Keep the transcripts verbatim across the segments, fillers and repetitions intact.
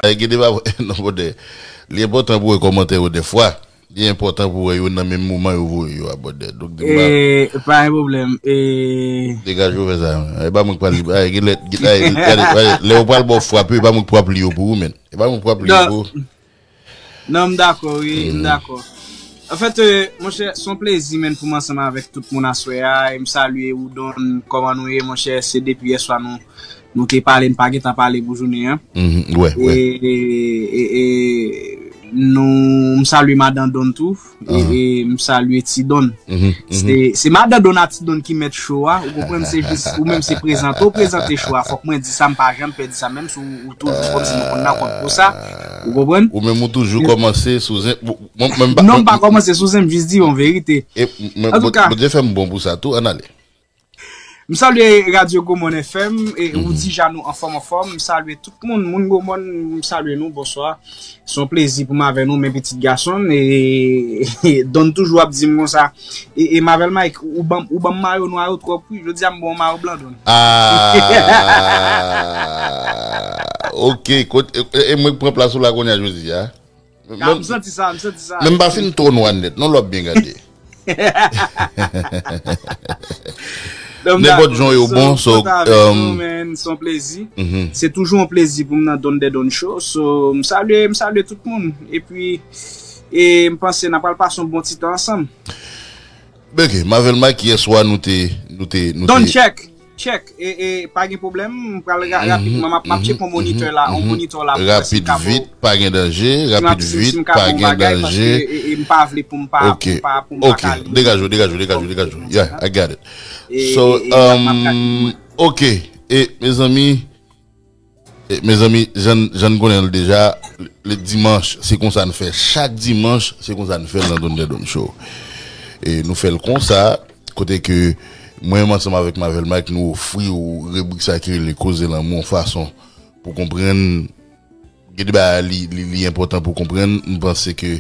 Ay, gen deba, non, brother. Li enpòtan pou wè kòmantè yo dèfwa. Li enpòtan pou wè yo nan menm moman yo voye yo a, brother. Donk, di m pa E, pa gen pwoblèm. E, degaje w fè sa. E pa mwen k pral li. Ay, gen lè, gen, ay, gade, gade, lè yo pral ba w frape, e pa mwen k pral li yo pou ou, men. E pa mwen k pral li yo non, pou ou. Non, m dakò, wi, m dakò. Anfèt, euh, monchè, se yon plezi, menn, pou m ansanm avèk tout moun aswè a. E m salye ou, Don, kòman nou ye, monchè? Se depi yèswa nou, nou te pale, n pa gentan pale pou jounen an. Mhm, wè, wè. E, e, e, e nou, m salye madan Don tou. E, e m salye Ti Don. Mhm, mhm. Se, se madan Don a Ti Don ki mèt cho a. Ou konprann? Se jis ou menm se prezante, ou prezante cho a. Fòk mwen di sa, m pa janm pè di sa, menm si ou, ou toujou kòmsi nou konn nan kont pou sa. Ou konprann? Ou menm ou toujou kòmanse sou zen. Mwen, mwen, non, m pa kòmanse sou zen, m jis di yon verite. E, men, Antouka, Bondye fè m bon pou sa tou, ann ale. M salye Radyo Gwo Mòn F M, e ou di ja nou anfòm, anfòm. M salye tout moun, moun Gwo Mòn, m salye nou, bonswa. Se yon plezi pou m avè nou, men pitit gason, e, e Don toujou ap di m konsa. E, e Mavel Mike, ou ban, ou ban m mayo nwa yo twòp, wi. Jodi a m ba w mayo blan, Don. Ah, ok, kot, e, e mwen k pran plas ou la kounye a jodi a. Ka, m santi sa, m santi sa. Men m pa fin twò nwa nèt, non, lè w ap byen gade. Nenpòt jan yo bon, so, um, se yon plezi. Se toujou yon plezi pou m nan Don Dè Don Show. So, m salye, m salye tout moun. Epi, e m panse n ap pral pase yon bon ti tan ansanm. Ok, Mavel Mike, yèswa nou te, nou te, nou te Don Check. Check, e, e, pa gen pwoblèm, m pral ra- rapidman, m ap, m ap tcheke yon monitè la, yon monitè la pou wè si m ka ba w, rapid vit, pa gen danje, rapid vit, pa gen danje. E, e, m pa vle pou m pa, pou m pa, pou m pa ka li. Degaje w, degaje w, degaje w, degaje w. Yeah, I got it. So, e, e, m ap, m ap gade pou mwen. Ok, e, mezanmi, e, mezanmi, jan, jan n konnen l deja, le dimanch, se konsa n fè. Chak dimanch, se konsa n fè l nan Don Dè Don Show. E nou fè l konsa, kote ke mwen menm ansanm avèk Mavel Mike, nou ofri w ribrik sa ki rele Koze Lanmou yon fason pou konprann. Gen de bagay li, li, li enpòtan pou konprann. M panse ke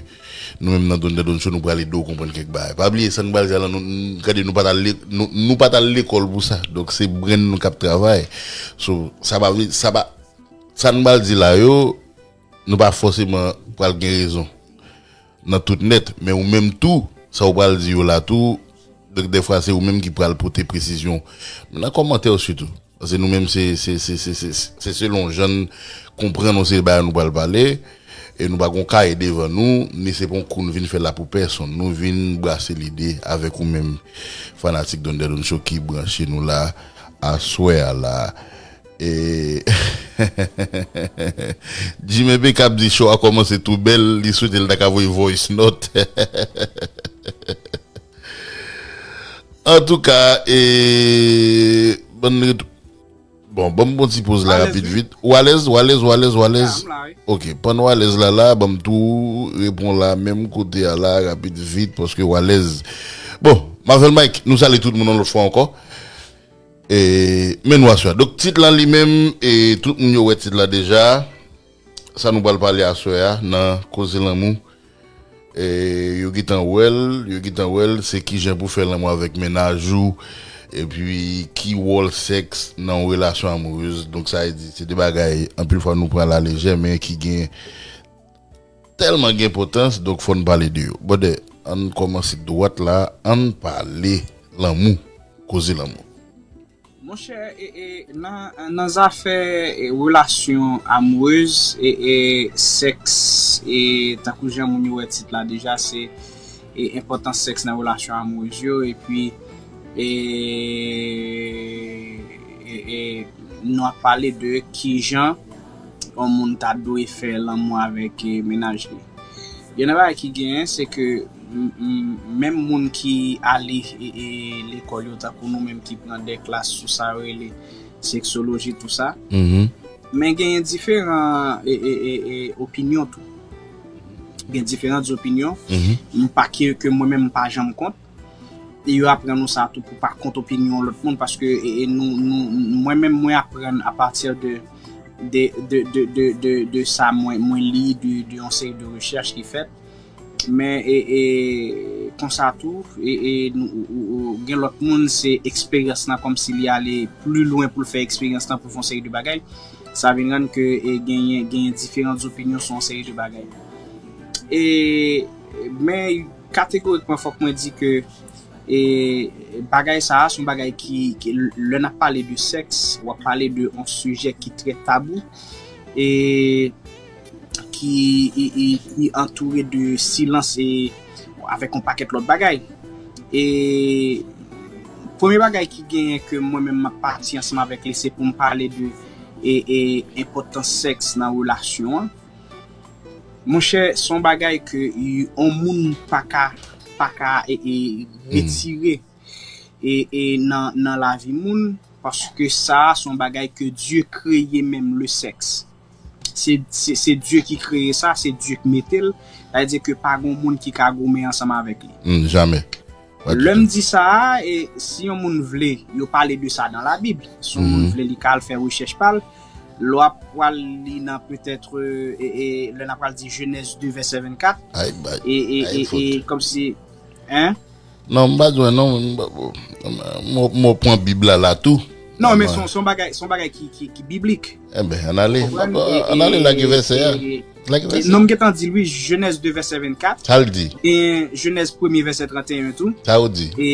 nou menm nan Don Dè Don Show, nou pral ede w konprann kèk bagay. Pa bliye, sa n pral di a la, nou, n- gade, nou pa t al le- nou, nou pa t al lekòl pou sa. Donk, se brenn nou k ap travay. So, sa pa vle, sa pa, sa n pral di la yo, nou pa fòseman pral gen rezon nan tout nèt, men ou menm tou, sa ou pral di yo la tou, donk dèfwa se ou menm ki pral pote presizyon. Men nan kòmantè yo sitou. Paske nou menm se, se, se, se, se, se selon jan n konprann yon seri bagay nou pral pale, e nou pa gon kaye devan nou, ni se pa yon kou n vin fè la pou pèsonn. Nou vin brase lide avèk ou menm, fanatik Don Dè Don Show ki branche nou la, aswè a la. E Jim Impeccable di show a kòmanse tou bèl, li swete l ta ka voye voice note. Antouka, e, bann ret- bon, ban m bon ti poz la rapid vit. Ou alèz, ou alèz, ou alèz, ou alèz. Ok, pandan w alèz la la, ban m tou reponn la menm kote a la, rapid vit, paske ou alèz. Bon, Mavel Mike, nou salye tout moun yon lòt fwa ankò. E, men nou aswè a. Donk, tit lan li menm, e, tout moun yo wè tit la deja. Sa nou pral pale aswè a nan Koze Lanmou. E, yo gentan wè l, yo gentan wè l, se kijan pou fè lanmou avèk mennaj ou, epi ki wòl sèks nan yon relasyon amourèz. Donk, sa vle di, se de bagay, anpil fwa nou pran la lejè, men ki gen tèlman gen enpòtans, donk fò n pale de yo. Brother, ann kòmanse dwat la, ann pale lanmou, koze lanmou. Monchè, e, e, nan, nan zafè, e, relasyon amourèz, e, e, sèks, e, tankou jan moun yo wè tit la deja, se, e, enpòtans sèks nan relasyon amourèz yo, epi, e, e, e, nou ap pale de kijan yon moun ta dwe fè lanmou avèk, e, mennaj li. Youn nan bagay ki genyen, se ke m- m- menm moun ki ale, e, e, lekòl yo, tankou nou menm ki pran de klas sou sa yo rele seksoloji, tou sa. Men genyen diferan, e, e, e, e, opinyon tou. Gen diferan opinyon. M pa ke, ke mwen menm m pa janm kont. E yo aprann nou sa tou pou pa kont opinyon lòt moun, paske, e, e, nou, nou, mwen menm mwen aprann apati de, de, de, de, de, de, de sa mwen, mwen li, de, de yon seri de rechèch ki fèt. Men e, e, konsa tou, e, e, nou, ou, ou, ou, gen lòt moun, se eksperyans lan kòmsi li ale pli lwen pou l fè eksperyans lan, pou l fè yon seri de bagay. Sa vin rann ke e, genyen, genyen diferan opinyon sou yon seri de bagay. E, men kategorikman, fòk mwen di ke e, bagay sa a, se yon bagay ki, ki, lè n ap pale de sèks, w ap pale de yon sijè ki trè tabou. E, ki, e, e, ki antoure de silans e avèk yon pakèt lòt bagay. E premye bagay ki genyen ke mwen menm m ap pati ansanm avèk li, se pou m pale de e, e, enpòtans sèks nan relasyon an. Monchè, se yon bagay ke y- yon moun pa ka, pa ka e, e, retire e, e nan, nan lavi moun, paske sa a se yon bagay ke Dye kreye menm, le sèks. Se, se, se Dye ki kreye sa, se Dye ki mete l. Sa vle di ke pa gen moun ki ka goumen ansanm avèk li. Hmm, jamè. Lè m di sa a, e si yon moun vle, yo pale de sa nan Labib. Si yon moun vle, li ka al fè rechèch pa l. Lè w ap pral li nan petèt, e, e, lè n ap pral di Jenèz de vèsè vennkat, e, e, e, e kòmsi, en? Non, m pa bezwen, non, m pa- m- m- m pran Bib la, la tou. Non, men se yon- se yon bagay, se yon bagay ki, ki, ki biblik. Enben, ann ale. Konprann? E, ann ale e, lage vèsè a. E, Lage e, vèsè. Non, m gentan di l, wi, Jenèz de vèsè vennkat. Sa l di? E Jenèz premye vèsè trannteyen tou. Sa w di? E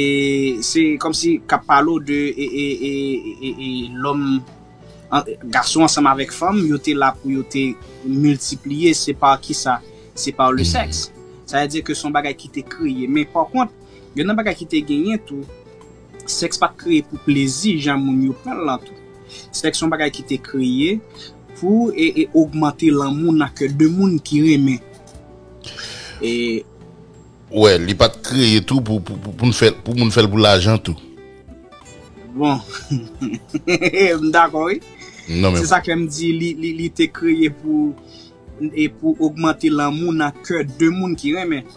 se kòmsi k ap pale w de e, e, e, e, e, lòm, an- gason ansanm avèk fanm, yo te la pou yo te miltipliye, se pa kisa? Se pa le sèks. Sa vle di ke se yon bagay ki te kreye. Men pa kont, gen nan bagay ki te genyen tou, sèks pa t kreye pou plezi, jan moun yo pran l lan tou. Sèks se yon bagay ki te kreye pou e, e ogmante lanmou nan kè de moun ki renmen. E Wè, li pa t kreye tou pou, pou, pou, pou n fè, pou moun fè l pou lajan tou. Bon, m dakò, wi. Non, men Se sa ke m di, li, li, li te kreye pou, e pou ogmante lanmou nan kè de moun ki renmen.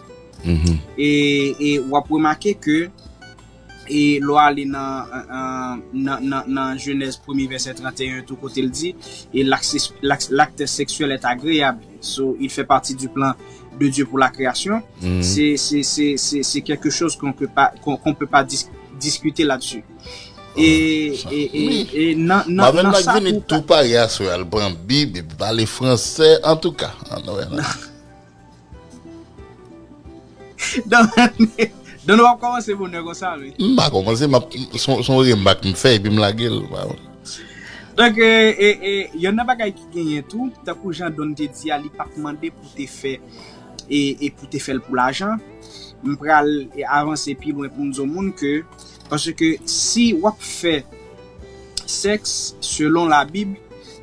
Mhm. E, e w ap remake ke e lè w ale nan, nan, nan, nan Jenèz premye vèsè trannteyen tou, kote l di, et l'acte, l'acte, l'acte sexuel est agréable. So, il fait partie du plan de Dieu pour la création. Se, se, se, se, se quelque chose qu'on peut pas, qu'on, qu'on peut pas dis- discuter là-dessus. E, e, e, e nan, nan, nan sa tou, tou pare aswè, al pran Bib, epi pale fransè, antouka. Donk, donk, w ap kòmanse bonè konsa, wi. M pa kòmanse, m ap, se yon- se yon remak m fè, epi m lage l. Donk, e, e, e, yonn nan bagay ki genyen tou, tankou jan Don te di a, li pa t mande pou te fè, e, e pou te fè l pou lajan. M pral, e, avanse pi lwen pou m di yon moun ke, paske si w ap fè sèks, selon Labib,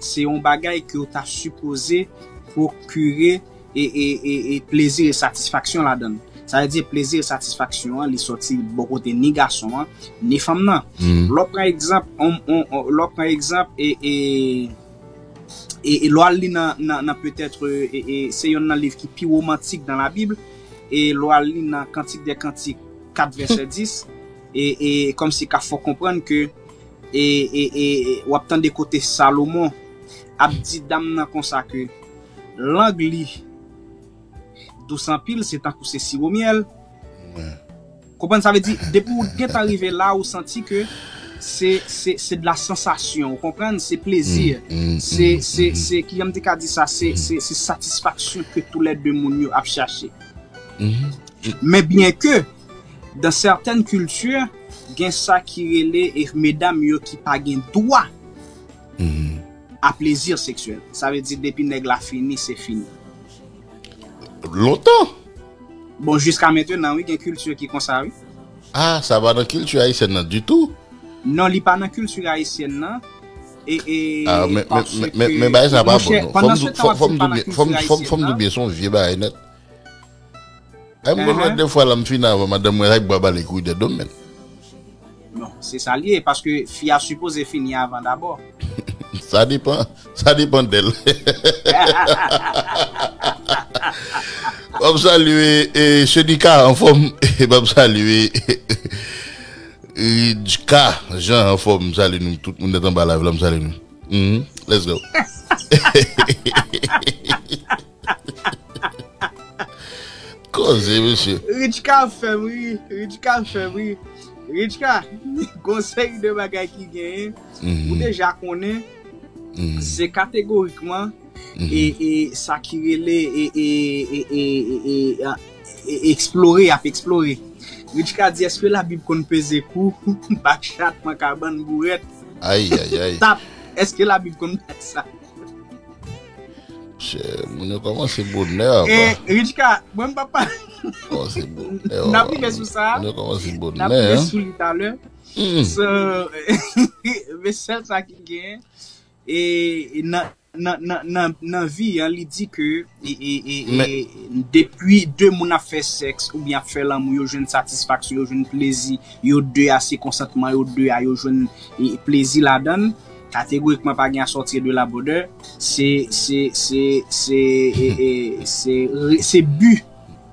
se yon bagay ke w ta sipoze pwokire e, e, e, e plezi e satisfaksyon ladan l. Sa vle di plezi e satisfaksyon an, li sòti bò kote ni gason an, ni fanm nan. Lè w pran egzanp, on, on, on- lè w pran egzanp, e, e, e, e lè w al li nan, nan, nan petèt, e, e, se yonn nan liv ki pi womantik nan Labib, e lè w al li nan Kantik dè Kantik kat vèsè dis, e, e kòmsi ka fè w konprann ke, e, e, e, e w ap tande kote Salomon ap di dam nan konsa ke lang li dous anpil, se tankou se siwo myèl. Konprann, sa vle di, depi w gentan rive la, ou santi ke se, se, se de la sansasyon, ou konprann, se plezi. Se, se, se, kijan m te ka di sa, se, se, se satisfaksyon ke toulède moun yo ap chache. Men byen ke, dans certaines cultures, gen sa ki rele, e medam yo ki pa gen dwa a plezi seksyèl. Sa vle di depi nèg la fini, se fini. Lontan. Bon, jiska mentenan, wi, gen kilti ki konsa, wi. Ah, sa pa nan kilti ayisyèn nan ditou. Non, li pa nan kilti ayisyèn nan. E, e, ah, men, men, men, men bagay sa pa bon, non. Fò m di w byen, se yon vye bagay nèt. Ay, mwen wè de fwa la m fini avan madanm mwen, ay bwa bale kouri dèyè do m, men. Non, se sa l ye, paske fi a sipoze fini avan dabò. Sa depan, sa depan dèl. M ap salye, e, Chenika anfòm, e, m ap salye, Ridjka Jean anfòm, m salye nou, tout moun nèt anba live la, m salye nou. Mhm, let's go. Koze, mesye. Richka fè m ri. Richka fè m ri. Richka, gon seri de bagay ki genyen. Ou deja konnen, se kategorikman e, e sa ki rele e, e, e, e, e, e, a- e- eksplore, ap eksplore. Richka di, èske Labib konn peze kou, bak chat, mankabann, bourèt, Ay, ay, ay. tap? Èske Labib konn bay sa? Chè, moun yo kòmanse bonè. E Richka, mwen m pa pa. Kòmanse bonè. N ap rive sou sa. Moun yo kòmanse N ap bonè. rive Hein? Sou li talè. So, men sèl sa ki gen. E nan nan, nan, nan, nan vi an, li di ke e, e, e, e, depi de moun ap fè sèks oubyen ap fè lanmou, yo jwenn satisfaksyon, yo jwenn plezi, yo de a se konsantman, yo de a yo jwenn e, plezi ladan l. Kategorikman, pa gen a sòti de la bòdè. Se, se, se, se, e, e, se, re- se bi.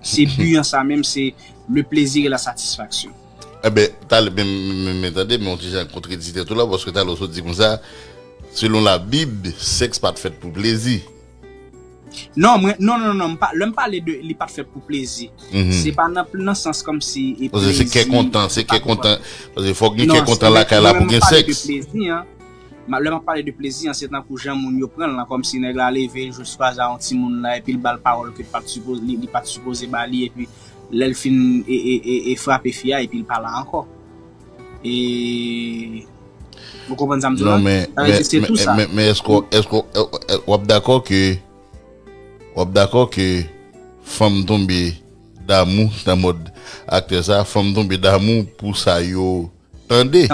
Se bi an sa menm, se le plaisir et la satisfaction. Enben, talè, men, men, men, men, tande, men yon ti jan kontredikte tou la, paske talè ou sot di konsa, selon Labib, sèks pa t fèt pou plezi. Non, mwen, non, non, non, m pa, lè m pale de li pa t fèt pou plezi. Se pa nan, nan sans kòmsi e Paske se kè plezi, kontan, se kè kontan. Paske fòk gen kè kontan lakay la pou gen sèks. Plezi, an. Ma- Lè m ap pale de plezi, an, se tankou jan moun yo pran l lan, kòmsi nèg la leve, l jis kwaze a yon timoun la, epi l ba l pawòl ke l pa t sipoze, li, li pa t sipoze ba li, epi lè l fin e, e, e, e frape fi a, epi l pa la ankò. E. Ou konprann sa m di w Non, la? men, Sa vle men, di se tou sa. men, men, men èske, èske, w ap dakò ke, w ap dakò ke fanm tonbe damou, nan mòd aktè sa, fanm tonbe damou pou sa yo tande.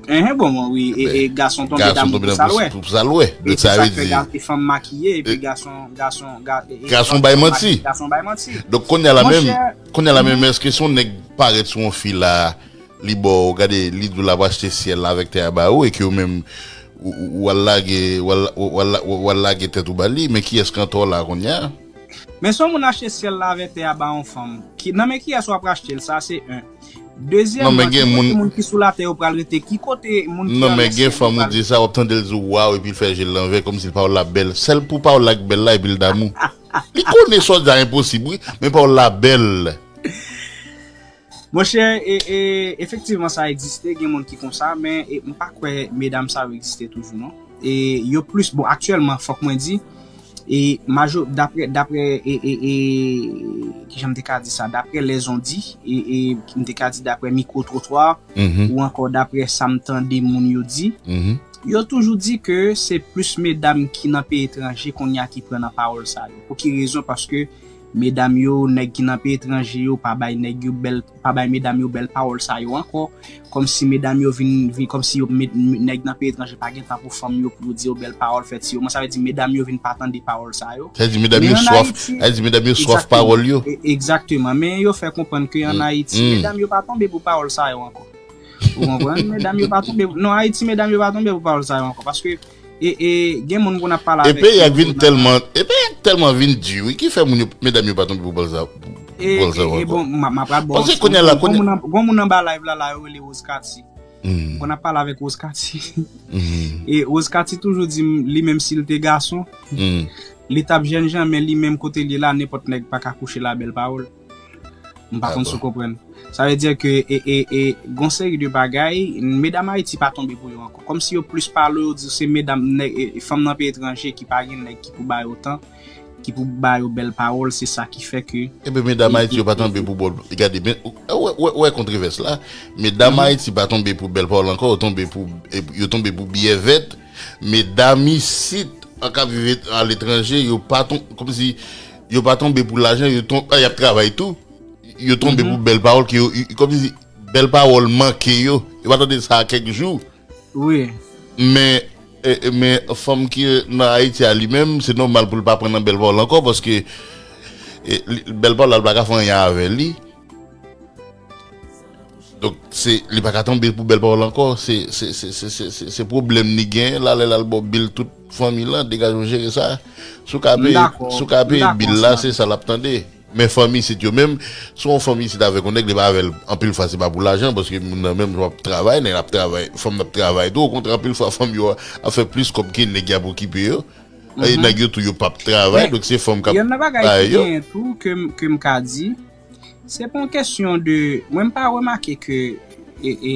Enhen, bon, bon, wi, e, e gason tonbe Gason damou tonbe pou sa l damou wè. pou, pou sa l wè. E Donk, se sa sa vle k fè di, ga- e fanm makiye, epi gason, gason, ga- e- e Gason fanm- bay fanm manti. Makiye, gason bay manti. Donk, kounye a la menm, Monchè, kounye a la menm, èske se yon nèg parèt sou yon fi la, li ba w, gade, li di w l ap achte syèl la avèk tè a ba ou, e ke ou menm, ou, ou, ou al lage, ou al, ou, ou al, ou al lage tèt ou ba li, men kiyès k antò la kounye a? Men si yon moun achte syèl la avèk tè a ba yon fanm, ki, nan men kiyès w ap achte l, sa se en. Dezyèmman, Non, men gen ki kote moun- moun ki sou latè yo pral rete, ki kote moun ki Non, nan men lès gen yo fanm ou pral di sa, w ap tande l di w, waw, epi l fè je l lanvè, kòmsi l pawòl la bèl. Sèl pou pawòl la k bèl la, epi l damou. Li konnen sa w di a enposib, wi, men pawòl la bèl. Monchè, e, e, efektivman, sa egziste, gen moun ki konsa, men e, m pa kwè medam sa yo egziste toujou, non. E yo plis, bon, aktyèlman, fòk mwen di, e majo, daprè, daprè, e, e, e, kijan m te ka di sa, daprè lèzondi, e, e, m te ka di daprè mikwo twotwa, ou ankò daprè sa m tande moun yo di, yo toujou di ke se plis medam ki nan peyi etranje kounye a ki pran nan pawòl sa yo. Pou ki rezon? Paske medam yo, nèg ki nan peyi etranje yo pa bay nèg yo bèl, pa bay medam yo bèl pawòl sa yo ankò. Kòmsi medam yo vin, vin kòmsi yo met, nèg nan peyi etranje pa gen tan pou fanm yo, pou yo di yo bèl pawòl, fè ti yo. Mwen, sa vle di medam yo vin pa tande pawòl sa yo. Sa vle di medam yo swaf, sa vle di medam yo swaf pawòl yo. Egzakteman. Men yo fè konprann ke ann Ayiti, medam yo pa tonbe pou pawòl sa yo ankò. Ou konprann? Medam yo pa tonbe. Non, Ayiti, medam yo pa tonbe pou pawòl sa yo ankò. Paske e, e, gen moun pou n ap pale avèk yo. E peyi a vin tèlman, e peyi a tèlman vin di, wi, ki fè moun yo, medam yo pa tonbe pou pawòl sa, pou pawòl sa yo ankò. Bon, m ap rad bon. Paske kounye a la, kounye a, gon moun anba live la, la, yo rele Rose Cathy. Mwen konn ap pale avèk Rose Cathy. E Rose Cathy toujou di m, li menm si l te gason, li t ap jènjan, men li menm kote l ye la, nenpòt nèg pa ka kouche l a bèl pawòl. M pa konn si w konprann. Sa vle di ke e, e, e, gon seri de bagay, medam Ayiti pa tonbe pou yo ankò. Kòmsi yo plis pale, yo di se medam, nèg, e, e, fanm nan peyi etranje ki pa gen nèg ki pou ba yo tan, ki pou ba yo bèl pawòl, se sa ki fè ke. Ebyen, medam Ayiti yo pa tonbe pou bèl, gade, men, wè, wè, wè kontrevès la. Medam Ayiti pa tonbe pou bèl pawòl ankò, yo tonbe pou, e, yo tonbe pou biyè vèt. Medam isit, an k ap viv aletranje, yo pa ton, kòmsi, yo pa tonbe pou lajan, yo ton, a, y ap travay tou. Yo tonbe pou bèl pawòl ke yo, yo, kòmsi bèl pawòl manke yo. Yo pa tande sa kèk jou. Wi. Men, e, e, men fanm ki nan Ayiti a li menm, se nòmal pou l pa pran nan bèl pawòl ankò, paske, e, li, bèl pawòl la, l pa ka fè anyen avè li. Donk, se, li pa ka tonbe pou bèl pawòl ankò. Se, se, se pwoblèm li genyen la, lè l al ba w bil tout fanmi lan, degaje w jere sa. Si w ka peye, si w ka peye bil la, se sa l ap tande. Men fanmi isit yo menm, si w yon fanmi isit avèk yon nèg, li pa avè l, anpil fwa se pa pou lajan, paske moun nan menm w ap travay, nèg la ap travay, fanm nan ap travay tou, okontrè, anpil fwa fanm yo ap fè plis kòb ke nèg y ap okipe yo. E nèg yo tou yo p ap travay, donk se fanm k ap ba yo. Yon nan bagay ki genyen tou ke m, ke m ka di, Se pa yon kesyon de, mwen m pa remake ke e, e,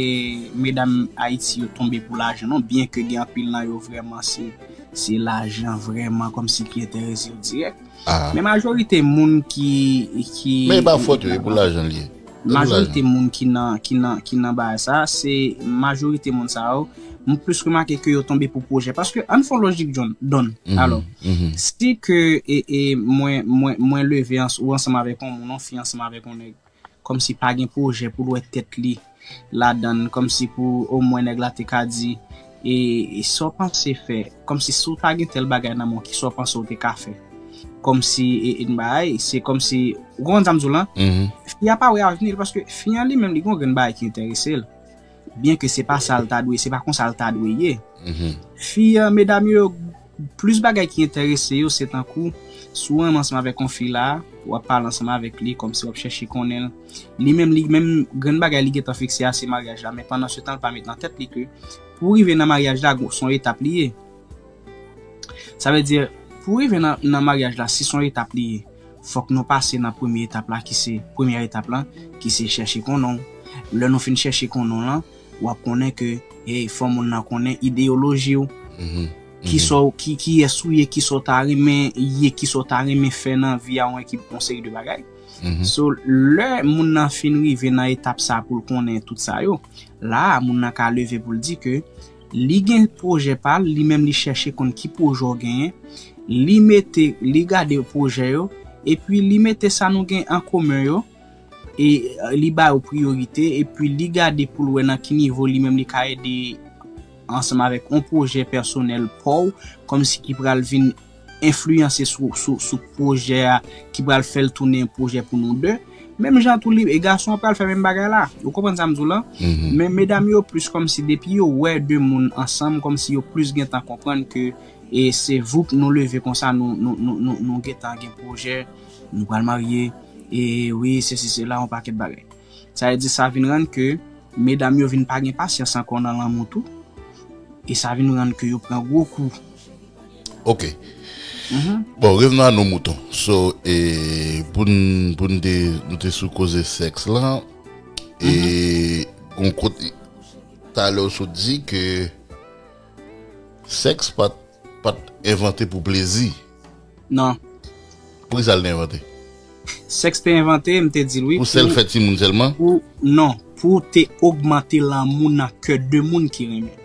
medam Ayiti yo tonbe pou lajan non, byen ke gen anpil nan yo vrèman se, se lajan vrèman kòmsi ki enterese yo dirèk. Ah. Men majorite moun ki, ki Men e pa fòt yo, e pou lajan li ye. E pou majorite lajan. Moun ki nan ki nan ki nan bagay sa, se majorite moun sa yo, m plis remake ke yo tonbe pou pwojè. Paske ann fè yon lojik John, Don. Alò, Mhm. si ke e, e, mwen, mwen, mwen leve ans, ou ansanm avèk yon moun, yon fi ansanm avèk yon nèg, kòmsi pa gen pwojè pou l wè tèt li ladan l, kòmsi pou omwen nèg la te ka di, e, e sa w panse fè, kòmsi si w ta gen tèl bagay nan men w, ki sa w panse w te ka fè? Kòmsi e, e, bagay, se kòmsi, ou konprann sa m di w lan? Mhm. Fi a pa wè avni l, paske fi an li menm li gen yon grenn bagay ki enterese l. Byen ke se pa sa l ta dwe, se pa konsa l ta dwe ye. Mhm. Fi an, medam yo, plis bagay ki enterese yo, se tankou, si w renmen ansanm avèk yon fi la, w ap pale ansanm avèk li, kòmsi w ap chèche konnen l. Li menm, li menm, grenn bagay li gentan fikse a, se maryaj la. Men pandan se tan, l pa met nan tèt li ke pou rive nan maryaj la, se yon etap li ye. Sa vle di, pou rive nan, nan maryaj la, si se yon etap li ye, fòk nou pase nan premye etap la, ki se, premyè etap la, ki se chèche konnen w. Lè nou fin chèche konnen w lan, w ap konnen ke, hey, fò moun nan konnen ideyoloji w, Mhm. ki sa w, ki, kiyès ou ye, ki sa w ta renmen ye, ki sa w ta renmen fè nan vi a, yon ekip, yon seri de bagay. So, lè moun nan fin rive nan etap sa pou l konnen tout sa yo, la a, moun nan ka leve pou l di ke li gen pwojè pa l, li menm li chèche konn ki pwojè w genyen, li mete, li gade pwojè yo, epi li mete sa nou gen an komen yo, e li ba yo priyorite, epi li gade pou l wè nan ki nivo li menm li ka ede ansanm avèk yon pwojè pèsonèl pa w, kòmsi ki pral vin enfliyanse sou, sou, sou pwojè a, ki pral fè l tounen yon pwojè pou nou de. Menm jan tou li, e gason an pral fè menm bagay la. Ou konprann sa m di w lan? Men medam yo plis kòmsi depi yo wè de moun ansanm, kòmsi yo plis gentan konprann ke e se voup nou leve konsa, nou, nou, nou, nou, nou gentan gen pwojè, nou pral marye, e wi, sesi, sela, yon pakèt bagay. Sa vle di sa vin rann ke medam yo vin pa gen pasyans ankò nan lanmou tou, e sa vin rann ke yo pran gwo kou. Ok. Bon, revenons à nos moutons. So, e, pou n, pou n te, nou te sou koze sèks lan, e, gon kote, talè w sot di ke sèks pa t, pa t envante pou plezi. Non. Poukisa l te envante? Sèks te envante, m te di l wi. Pou sèl fè timoun sèlman? Pou, non, pou te ogmante lanmou nan kè de moun ki renmen.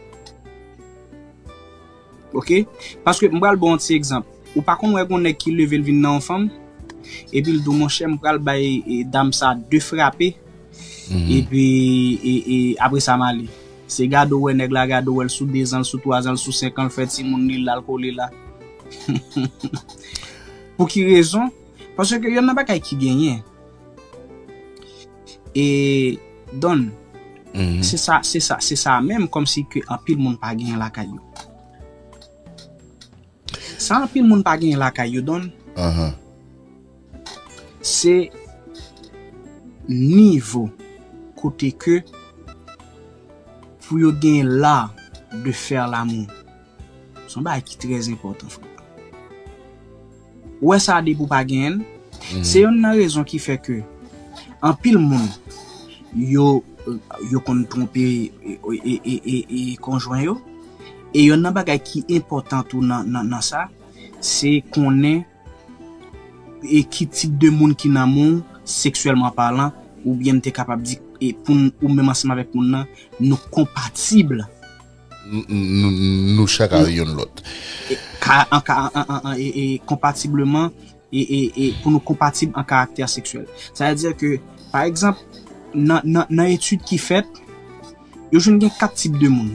Ok? Paske m pral ba w yon ti egzanp. Ou pa konn wè gon nèg ki leve l vin nan yon fanm, epi l di w, monchè, m pral bay e, dam sa de frape, epi e, e, apre sa m ale. Se gade w wè nèg la, gade w wè l sou dezan, l sou twazan, l sou senkan, l fè timoun li la, l kole la. Pou ki rezon? Paske yonn nan bagay ki genyen. E Don, se sa, se sa, se sa menm kòmsi ke anpil moun pa genyen lakay yo. Sa anpil moun pa genyen lakay yo, Don, se nivo kote ke pou yo gen l'art de faire l'amour. Se yon bagay ki trè enpòtan, frè. Ou wè sa depi w pa genyen l, se yonn nan rezon ki fè ke anpil moun yo, yo konn twonpe e, e, e, e, e konjwen yo. E yonn nan bagay ki enpòtan tou nan, nan, nan sa, se konnen e ki tip de moun ki nan men w, seksyèlman palan, oubyen m te kapab di, e pou n, ou menm ansanm avèk moun nan, nou konpatib. Nou, nou, nou chak a youn lòt. E, ka, an, ka, an, an, an, e, e, konpatibleman, e, e, e, pou nou konpatib an karaktè seksyèl. Sa vle di ke, pa egzanp, nan, nan, nan etid ki fèt, yo jwenn gen kat tip de moun,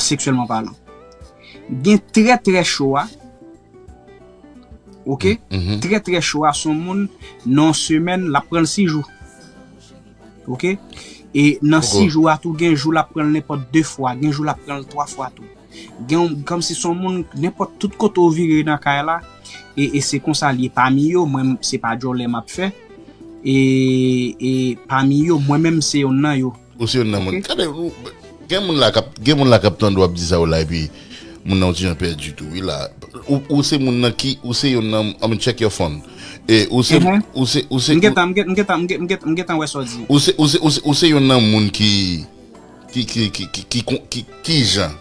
seksyèlman palan. Gen trè, trè cho a, ok? Trè, trè cho a, se yon moun, nan yon semèn, l ap pran l sis jou. Ok? E nan sis jou a tou, gen jou l ap pran l nenpòt de fwa, gen jou l ap pran l twa fwa tou. Gen yon, kòmsi se yon moun, nenpòt tout kote w vire nan kay la, e, e se konsa l ye pami yo, mwen, se pa djòlè m ap fè. E, e pami yo, mwen menm, se yonn nan yo. Ou se yonn nan moun. Gade, ou, gen moun la k ap, gen moun la k ap tande w ap di sa yo la, epi Moun nan yon ti jan pèdi tou, wi la. Ou, ou se moun nan ki, ou se yon nan, I mean, check your phone. E ou se, Mhm. ou se, ou se, M gentan, m gen- m gentan, m gen- m gen- m gentan wè sa w di. ou se, ou se, ou se, ou se yon nan moun ki, ki, ki, ki, ki, ki, ki, ki, ki jan?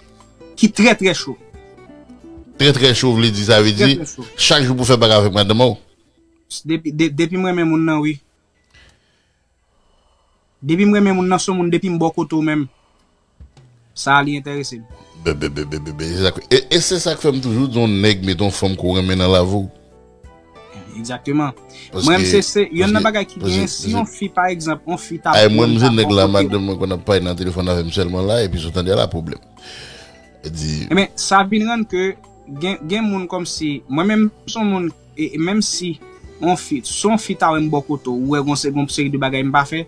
Ki trè, trè cho. Trè, trè cho vle di, sa vle Trè, di, trè cho. Chak jou pou fè bagay avèk madanm ou. Depi, de- depi m renmen moun nan, wi. Depi m renmen moun nan, se yon moun, depi m bò kote w menm. Sa a li enterese m. Be, be, be, be, be, be, se sa k- e, e se sa k fè m toujou di yon nèg met yon fanm ke w renmen nan lavi w. Egzakteman. Paske- Mwen, se, se, yon nan paske- bagay ki paske- gen, si yon fi, pa egzanp, yon fi ta Ay, mwen, pran m se ta nèg pran la, kòm madanm mwen konn ap pale nan telefòn avè m sèlman la, epi sou tande la pwoblèm. Di, Ebyen, sa vin rann ke gen, gen moun kòmsi, mwen menm, se yon moun, e, e menm si yon fi, se yon fi ta wè m bò kote w, ou wè gon se gon seri de bagay m pa fè,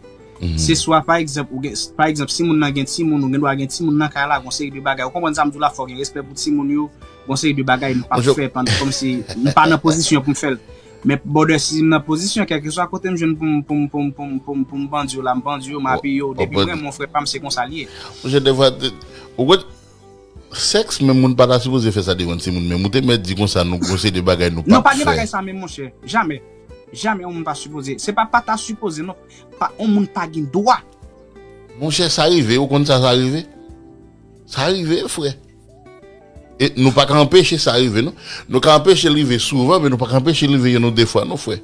se swa, pa egzanp, ou gen, pa egzanp, si moun nan gen timoun, ou gen dwa gen timoun nan kay la, gon seri de bagay. Ou konprann sa m di w la, fò w gen respè pou timoun yo, gon seri de bagay m p ap Bonjou. Fè pandan, kòmsi m pa nan pozisyon pou m fè l. Men bòdè, si m nan pozisyon, kèlkeswa kote m jwenn pou m, pou m, pou m, pou m, pou m, pou m bandi w la, m bandi w, m apiye w, depi m renmen yon frè pa m, se konsa l ye. Monchè, defwa, te- ou konn, sèks, menm moun pa ta sipoze fè sa devan timoun, menm ou te mèt di konsa, nou gon seri de bagay nou Non, pa pa gen fè. Bagay sa menm, monchè. Jamè. Jamè yon moun pa sipoze. Se pa pa ta sipoze, non. Pa, yon moun pa gen dwa. Monchè, sa rive, ou konn sa, sa rive? Sa rive, frè. E nou pa ka anpeche sa rive, non. Nou ka anpeche l rive souvan, men nou pa ka anpeche l rive yon ou de fwa, non, frè.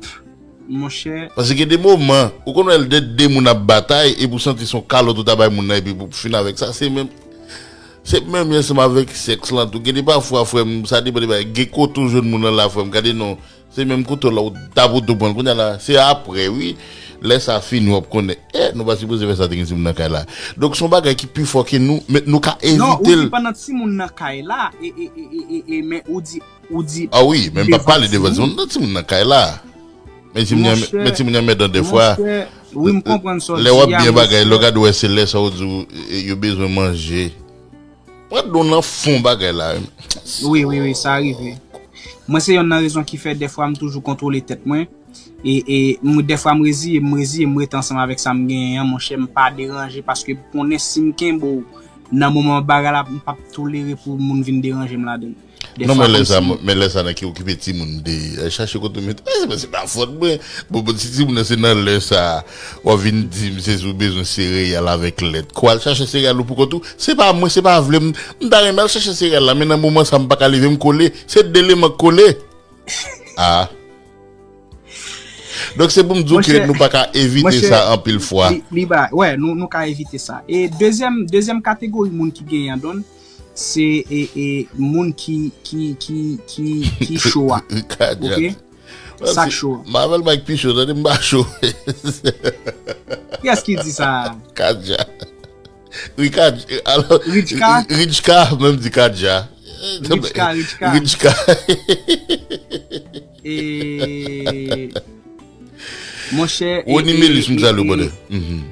Monchè. Paske gen de moman, ou konn wè de, de moun ap batay, epi ou santi se yon kalòt ou ta bay moun nan, epi pou fin avèk sa, se menm, se menm jan ansanm avèk sèks lan tou. Gen de pafwa, frè m, sa depann de bagay. Gen kote ou jwenn moun nan la, frè m, gade non. Se menm kote la ou tap ou tou pran l. Kounye a la, se apre, wi. Lè sa fini, w ap konnen. Eh, nou pa sipoze fè sa, te gen timoun nan kay la. Donk, se yon bagay ki pi fò ke nou, men nou ka Non, ou evite l. Di pandan timoun nan kay la, e, e, e, e, e, e, men ou di, ou di Ah wi, men m pa devan pale devan timoun. Timoun nan, timoun nan kay la. Men timoun nan, Monchè, men timoun nan mèt an defwa. Monchè, wi, m konprann sa w di. Lè w ap Ya, byen bagay, monchè. Lè w gad wè se lè sa w di w, e, yo bezwen manje. Pran don nan fon bagay la. Wi, wi, wi, sa rive. Mwen, se yonn nan rezon ki fè dèfwa m toujou kontwole tèt mwen. E, e m, dèfwa m reziye, m reziye, m rete ansanm avèk sa m genyen an, monchè, m pa deranje, paske m konnen si m kenbe w nan moman bagay la, m p ap tolere pou moun vin deranje m ladan l. Non, men lè sa, Kòmsi men lè sa nan ki okipe timoun de, eh, chache kote w mete. Eh, se pa, se pa fòt mwen. Bon, bon, si timoun nan se nan lè sa, w ap vin di m se si w bezwen sereyal avèk lèt. Kwa, al chache sereyal ou pou kont ou. Se pa mwen, se pa vle m. M ta renmen al chache sereyal la, men nan moman sa, m pa ka leve m kole. Se de leman k kole. Ah. Donk, se pou m di w ke Monchè, nou pa ka evite monchè, sa anpil fwa. Li, li ba, wè, nou, nou ka evite sa. E dezyèm, dezyèm kategori moun ki genyen an, Don, se e, e, moun ki, ki, ki, ki, ki cho a. Kadja. Ok? Sa k cho a. M avèl Mike Pichon, tande m pa cho. Kiyès ki di sa? Kadja. Wi, Kadja. Alò, Ridjka? Ridjka, menm di Kadja. Ridjka, Ridjka. Ridjka. E, monchè, e, Rony e, Melis, m e, salye w, e, brother. Mhm.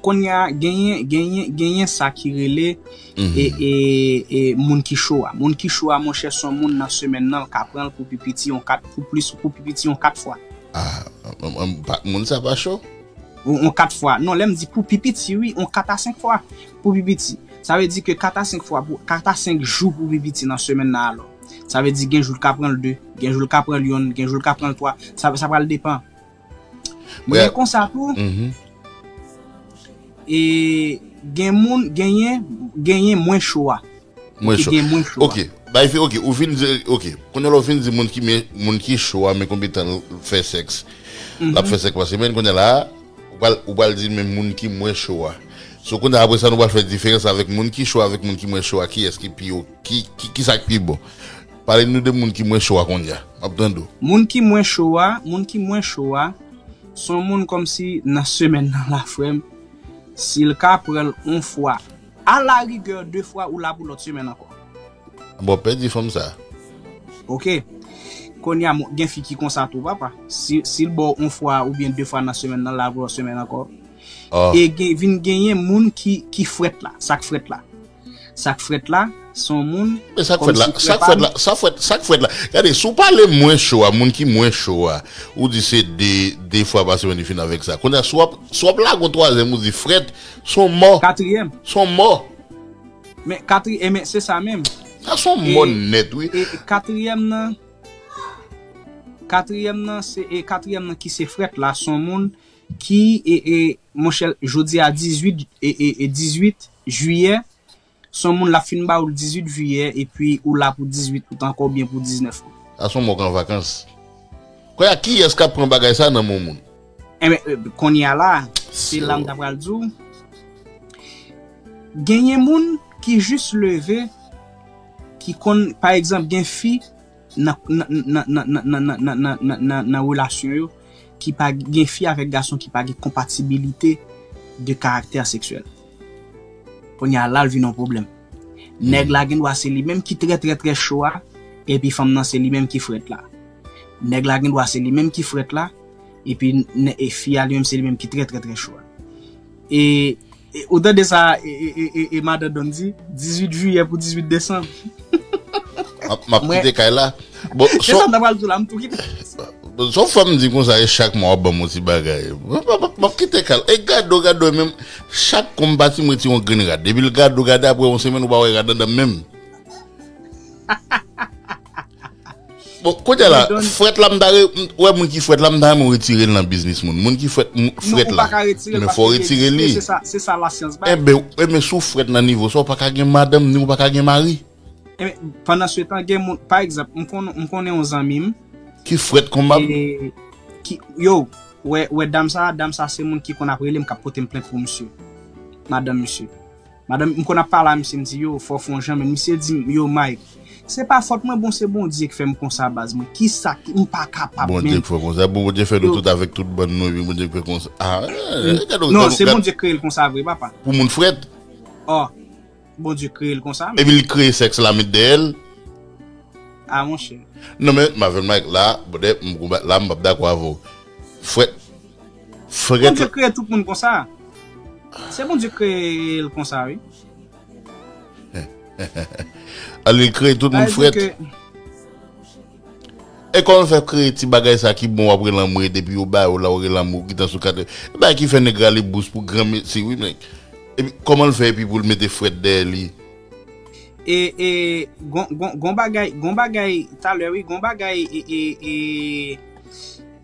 Kounye a, genyen, genyen, genyen sa ki rele e, e, e, moun ki cho a. Moun ki cho a, monchè, se yon moun nan semèn nan, l ka pran l pou pi piti yon kat, pou plis, pou pi piti yon kat fwa. Ah, m, m, m, pa- moun sa pa cho? Yon, yon kat fwa. Non, lè m di pou pi piti, wi, yon kat a senk fwa pou pi piti. Sa vle di ke kat a senk fwa, pou, kat a senk jou pou pi piti nan semèn nan alò. Sa vle di gen jou l ka pran l de, gen jou l ka pran l yonn, gen jou l ka pran l twa. Sa, sa pral depann. Men konsa tou, Mhm. e gen moun, genyen, genyen mwen cho a. Mwen Ki cho. Gen mwen cho a. Ok. Bay fi, ok, ou fin di, ok. Kounye a la ou fin di moun ki men, moun ki cho a, men konbyen tan l fè sèks. L ap fè sèks pa semèn, kounye a la, ou pral, ou pral di men moun ki mwen cho a. So, kounye a, apre sa, nou pral fè diferans avèk moun ki cho avèk moun ki mwen cho a. Kiyès ki pi, ki, ki, ki sa k pi bon? Pale nou de moun ki mwen cho a kounye a. M ap tande w. Moun ki mwen cho a, moun ki mwen cho a, se yon moun kòmsi nan semèn nan la, frè m, si l ka pran l yon fwa, a la rigè de fwa, ou la pou lòt semèn ankò. Bon, pèdi fanm sa. Ok. Kounye a, gen fi ki konsa tou, papa. Si, si l ba w yon fwa oubyen de fwa nan semèn nan, l la pou lòt semèn ankò. Ah. E gen, vin genyen moun ki, ki frèt la, sa k frèt la. Sa k frèt la, se yon moun Men sa k fèt la, kòmsi sa k frè fèt pa la, sa k fèt, sa k fèt la. Gade, si w pale mwen cho a, moun ki mwen cho a, ou di se de, de fwa pa semèn li fin avèk sa. Kounye a, si w ap, si w ap lage yon twazyèm, ou di frèt, se yon mò. Katriyèm. Se yon mò. Men katri, e men se sa menm. Sa se yon mòn nèt, wi. E katriyèm nan, katriyèm nan, se, e katriyèm nan ki se frèt la, se yon moun ki, e, e, monchè, jodi a dizuit, e, e, e dizuit jiyè, se yon moun l ap fin ba ou l dizuit jiyè, epi ou la pou dizuit out ankò oubyen pou diznèf out. Sa se yon mòn k an vakans. Kounye a, kiyès k ap pran bagay sa nan men yon moun? Enben, e, kounye a la, se la m ta pral di w. Genyen moun ki jis leve, ki konn, pa egzanp, gen fi nan, nan, nan relasyon yo, ki pa gen fi avèk gason ki pa gen konpatibilite de karaktè seksyèl. Kounye a la, l vin yon pwoblèm. Nèg la gen dwa se li menm ki trè, trè, trè cho a, epi fanm nan se li menm ki frèt la. Nèg la gen dwa se li menm ki frèt la, epi nè- e fi a li menm se li menm ki trè, trè, trè cho a. E, e ou tande sa, e, e, e, e, e madan Don di, dizuit jiyè pou dizuit desanm. M ap, m ap kite kay la. Bon, se sa m ta pral di w la, m tou kite. Bon, se yon fanm di konsa, e chak mwa w ap ban m yon ti bagay. M ap, m ap, m ap kite kay la. E gade w, gade w, menm chak kou m pati, m retire yon grenn rad. Depi l gade w, gade apre yon semèn, ou pa wè rad anndan m menm. Bon, kounye a la, frèt la, m ta re-, m, wè moun ki frèt la, m ta renmen w retire l nan biznis moun. Moun ki frèt, m, frèt la. Men fò w retire li. Se sa, se sa lasyans bay. Enben, enben, si w frèt nan nivo sa, w pa ka gen madanm, ni w pa ka gen mari. Enben, pandan se tan, gen moun, pa egzanp, m konnen, m konnen yon zanmi m. Ki frèt konba m. E, ki, yo, wè, wè, dam sa, dam sa, se moun ki konn ap rele m, k ap pote m plent pou misye. Madanm misye. Madanm, m konn ap pale a misye, m di, yo, fò w fè yon jan, men misye di m, yo, Mike, se pa fòt mwen, bon, se Bondye k fè m konsa, baz mwen. Kisa ki, m pa kapab, Bondye k fè w konsa, bon, Bondye fè nou tout avèk tout bann nou, epi Bondye k fè konsa. Ah, eh, gade, non, se Bondye k kreye l konsa vre, papa. Pou moun frèt. Oh, Bondye kreye l konsa. Epi li kreye sèks la, met dèyè l. Ah, monchè. Non, men, Marvel Mike, la, brother, m konbat la, m p ap dakò avè w. Frèt. Frèt. Bondye kreye tout moun konsa. Se Bondye kreye l konsa, wi. Ale, l kreye tout moun frèt. E kòman l fè kreye ti bagay sa ki bon, w ap rele anmwe, depi yo ba yo la, w rele anmwe, ou gentan sou kat. Bagay ki fè nèg rale bous pou granmesi, wi, men. Epi, kòman l fè epi pou l mete frèt dèyè li? E, e, gon, gon, gon bagay, gon bagay, talè, wi, gon bagay, e, e, e,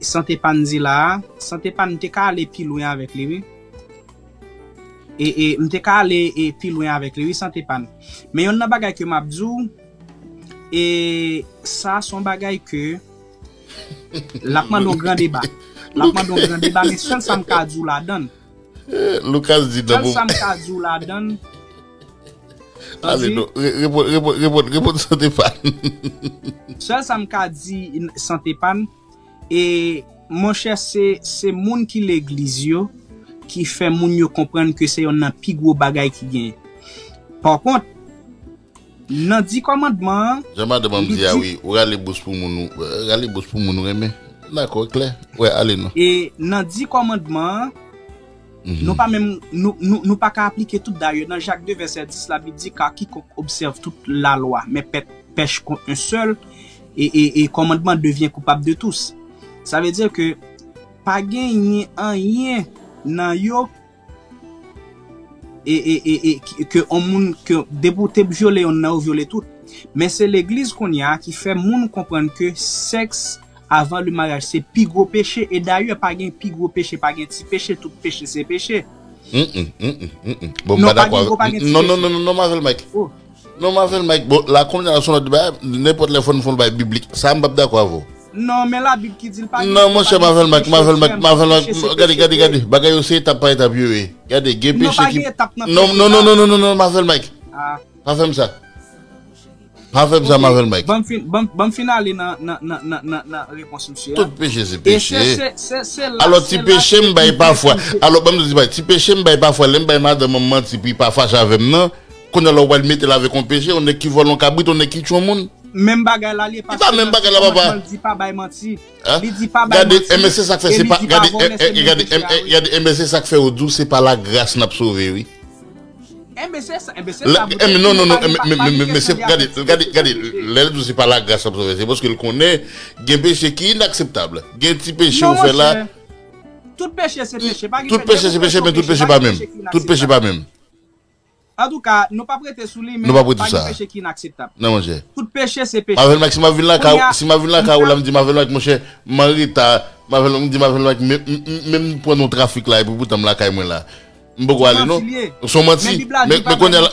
Sante Pan di la a, Sante Pan te ka ale pi lwen avèk li, wi. E, e, m te ka ale, e, pi lwen avèk li, wi, Sante Pan. Men yonn nan bagay ke m ap di w, e, sa se yon bagay ke l ap mande yon gran deba. L ap mande yon gran deba, men sèl sa m ka di w ladan l. Eh, Lucas di nan moman. Sèl sa m ka di w ladan l. Ale, non, re-, reponn, reponn, reponn, reponn Sante Pan. Sèl sa m ka di Sante Pan, e, monchè, se, se moun ki legliz yo ki fè moun yo konprann ke se yonn nan pi gwo bagay ki genyen. Pa kont, nan di kòmandman an, jan madanm an di a, wi, ou rale bous pou moun ou, rale bous pou moun ou renmen. Dakò, klè. Wè, ale non. E nan di kòmandman an, nou pa menm, nou, nou, nou pa ka aplike tout. Dayè, nan Jak de vèsè dis, Labib di, car quiconque observe toute la loi, mais pè-, pèche contre un seul, et, et, et commandement devient coupable de tous. Sa vle di ke pa genyen anyen nan yo e, e, e, e, ke, ke on moun, ke depi w te vyole yonn nan yo, vyole tout. Men se legliz kounye a ki fè moun konprann ke sèks avan le maryaj se pi gwo peche, e dayè pa gen pi gwo peche, pa gen ti peche, tout peche se peche. Mm, mm, mm, mm, mm, mm. Bon, m pa dakò avèk, non, non, non, non, non, Marvel Mike. Non, Marvel Mike, bon, la kounye a se yon lòt bagay, nenpòt lè fò n fè yon bagay biblik. Sa m p ap dakò avè w. Non, men Labib ki di l pa gen. Non, monchè, Marvel Mike, Marvel Mike, Marvel Mike, gade, gade, gade, bagay yo se etap pa etap yo ye. Gade, gen peche ki. Non, non, non, non, non, non, non, Marvel Mike. Pa fè m sa. Pa fè m sa, Marvel Mike. Ban m fin, ban m, ban m fin ale nan, nan, nan, nan, nan, nan repons misye a. Tout peche se peche. Alò, ti peche m bay pafwa. Alò, ban m di w, ti peche m bay pafwa. Lè m bay madanm mwen manti pou li pa fache avè m nan, kounye a la w pral mete l avèk yon peche, yon nèg ki vòlè yon kabrit, yon nèg ki tchwe yon moun. Menm bagay la, li ye. Li pa menm bagay la, papa. Li di pa bay manti. Li di pa bay manti. Gade, enben se sa k fè, se pa, gade, gade, enben se sa k fè yo di w se pa lagras n ap sove, wi. Enben se sa, enben se sa. Non, non, non, men, men, men, men se, gade, gade, gade, lè l di w se pa lagras n ap sove, se paske l konnen gen peche ki inakseptab. Gen ti peche ou fè la. Tout peche se peche, pa gen. Tout peche se peche, men tout peche pa menm. Tout peche pa menm. Antouka, nou p ap rete sou li, men nou p ap rete pa gen peche ki inakseptab. Non, monchè. Tout peche se peche. Mavel Mike, si m ap vin lakay ou, si m ap vin lakay ou la, m di Mavel Mike, monchè, m an reta, Mavel, m di Mavel Mike, men m pran nan trafik la, epi poutan m lakay mwen la. M poko ale non. Se yon manti. Men kounye a la,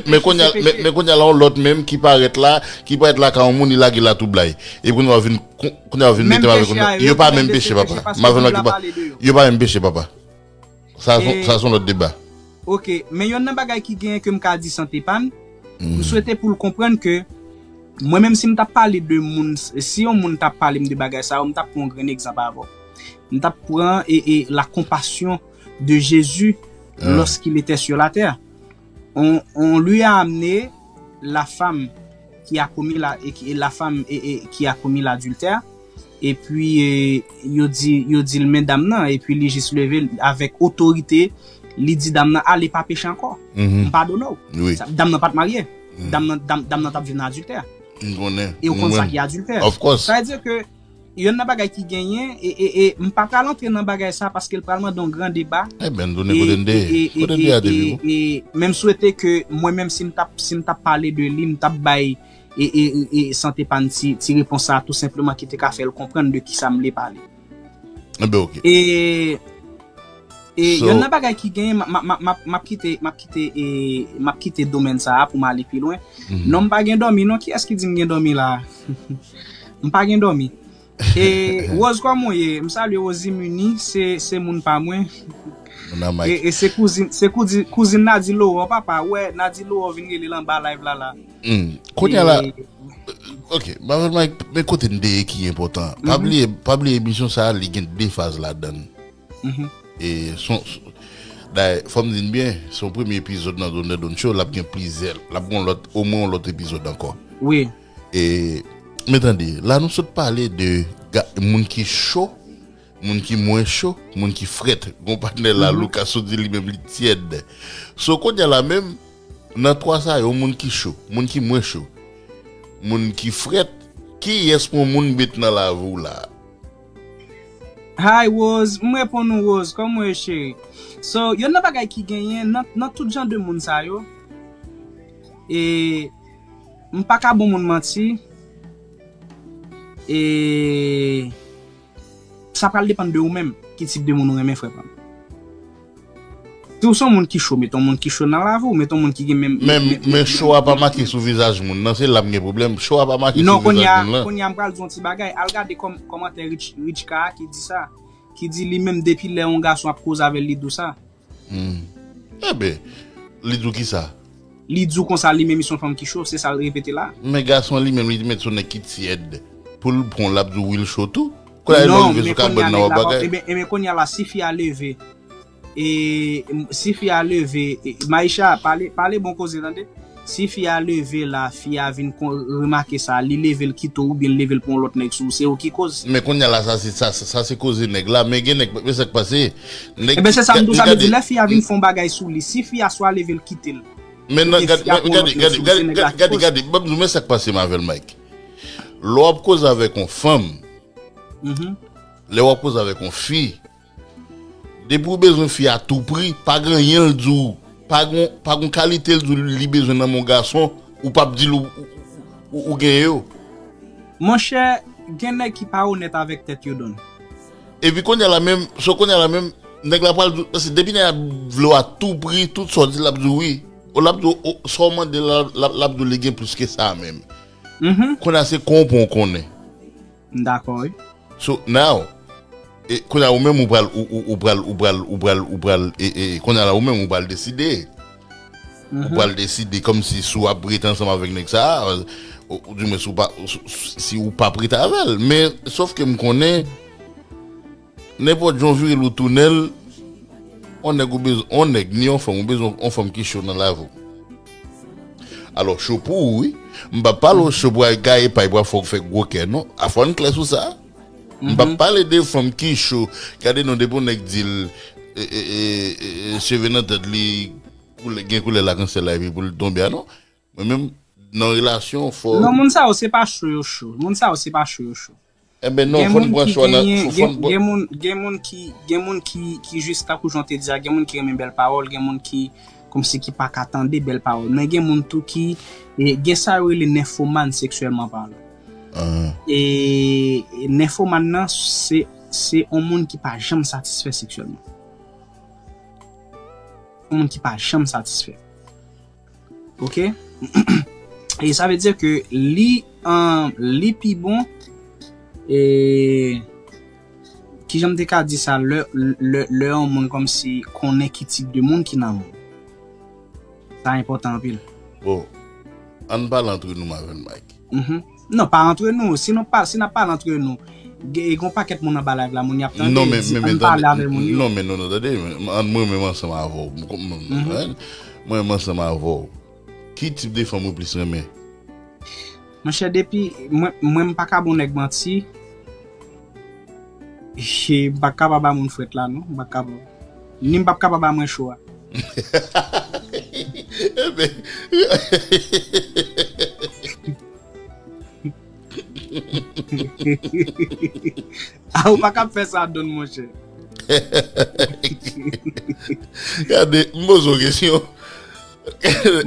men kounye a la yon lòt menm ki parèt la, ki parèt la ka yon moun, li lage la tou blay. E kounye a vin, kounye a vin mete m avè kounye a. Yo pa menm peche, papa. Mavel Mike, yo pa menm peche, papa. Sa se yon lòt deba. Ok, men yonn nan bagay ki genyen ke m ka di Santepan, m swete pou l konprann ke mwen menm si m t ap pale de moun, si yon moun t ap pale m de bagay sa yo, m t ap pran yon grenn egzanp avè w. M t ap pran e, e la compassion de Jésus lorsqu'il était sur la terre. On, on lui a amené la femme qui a commis la, et qui, et la femme et, et qui a commis l'adultère. Epi e, yo di, yo di l men dam nan, epi li jis leve avèk otorite, li di dam nan ale pa peche ankò. M padone w. Dam nan pa t marye. Dam nan, dam, dam nan t ap viv nan adiltè. E w konn sa ki adiltè. Sa vle di ke yonn nan bagay ki genyen, e, e, e m pa pral antre nan bagay sa paske l pral mande yon gran deba. Ebyen, n tounen kote n te ye. Kote n te ye a depi, bon? E men m swete ke mwen menm si m t ap, si m t ap pale de li, m t ap bay e, e, e, e Santepan ti, ti repons sa a tou senpleman ki te ka fè l konprann de kisa m vle pale. Enben, ok. E, e yonn nan bagay ki genyen, m, m, m, m, m ap kite, m ap kite, e, m ap kite domèn sa a pou m ale pi lwen. Non, m pa gen dòmi, non. Kiyès ki di m gen dòmi la a? M pa gen dòmi. E, Rose, kòman w ye? M salye Rosie Muni, se, se moun pa mwen. E, e se kouzin, se kouzin, kouzin Nadi Laurent, papa. Wè, Nadi Laurent vin rele l anba live la, la. Hmm. Kounye a la, e, ok, Mavel Mike, men kote n te ye ki enpòtan. Pa bliye, pa bliye emisyon sa a, li gen de faz ladan l. E son, son, dayè, fò m di n byen, se yon premye epizòd nan Don Don Show, l ap gen plizyè, l ap gen yon lòt, omwen yon lòt epizòd ankò. Wi. E, men tande, la nou sot pale de ga-, moun ki cho, moun ki mwen cho, moun ki frèt. Gon patnè la, Lucas, sot di li menm li tyèd. So, kounye a la menm, nan twa sa yo, moun ki cho, moun ki mwen cho, moun ki frèt, kiyès pou moun met nan lavi w la? Hi, Rose. M reponn ou, Rose. Kòman w ye, cheri? So, yonn nan bagay ki genyen nan, nan tout jan de moun sa yo, e m pa ka bon moun manti, e sa pral depann de ou menm, ki tip de moun ou renmen, frè pa m. Si w se yon moun ki cho, met yon moun ki cho nan lavi w, met yon moun ki gen menm, men, men cho a pa make sou vizaj moun nan, se la m gen pwoblèm. Cho a pa make sou vizaj moun nan. Non, kounye a, kounye a m pral di yon ti bagay. Al gade kòm, kòmantè Rich, Richka a ki di sa, ki di li menm depi lè yon gason ap koze avè l, li di w sa. Hmm. Enben, li di w kisa? Li di w konsa li menm li se yon fanm ki cho, se sa l repete la. Men gason an li menm li met se yon nèg ki tyèd. Pou l pran l ap di w wi l cho tou. Kounye a lè w rive sou kabann nan w ap bagay. Ebyen, ebyen kounye a la si fi a leve, e si fi a leve, e, Maisha, pale, pale bon koze tande. Si fi a leve la, fi a vin kon, remake sa, li leve l kite w oubyen l leve l pran yon lòt nèg sou ou, se ou ki koz. Men kounye a la sa se, sa, sa se koze nèg la, men gen nèg, men sa k pase. Nèg, ebyen se sa m di w, sa vle di lè fi a vin fè yon bagay sou li, si fi a swa leve l kite l, men nan, gade, gade, gade, gade, gade, ban m di w men sa k pase Mavel Mike. Lè w ap koze avèk yon fanm, lè w ap koze avèk yon fi, depi w bezwen fi a tou pri, pa gen anyen l di w, pa gon, pa gon kalite l di w li bezwen nan men yon gason, ou p ap di l ou, ou, ou genyen yo. Monchè, gen nèg ki pa onèt avèk tèt yo, Don. Epi kounye a la menm, so kounye a la menm, nèg la pral di w, paske depi nèg la vle w a tou pri, tout sa w di l ap di w wi. Ou l ap di w, sa w mande l la, l ap, l ap di w li gen plis ke sa menm. Kounye a se konprann w konnen. M dakò, wi. So, now, e, kounye a ou menm ou pral, ou, ou, ou pral, ou pral, ou pral, ou pral, e, e, kounye a la ou menm ou pral deside. Ou pral deside kòmsi si w ap rete ansanm avèk nèg sa a, ou, ou, di mwen si w pa, si, si w p ap rete avè l. Men, sòf ke m konnen, nenpòt jan w vire l ou tounen l, yon nèg ou bezwen, yon nèg, ni yon fanm, ou bezwen yon fanm ki cho nan lavi w. Alò, cho pou ou, wi. M p ap pale w cho pou al gaye pay pou ap fè w fè gwo kè, non. A fò n klè sou sa. M p ap pale de fanm ki cho. Gade non, depi yon nèg di l, e, e, e, e, e, cheve nan tèt li, koulè, gen koulè lakansyèl la, epi pou l tonbe a, non. Mwen menm, nan relasyon, fò. Non, moun sa yo, se pa cho yo cho. Moun sa yo, se pa cho yo cho. Enben non, fò n pran chwa nan, fò n pran. Gen moun, gen moun ki, gen moun ki, ki jis tankou jan w te di a, gen moun ki renmen bèl pawòl, gen moun ki, kòmsi ki pa ka tande bèl pawòl. Men gen moun tou ki, e, gen sa yo rele nenfomàn seksyèlman palan. E, e nenfomàn nan, se, se yon moun ki pa janm satisfè seksyèlman. Yon moun ki pa janm satisfè. Ok? E sa vle di ke li, an, li pi bon, e, kijan m te ka di sa, lè, lè, lè yon moun kòmsi konnen ki tip de moun ki nan moun. Sa enpòtan anpil. Bon, ann pale antre nou, m avè l, Mike. Mhm. Non, pa antre nou. Si nou pa, si n ap pale antre nou, gen, gen yon pakèt moun anba live la, moun y ap tande, non, men, di, men, ann men, pale tande, avè moun yo. Non, men non, non, tande, mwen, mwen menm ansanm avè w. Mwen, mwen, mwen, mwen menm ansanm avè w. Ki tip de fanm ou plis renmen? Monchè, depi, mwen, mwen, m pa ka ba yon nèg manti. Che, m pa ka pa ba moun frèt la, non. M pa ka pa. Ni m p ap ka pa ba mwen cho a. Enben. A, ou pa ka ap fè sa, Don, monchè. Gade, m poze w kesyon.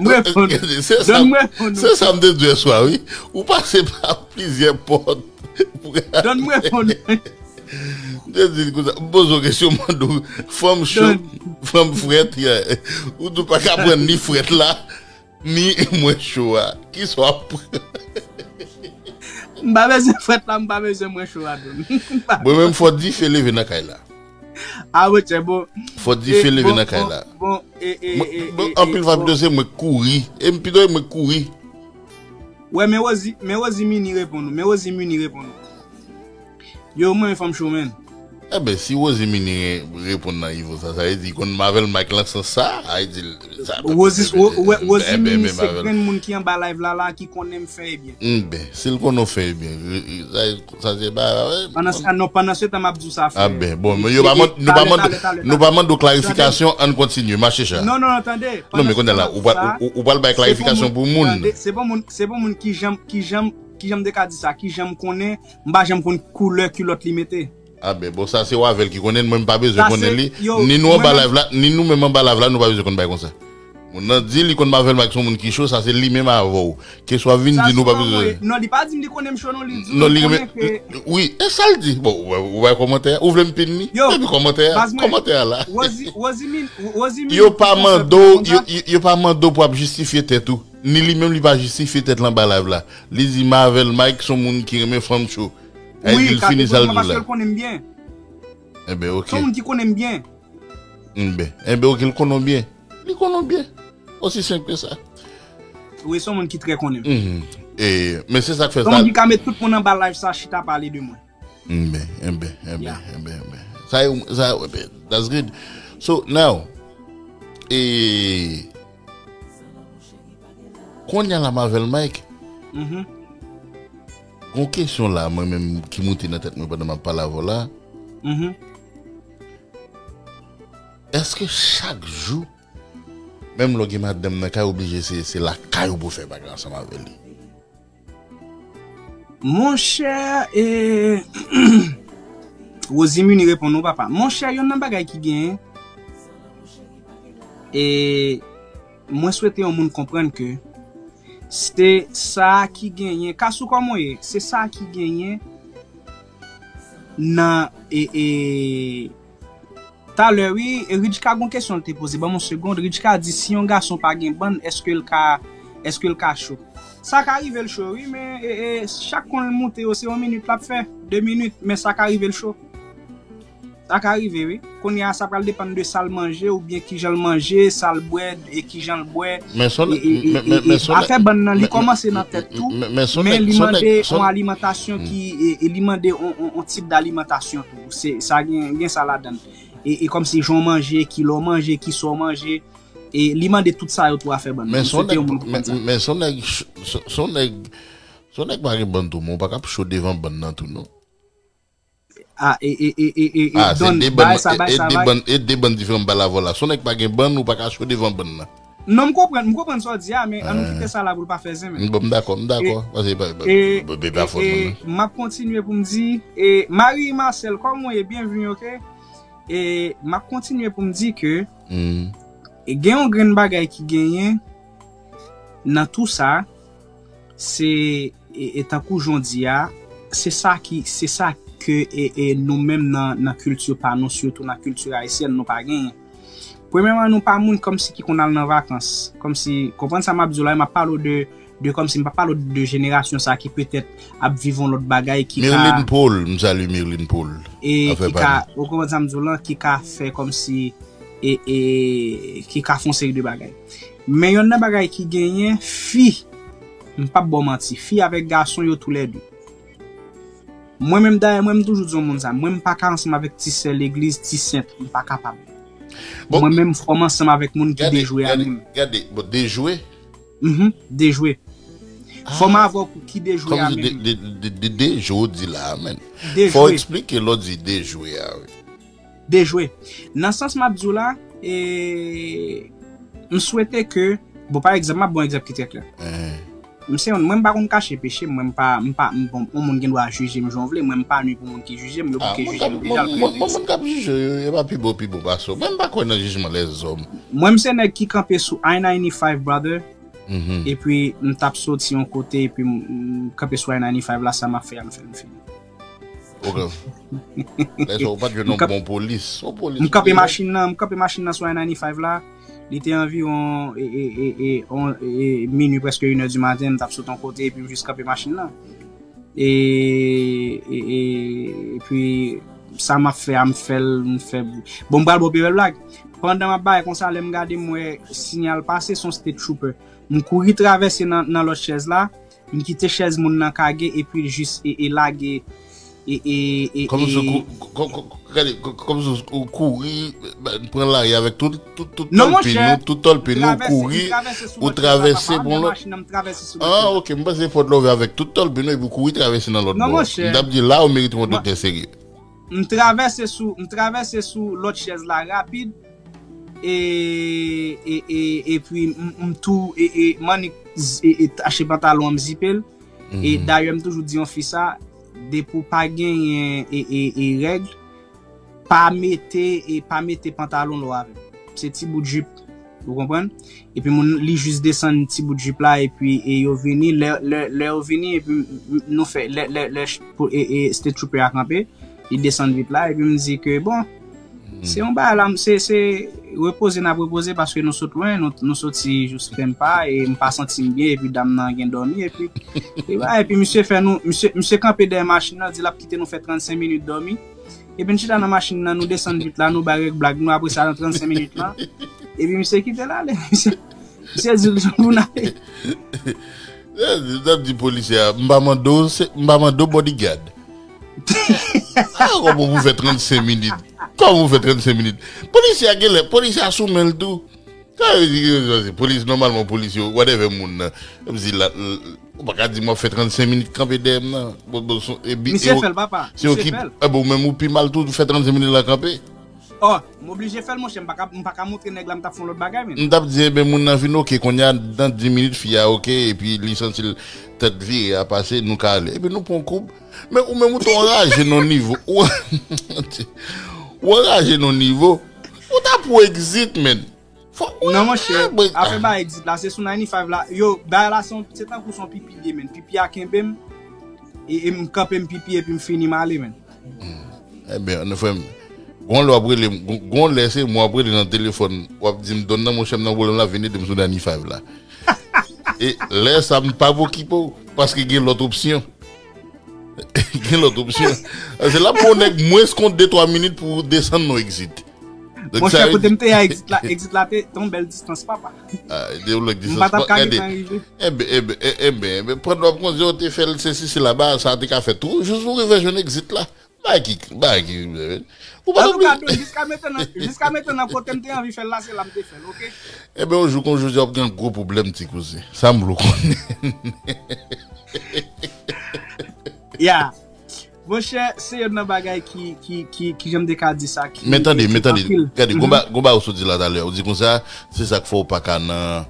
M reponn. Se sa, Don, m reponn ou. Se sa m te di w yè swa, wi. Ou pase pa plizyè pòt. Don, m reponn ou. M te di l konsa, m poze w kesyon, m mande w, fanm cho, Don, fanm frèt, yeah. Ou di w pa ka pran ni frèt la, ni mwen cho a. Kisa w ap pran? M pa bezwen frèt la, m pa bezwen mwen cho a, Don. M pa. Mwen menm, fò dife leve nan kay la. A, monchè, bon. Fò dife leve nan kay la. Bon, e, e, bon, e, bon, e, anpil fwa, bon, pito se mwen k kouri. E m pito e mwen k kouri. Wè, men Rosie, men Rosie Mini reponn ou. Men Rosie Mini reponn ou. Yo, mwen fanm cho, menn. Enben, si Rosie Mini re-, reponn nan nivo sa, sa vle di konn Marvel Mike lan sans sa, sa vle di l, sa pa Rosie, Ro-, wè, Rosie Mini se grenn moun ki anba live la, la, ki konnen m fè e byen. Enben, si l konnen w fè e byen, sa, sa se pa, wè. Pandan, ah, non, pandan se tan m ap di w sa, frè. Ah ben, bon, men yo pa mande, nou pa mande, nou pa mande w klarifikasyon, ann kontinye, mache cha. Non, non, non, tande. Non, men konnen la, ou pral, ou, ou pral bay klarifikasyon pou moun. Tande, se bon moun, se bon moun ki janm, ki janm, ki janm te ka di sa, ki janm konnen, m pa janm konn koulè kilòt li mete. Ah ben, bon, sa se w avè l ki konnen l, mwen m pa bezwen konnen li. Ni nou anba live la, ni nou menm anba live la, nou pa bezwen konn bagay konsa. Moun nan di li konn Marvel Mike se yon moun ki cho, sa se li menm avè w. Keswa vin di nou pa bezwen. Non, li pa di m li konnen m cho, non, li di m konnen ke. Wi, e sa l di. Bon, ou wè, ou wè kòmantè a, ou vle m pin li? Epi kòmantè a, kòmantè a la. Yo pa mande w, yo, yo, yo pa mande w pou ap jistifye tèt ou. Ni li menm li pa jistifye tèt l anba live la. Li di Marvel Mike se yon moun ki renmen fanm cho. Wi, li fini sa l di la. Paske l konnen m byen. Enben, ok. Se yon moun ki konnen m byen. Enben, enben, ok, li konnen w byen. Li konnen w byen. Osi senp ke sa. Wi, se yon moun ki trè konnen m. Mhm. E, men se sa k fè sa. Se yon moun ki ka met tout moun anba live sa chita pale de mwen. Enben, enben, enben, enben, enben. Sa yo, sa yo, enben, that's good. So, now, e, kounye a la, Marvel Mike, mhm, gon kesyon la, mwen menm ki moute nan tèt mwen pandan m ap pale avè w la. Mhm. Èske chak jou, menm lè w gen madanm nan kay, oblije se, se lakay ou pou w fè bagay ansanm avè li? Monchè, e, Rosie Muni reponn ou, papa. Monchè, youn nan bagay ki genyen, e, mwen swete yon moun konprann ke se sa ki genyen, ka sou kòman w ye, se sa ki genyen nan, e, e, talè, wi, e Ridjka gon kesyon l te poze. Ban m yon segond. Ridjka di, si yon gason pa gen bann, èske l ka, èske l ka cho? Sa ka rive l cho, wi, men, e, e, chak kon l moute yo, se yon minit l ap fè, de minit, men sa ka rive l cho. Sa ka rive, wi. Kounye a, sa pral depann de sa l manje, oubyen kijan l manje, sa l bwè, e kijan l bwè. Men son, e, e, e, men, men, e, men son, afè bann nan, li kòmanse nan tèt tou, men, men son, men li mande yon alimantasyon ki, e, e li mande yon, yon, yon tip dalimantasyon tou. Se, sa gen, gen sa ladan l. E, e kòmsi jan w manje, kilè w manje, kisa w manje. E li mande tout sa yo tou afè bann nan. Men son nèg, men, men son nèg, son, son nèg, son nèg pa gen bann tou, men w pa ka ap cho devan bann nan tou, non. Ah, e, e, e, e, e, e, ah, se Don, de bann, bay sa, e, bay e sa, de bay. Bann, e de bann diferan m pale avè w la. Si yon nèg pa gen bann, ou pa ka cho devan bann nan. Non, m konprann, m konprann sa w di a, men ann nou kite sa la pou l pa fè zen, men. Bon, m dakò, m dakò. Paske e pa, e pa, e, e pa e, fòt e, mwen, non. M ap kontinye pou m di, e, Marie Marcel, kòman w ye? Byenvini, oke? E m ap kontinye pou m di ke e gen yon grenn bagay ki genyen nan tou sa, se, e, e tankou jan w di a, se sa ki, se sa ke, e, e nou menm nan, nan kilti pa nou, sitou nan kilti ayisyèn, nou pa genyen. Premyèman, nou pa moun kòmsi ki konn al nan vakans. Kòmsi, konprann sa m ap di w la, m ap pale w de, de kòmsi m pa pale w de jenerasyon sa ki petèt ap viv yon lòt bagay ki ka Mirline Paul, m salye Mirline Paul. E ki ka, ou konprann sa m di w lan, ki ka fè kòmsi, e, e, ki ka fè yon seri de bagay. Men yonn nan bagay ki genyen, fi, m p ap ba w manti, fi avèk gason yo toulède. Mwen menm, dayè, mwen, m toujou di yon moun sa. Mwen, m pa ka ansanm avèk ti sè legliz, ti sent. M pa kapab. Bon, mwen menm, fò m ansanm avèk moun ki gade, dejwe a gade, menm. Gade, bon, dejwe? Mhm, dejwe. Fò m avè w ki dejwe a menm. Kòm de, de, de, de, dejwe w di la a, menm. Dejwe. Fò w eksplike lè w di dejwe a, wi. Dejwe. Nan sans m ap di w la, e, m swete ke, bon, pa egzanp, m ap ba w egzanp ki trè klè. M se yon, mwen m pa konn kache peche m, mwen m pa, m pa, m, bon, yon moun gen dwa jije m jan w vle, mwen m pa ni pou moun ki jije m, yo bouke jije m deja, l trè trist. Mwen, mwen, mwen, mwen k ap jije yo, yo pa pi bon, pi bon pase w. Mwen m pa kwè nan jijman lèzòm. Mwen m se nèg ki kanpe sou I ninety-five, brother. Epi m t ap soti yon kote, epi m, m kanpe sou I ninety-five la, sa m ap fè a, m fè l, m fini. Ok. Lè sa, ou pa t jwenn yon bon polis. Yon polis. M kanpe machin nan, m kanpe machin nan sou I ninety-five la. Li te anviwon, e, e, e, e, on, e, minwi, prèske inè di maten, m t ap sot yon kote, epi m jis kanpe machin nan. E, e, e, epi, sa m ap fè a, m fè l, m fè. Bon, m pral ba w pi bèl blag. Pandan m ap bay konsa, lè m gade, m wè sinyal pase, se yon state trooper. M kouri travèse nan, nan lòt chèz la. M kite chèz moun nan kage epi l jis e, e lage e, e, e, kòm si ou e kou-, kò-, kò-, gade, kò-, kòm si ou kouri, pran lari avèk tout, tout, tout tòlpin ou, tout tòlpin ou, kouri, ou travèse pou lòt. Ah, ok, m panse fòt love avèk tout tòlpin ou epi ou kouri travèse nan lòt bò. M t ap di la ou merite yon doktè serye. M travèse sou, m travèse sou lòt chèz la rapid. E, e, e, epi m, m tou, e, e, m annik z-, e, e, tache pantalon an, m zipe l. E dayè, m toujou di yon fi sa, depi w pa genyen, e, e, e, règ, pa mete, e, pa mete pantalon lò avè l. Se ti bout jip, ou konprann? Epi moun, li jis desann ti bout jip la, epi, e, yo vini, lè, lè, lè yo vini, epi m, m, nou fè, lè, lè, lè, ch-, pou, e, e, state trooper a kanpe, li desann vit la, epi m di ke, bon, se yon bagay la, se, se repoze n ap repoze paske nou sot lwen, nou, nou soti jous Pempa, e m pa santi m byen, epi dam nan gen dòmi, epi, e ba, epi misye fè nou, misye, misye kanpe dèyè machin nan, di l ap kite nou fè trannsenk minit dòmi. Epi n chita nan machin nan, nou desann vit la, nou bay règ blag nou, apre sa, nan trannsenk minit lan, epi misye kite l ale, misye, misye di l, "Pou n ale." N ap di polisye a, "M pa mande w, se, m pa mande w bodyguard." Ah, kòman pou fè trannsenk minit? Kòman pou fè trannsenk minit? Polisye a genlè, polisye a sou men l tou. Sa vle di ki polis, nòmalman, polis yo, whatever moun nan. Kòmsi la, l-, ou pa ka di m ap fè trannsenk minit kanpe dèyè m nan. Bon, bon, se, e bi-, misye fè l, papa. Misye fè l. E bon, menm ou pi mal tou, ou fè trannsenk minit la kanpe. Oh, m oblije fè l, monchè, m pa ka, m pa ka montre nèg la m t ap fè yon lòt bagay, men. M t ap di, ebyen, moun nan vin oke, kounye a, nan dis minit, fi a oke, epi li santi l tèt vire a pase, nou ka ale. Epi nou pran yon koub. Men ou menm, ou t anraje nan nivo. Ou, ou anraje nan nivo. Ou ta pou exit, men. Fò, non, monchè, afè ba exit la, se sou ninety-five la. Yo, bagay la, se yon, se tankou se yon pipi l ye, men. Pipi a kenbe m, e, e m kanpe m pipi, epi m fini, m ale, men. Ebyen, nou fè m. Gon lè w ap rele m, gon, gon lè se mwen w ap rele nan telefòn, w ap di m, "Don nan, monchè, m nan pwoblèm la, vin ede m sou ninety-five la." E lè sa, m p ap okipe w, paske gen lòt opsyon. Gen lòt opsyon. Se la pou yon nèg mwens kon de twa minit pou desann nan exit. Donk, monchè, kote m te ye a, exit la, exit la te, te yon bèl distans, papa. Ah, te yon lòt distans. M pa t ap ka gentan rive. Enben, enben, enben, enben, pandan w ap kondui, w te fè l sesi, sela, ba, sa te ka fèt tou, jis ou rive jwenn exit la. Bagay ki, bagay ki, ou pa oblije. Antouka, Don, jiska mentnan, jiska mentnan, kote m te anvi fè l la, se la m te fè l, oke? Enben, yon jou kon jodi a, w ap gen gwo pwoblèm, ti kouzen. Sa m vle w konnen. Ya. Monchè, se youn nan bagay ki, ki, ki, ki jan m te ka di sa, ki... Men tande, men tande, gade, gon ba-, gon bagay ou sot di la talè, ou di konsa, se sa k fè w pa ka nan,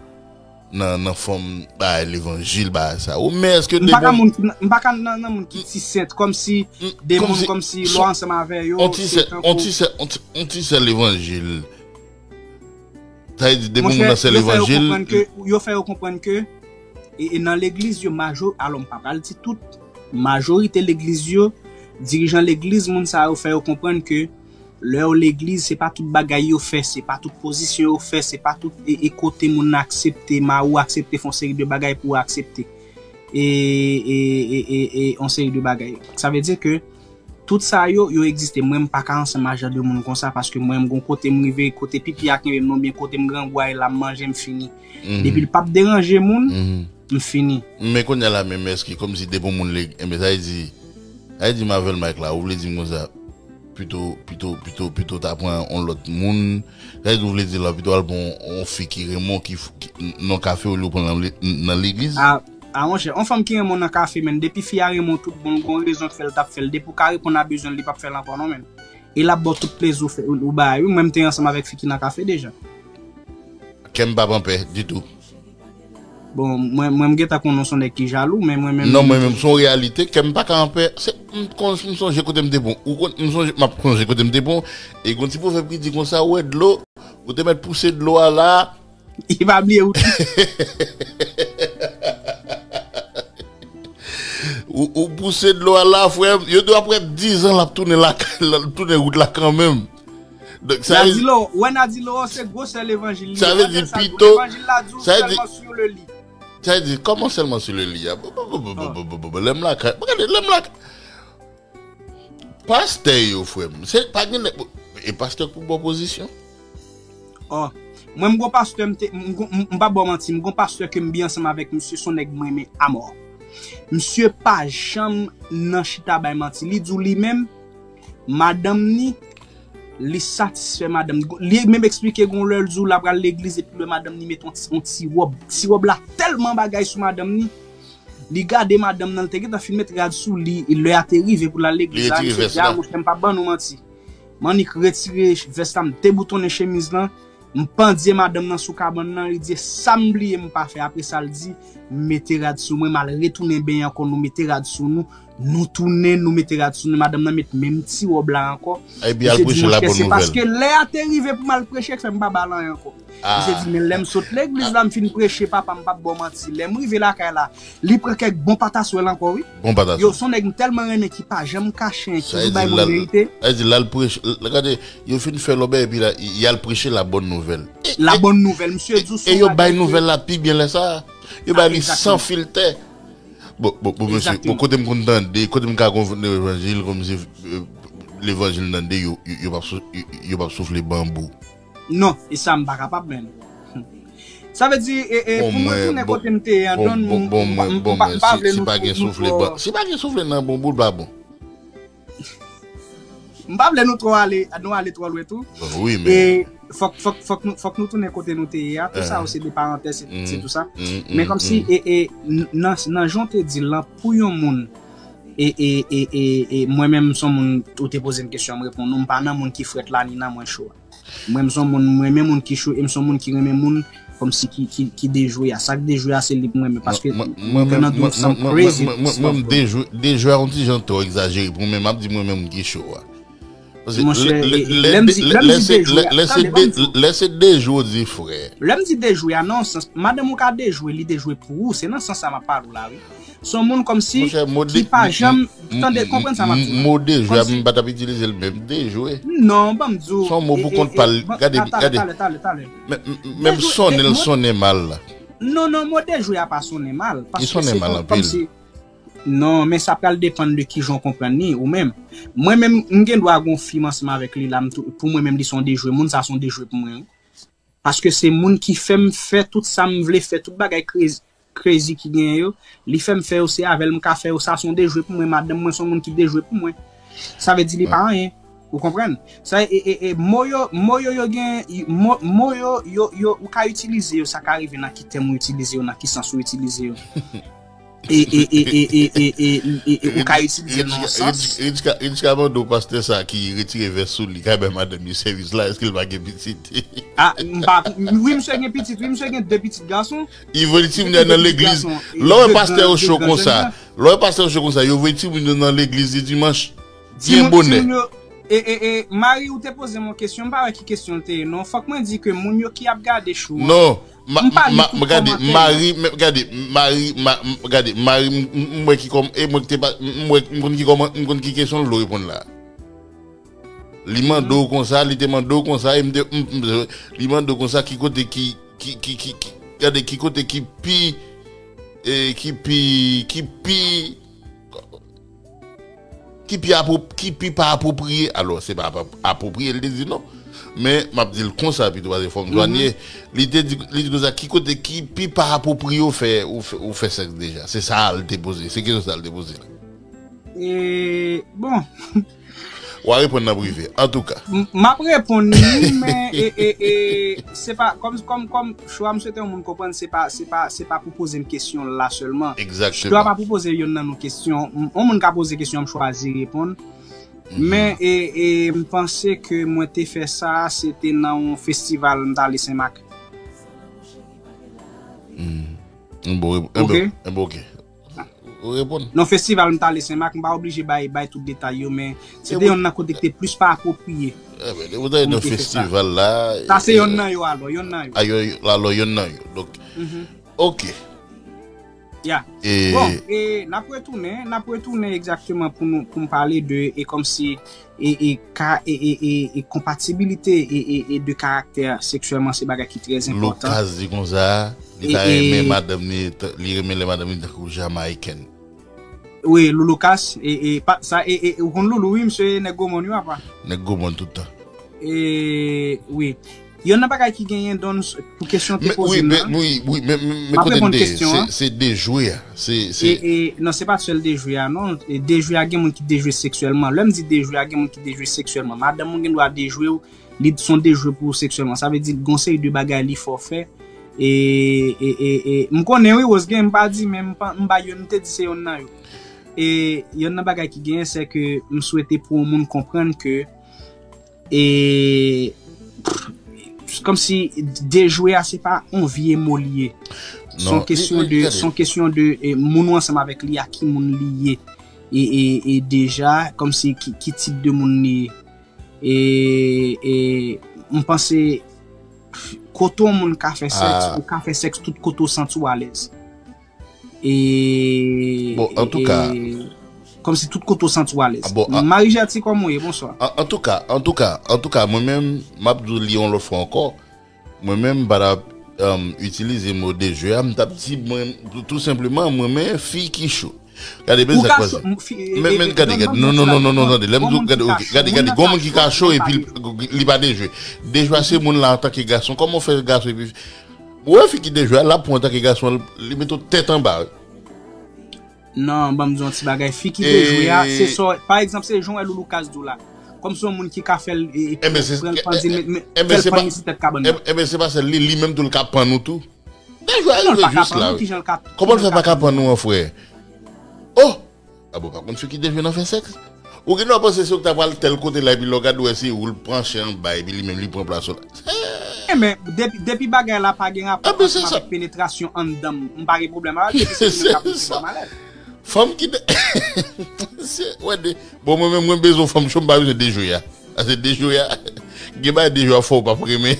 nan, nan fòm, bay levanjil, bay sa. Ou, men èske de moun... M pa ka moun ki, m pa ka nan, nan moun ki ti sent, kòmsi de moun, kòmsi lè w ansanm avè yo, on ti sè, on ti sè, on ti, on ti sè levanjil. Sa vle di, depi moun nan sè levanjil. Yo fè yo konprann ke, e, e nan legliz yo, majo-, alò, m pa pral di tout, majorite legliz yo, dirijan legliz, moun sa yo fè yo konprann ke lè yo legliz, se pa tout bagay yo fè, se pa tout pozisyon yo fè, se pa tout, e, e kote moun nan aksepte, mari w aksepte fè yon seri de bagay pou w aksepte. E, e, e, e, e yon seri de bagay. Sa vle di ke tout sa yo, yo egziste. Mwen, m pa ka ansanm a jan de moun konsa, paske mwen, m gon kote m rive, kote pipi a kenbe m, non, byen kote m grangou a ye la, m manje, m fini. Depi l p ap deranje moun, m fini. Men kounye a la menm, èske kòmsi depi yon moun lè, enben, sa vle di, sa vle di m avè l Mike la, ou vle di m konsa, pito, pito, pito, pito ta pran yon lòt moun, sa vle di ou vle di la, pito al pran yon, yon fi ki renmen w, ki, ki, nan kafe olye w pran l nan le-, nan legliz? A, a, monchè, yon fanm ki renmen w nan kafe, men depi fi a renmen w tout bon, l gon rezon k fè l t ap fè l. Depi w ka reponn a bezwen l, li p ap fè l ankò non, men. E l ap ba w tout plezi ou fè, ou, ou bay, wi. Mwen, m te ansanm avèk fi ki nan kafe deja. Kè m p ap anpè ditou. Bon, mwen, mwen, m gentan konnen w se yon nèg ki jalou, men mwen menm... Non, mwen menm, se yon reyalite, kè m pa ka anpè. Se, m konn, m sonje kote m te pran. Ou konn, m sonje, m ap sonje kote m te pran. E gon ti pwovèb ki di konsa, ou wè dlo, ou te mèt pouse dlo a la, li pa bliye ou tou. Ou, ou pouse dlo a la, frè m. Yo di w apre diz an, l ap tounen lakay, l ap tounen wout la kanmenm. Donk, sa vle di, Nadilo, wè, Nadilo, se gwosè levanjil li ye. Sa vle di pito, levanjil la di w sa vle di, sèlman sou le li. Sa vle di, kòman sèlman sou le li a? Bon, bon, bon, bon, bon, bon, bon, bon, bon, lè m lakay, gade, lè m lakay. Pastè yo, frè m, se pa gen nèg, e pastè k pou ba w pozisyon? Ò, mwen m gon pastè, m te, m gon, m, m pa ba w manti, m gon pastè ke m byen ansanm avèk misye, se yon nèg mwen renmen amò. Misye pa janm nan chita bay manti. Li di w li menm, madanm ni, li satisfè madanm ni. Li menm eksplike gon lè l di w l ap pral legliz epi l wè madanm ni met yon ti, yon ti wòb. Ti wòb la tèlman bagay sou madanm ni. Li gade madanm nan, li te gentan fin met rad sou li, e lè a te rive pou l al legliz la, misye di, a, monchè, m p ap ban nou manti. M annik retire vès la, m deboutonnen chemiz lan, m pandye madanm nan sou kabann nan, li di, e sa m bliye m pa fè. Apre sa, l di, m mete rad sou mwen, m al retounen benyen ankò, nou mete rad sou nou, nou tounen, nou mete rad sou nou, madanm nan met menm ti wòb la ankò. Epi al preche labòn nouvèl. Misye di, monchè, se paske lè a te rive pou m al preche k fè m pa ba l anyen ankò. Misye di, men lè m sot legliz la, m fin preche, papa, m p ap ba w manti. Lè m rive lakay la, li pran kèk bon pataswèl ankò, wi. Bon pataswèl. Yo, se yon nèg m tèlman renmen ki pa janm kache, ki toujou bay moun verite. Sa vle di, l al preche, l, gade, yo fin fè lòbèy, epi la, y al preche labòn nouvèl. E, labòn nouvèl, misye di w se yon bagay ke... E yo bay nouvèl la pi byen lè sa a. Yo bay li san filtè. Bon, bon, bon, mesye, bon, kote m konn tande, kote m ka konn levanjil, kòmsi, e, levanjil tande, yo, yo, yo p ap sou-, yo, yo p ap soufle banbou. Non, e sa m pa kapab, menm. Sa vle di, e, e, pou mwen tounen kote m te ye an, Don, m, m, m, m pa, m pa vle nou, nou, nou twò... Si pa gen soufle nan banbou, l pa bon. M pa vle nou twò ale, nou ale twò lwen tou. Bon, wi, men... E fòk, fòk, fòk nou, fòk nou tounen kote nou te ye a. Tout sa yo se de parantèz, se, se tou sa. Men kòmsi, e, e, n-, nan, nan jan w te di l lan, pou yon moun, e, e, e, e, e, mwen menm, m se yon moun, ou te poze m kesyon, m reponn ou, m pa nan moun ki frèt la, ni nan mwen cho a. Mwen, m se yon moun, m renmen moun ki cho, e m se yon moun ki renmen moun kòmsi ki, ki, ki dejwe a. Sa k dejwe a, se li pou mwen, men paske m nan do m sanm crazy. Mwen, mwen, mwen, mwen, mwen, dejwe, dejwe a yon ti jan twò egzajere pou mwen, men m ap di mwen menm ki cho a. Paske monchè, lè, lè, lè m di, lè m di dejwe a, tande, ban m di w. Lè se dejwe w di frè. Lè m di dejwe a, nan yon sans, madanm ou ka dejwe, li dejwe pou ou, se nan sans sa m ap pale w la, wi. Se yon moun kòmsi ki pa janm, tande, konprann sa m ap di w la. Mo dejwe a, m pa t ap itilize l menm, dejwe. Non, ban m di w. Se yon mo pou kont pa l. Gade, gade. Talè, talè, talè. Menm sonnen l sonnen mal la. Non, non, mo dejwe a pa sonnen mal. Li sonnen mal anpil. Non, men sa pral depann de kijan w konprann li, ou menm. Mwen menm, m gen dwa gon fi m ansanm avèk li la, m tou, pou mwen menm, li se yon dejwe. Moun sa se yon dejwe pou mwen, wi. Paske se moun ki fè m fè tout sa m vle fè, tout bagay crazy, crazy ki genyen yo, li fè m fè yo, se avè l m ka fè yo, sa se yon dejwe pou mwen, madanm mwen se yon moun ki dejwe pou mwen. Sa vle di li pa anyen. Ou konprann? Sa, e, e, e, mo yo, mo yo, yo gen, mo, mo yo, yo, yo, ou ka itilize yo, sa ka rive nan ki tèm ou itilize yo, nan ki sans ou itilize yo. e, e, e, e, e, e, e, e, e, ou ka itilize l nan yon sans. Ridjka, Ridjka mande w pastè sa ki retire vès sou li, ka bay madanm li sèvis la, èske l pa gen pitit? Ah, m pa, wi, misye gen pitit, wi, misye gen de pitit gason. Li voye timoun nan legliz. Lè w wè pastè yo cho konsa, lè w wè pastè yo cho konsa, yo voye timoun yo nan legliz le dimanch, byen bonè. Timoun yo, e, e, e, Mari, ou te poze m yon kesyon, m pa wè ki kesyon l te ye, non. Fòk mwen di ke moun yo ki ap gade show an, non, m pa li tout kòmantè yo. Gade, Mari, men, gade, Mari, ma, m, gade, Mari, m, m, m wè ki kòm, e mwen ki te pa, m, m wè, m konn ki kòman, m konn ki kesyon l vle w reponn la. Li mande w konsa, li te mande w konsa, e m te, m, m, li mande w konsa, ki kote ki, ki, ki, ki, ki, gade, ki kote ki pi, e, ki pi, ki pi, ki pi apwo-, ki pi pa apwopriye. Alò, se pa, pa apwopriye, li te di non. Men, m ap di l konsa pito, paske fò m jwenn ye. Li te di, li di konsa, ki kote ki pi pa apwopriye ou fè, ou fè, ou fè sèks deja? Se sa l te poze, se kesyon sa l te poze la. E, bon. W a reponn nan prive, antouka. M, m ap reponn li, men, e, e, e, se pa, kòm, kòm, kòm, Choix, m swete yon moun konprann, se pa, se pa, se pa pou poze m kesyon la sèlman. Egzakteman. Choix pa pou poze yonn nan nou kesyon. M, yon moun ka poze kesyon, m chwazi reponn. Mhm. Men, e, e, m panse ke mwen te fè sa, se te nan yon festival, m t ale Senmak. Mm. Bon, e, e, ok. Bon, e, bon, ok. Ou reponn. Nan festival, m t ale Senmak, m pa oblije bay, bay tout detay yo, men se te yonn nan kote ki te plis pa apwopriye. Ebyen, depi w t ale nan festival la, sa se yonn nan yo alò, yonn nan yo. A, yo, yo, alò, yonn nan yo. Donk, ok. Ya. E bon, e n ap retounen, n ap retounen egzakteman pou nou, pou m pale de, e kòmsi e, e, ka, e, e, e, e konpatibilite e, e, e de karaktè seksyèlman se bagay ki trè enpòtan. Lucas di konsa, li ta renmen madanm li, li renmen lè madanm li tankou Jamayiken. Wi, Lou Lucas, e, e, pa, sa, e, e, ou konn Loulou, wi, misye nèg gwo mòn, wi, apa. Nèg gwo mòn tout tan. E, wi. Yonn nan bagay ki genyen, Don, pou kesyon te poze m nan, wi, wi, men, men, men kote n te ye, se, se dejwe a. Se, se... E, e, non, se pa sèl dejwe a, non. E dejwe a, gen moun ki dejwe seksyèlman. Lè m di dejwe a, gen moun ki dejwe seksyèlman. Madanm ou gen dwa dejwe w, li se yon dejwe pou ou seksyèlman. Sa vle di, gen yon seri de bagay li fè w fè. E, e, e, e, m konnen, wi, Rose gen, m pa di, men m pa, m ba yonn, m te di se yonn nan yo. E yonn nan bagay ki genyen, se ke m swete pou yon moun konprann ke e, kòmsi dejwe a, se pa yon vye mo li ye. Se yon kesyon de, se yon kesyon de, e, moun ou ansanm avèk li a, ki moun li ye. E, e, e deja, kòmsi ki, ki tip de moun li ye. E, e, m panse, kote yon moun ka fè sèks, ou ka fè sèks tout kote w santi w alèz. E, bon, antouka, e, kòmsi tout kote w santi w alèz. Bon, Marie Gerty, kòman w ye? Bonswa. An, antouka, antouka, antouka, mwen menm, m ap di w li yon lòt fwa ankò. Mwen menm, m pa t ap, um, itilize mo dejwe a, m t ap di, mwen, tou, tou senpleman, mwen, men fi ki cho. Gade, men sa k pase. Men, men, gade, gade, non, non, non, non, non, tande, lè m di w, gade, ok, gade, gade, gon moun ki ka cho epi li pa dejwe. Dejwe a se moun la antanke gason. Kòman w fè gason epi Ou wè fi ki dejwe a, l ap pran antanke gason, li mete w tèt anba, wi. Non, ban m di w yon ti bagay. Fi ki dejwe a, se sa, pa egzanp, se jan w wè Loulou Kaz di w la. Kòm se yon moun ki ka fè l, e, e, pran l pandi, fè l panye sou tèt kabann nan. Enben, se pa sèl li, li menm tou, l ka pann ou tou. Dejwe a rive jis la, wi. Kòman l fè pa ka pann ou an, frè? Oh! A bon, pa konn fi ki dejwe nan fè sèks? Ou gen dwa panse se ou ki ta pral tèl kote la, epi lè w gade, w wè se ou, l pran chè anba, epi li menm li pran plas ou la. Enben, depi, depi bagay la pa gen rapò ansanm avèk penetrasyon anndan m, m pa gen pwoblèm avè l, depi se li menm k ap mete m alèz. Fanm ki de-, se, wè de, bon, mwen menm, mwen bezwen fanm cho, m pa bezwen dejwe a. Paske dejwe a, gen bagay dejwe a fè w p ap renmen.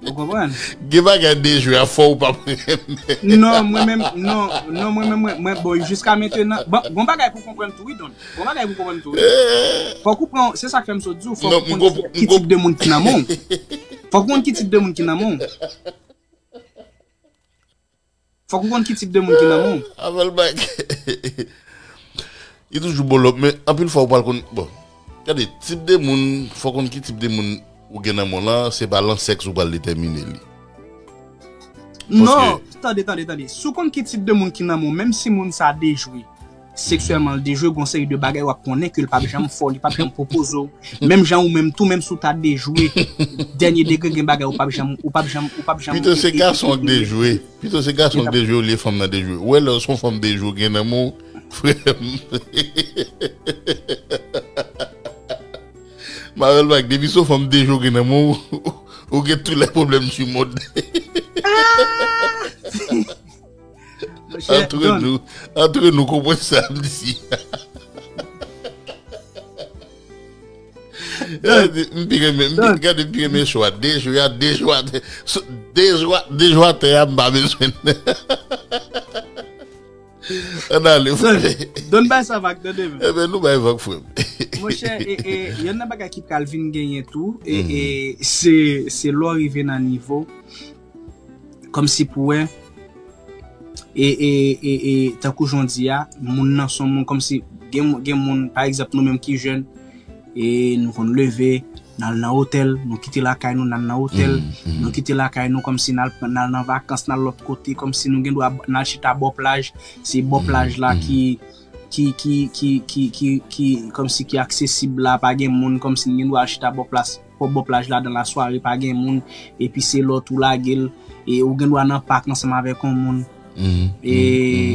Ou konprann? Gen bagay dejwe a fè w p ap renmen. Non, mwen menm, non, non, mwen menm, mwen, mwen, bon, jiska mentenan, bon, gon bagay pou konprann tou, wi, Don. Gon bagay pou konprann tou, wi. Fòk ou pran, se sa k fè m sot di w, fòk ou konn ki, ki tip de moun ki nan men w. Fòk ou konn ki tip de moun ki nan men w. Fòk ou konn ki tip de moun ki nan men w. Avèl bak. Li toujou bolòp, men anpil fwa ou pral konn, bon. Gade, tip de moun, fò konn ki tip de moun ou gen nan men w lan, se pa lan sèks ou pral detèmine li. Non, tande, tande, tande. Si w konn ki tip de moun ki nan men w, menm si moun sa dejwe, seksyèlman l dejwe, gon seri de bagay w ap konnen ke l p ap janm fè w, li p ap janm pwopoze w. Menm jan ou menm tou, menm si w ta dejwe dènye degre, gen bagay ou p ap janm, ou p ap janm, ou p ap janm. Pito se gason k dejwe. Pito se gason k dejwe olye fanm nan dejwe. Ou wè lè se yon fanm dejwe w gen nan men w, frè m. Marvel Mac, depi se yon fanm dejwe w gen nan men w, ou gen tous les problèmes du monde. Entre nous, entre nous, konprann sa m di. M pi renmen, m pi, gade, m pi renmen chwa. Dejwe a, dejwe a, so- dejwe a, dejwe a tè a, m pa bezwen. Ann ale, frè. Don bay sa vag, tande m. Ebyen, nou bay vag, frè m. Monchè, e, e, yonn nan bagay ki pral vin genyen tou, e, e, se, se lè w rive nan nivo, kòmsi pou wè, e, e, e, e, tankou jan w di a, moun nan se yon moun, kòmsi gen, gen moun, pa egzanp, nou menm ki jèn, e nou konn leve, n al nan otèl, nou kite lakay nou, n al nan otèl, nou kite lakay nou kòmsi n al, n al nan vakans, n al lòt kote, kòmsi nou gen dwa n al chita bò plaj, se bò plaj la ki, ki, ki, ki, ki, ki, ki, kòmsi ki aksesib la, pa gen moun, kòmsi n gen dwa al chita bò plas, bò, bò plaj la dan lasware, pa gen moun, epi se lè w tou lage l, e ou gen dwa nan pak ansanm avèk yon moun. E, e,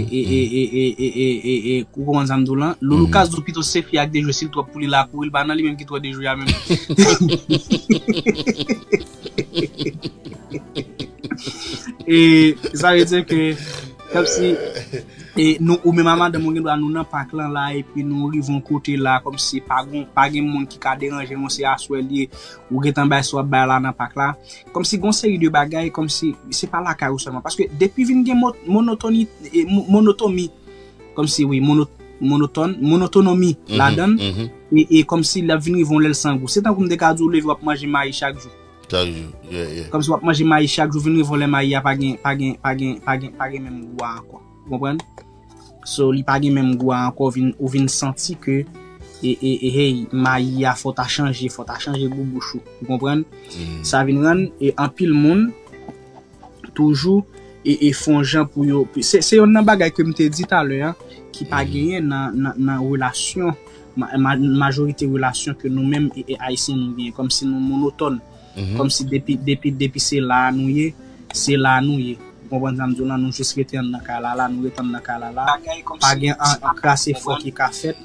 e, e, e, e, e, e, e, ou konprann sa m di w lan? Loulou Kas di w pito se fi a k dejwe, si l twòp pou li, l a kouri, l pa nan li menm ki twò dejwe a menm. E sa vle di ke, kòmsi, e nou, ou menm a madanm ou gen dwa nou nan pak lan la, epi nou rive yon kote la, kòmsi pa gon, pa gen moun ki ka deranje nou, se aswè l ye, ou gentan bay sa w ap bay la nan pak la. Kòmsi gon seri de bagay, kòmsi se pa lakay ou sèlman. Paske depi vin gen mo-, monotoni, e, mo-, monotomi, kòmsi wi, mono-, monotòn, monotonomi ladan l, e, e kòmsi l ap vin rive yon lè l san gou. Se tankou m te ka di w leve w ap manje mayi chak jou. Chak jou, yeah, yeah. Kòmsi w ap manje mayi chak jou, vin rive yon lè mayi a pa gen, pa gen, pa gen, pa gen, pa gen menm gou a ankò. Ou konprann? So, li pa gen menm gou a ankò, ou vin, ou vin santi ke, e, e, e, hey, mayi a fò w ta chanje, fò w ta chanje gou bouch ou. Ou konprann? Sa vin rann, e, anpil moun, toujou, e, e fè yon jan pou yo. Se, se yonn nan bagay ke m te di talè a, ki pa genyen nan, nan, nan relasyon, ma, ma, majorite relasyon ke nou menm, e, e Ayisyen nou genyen, kòmsi nou monotòn. Kòmsi depi, depi, depi se la a nou ye, se la a nou ye. Ou konprann sa m di w lan, nou jis rete anndan kay la, la, nou rete anndan kay la, la. Pa gen an, an kras efò ki ka fèt,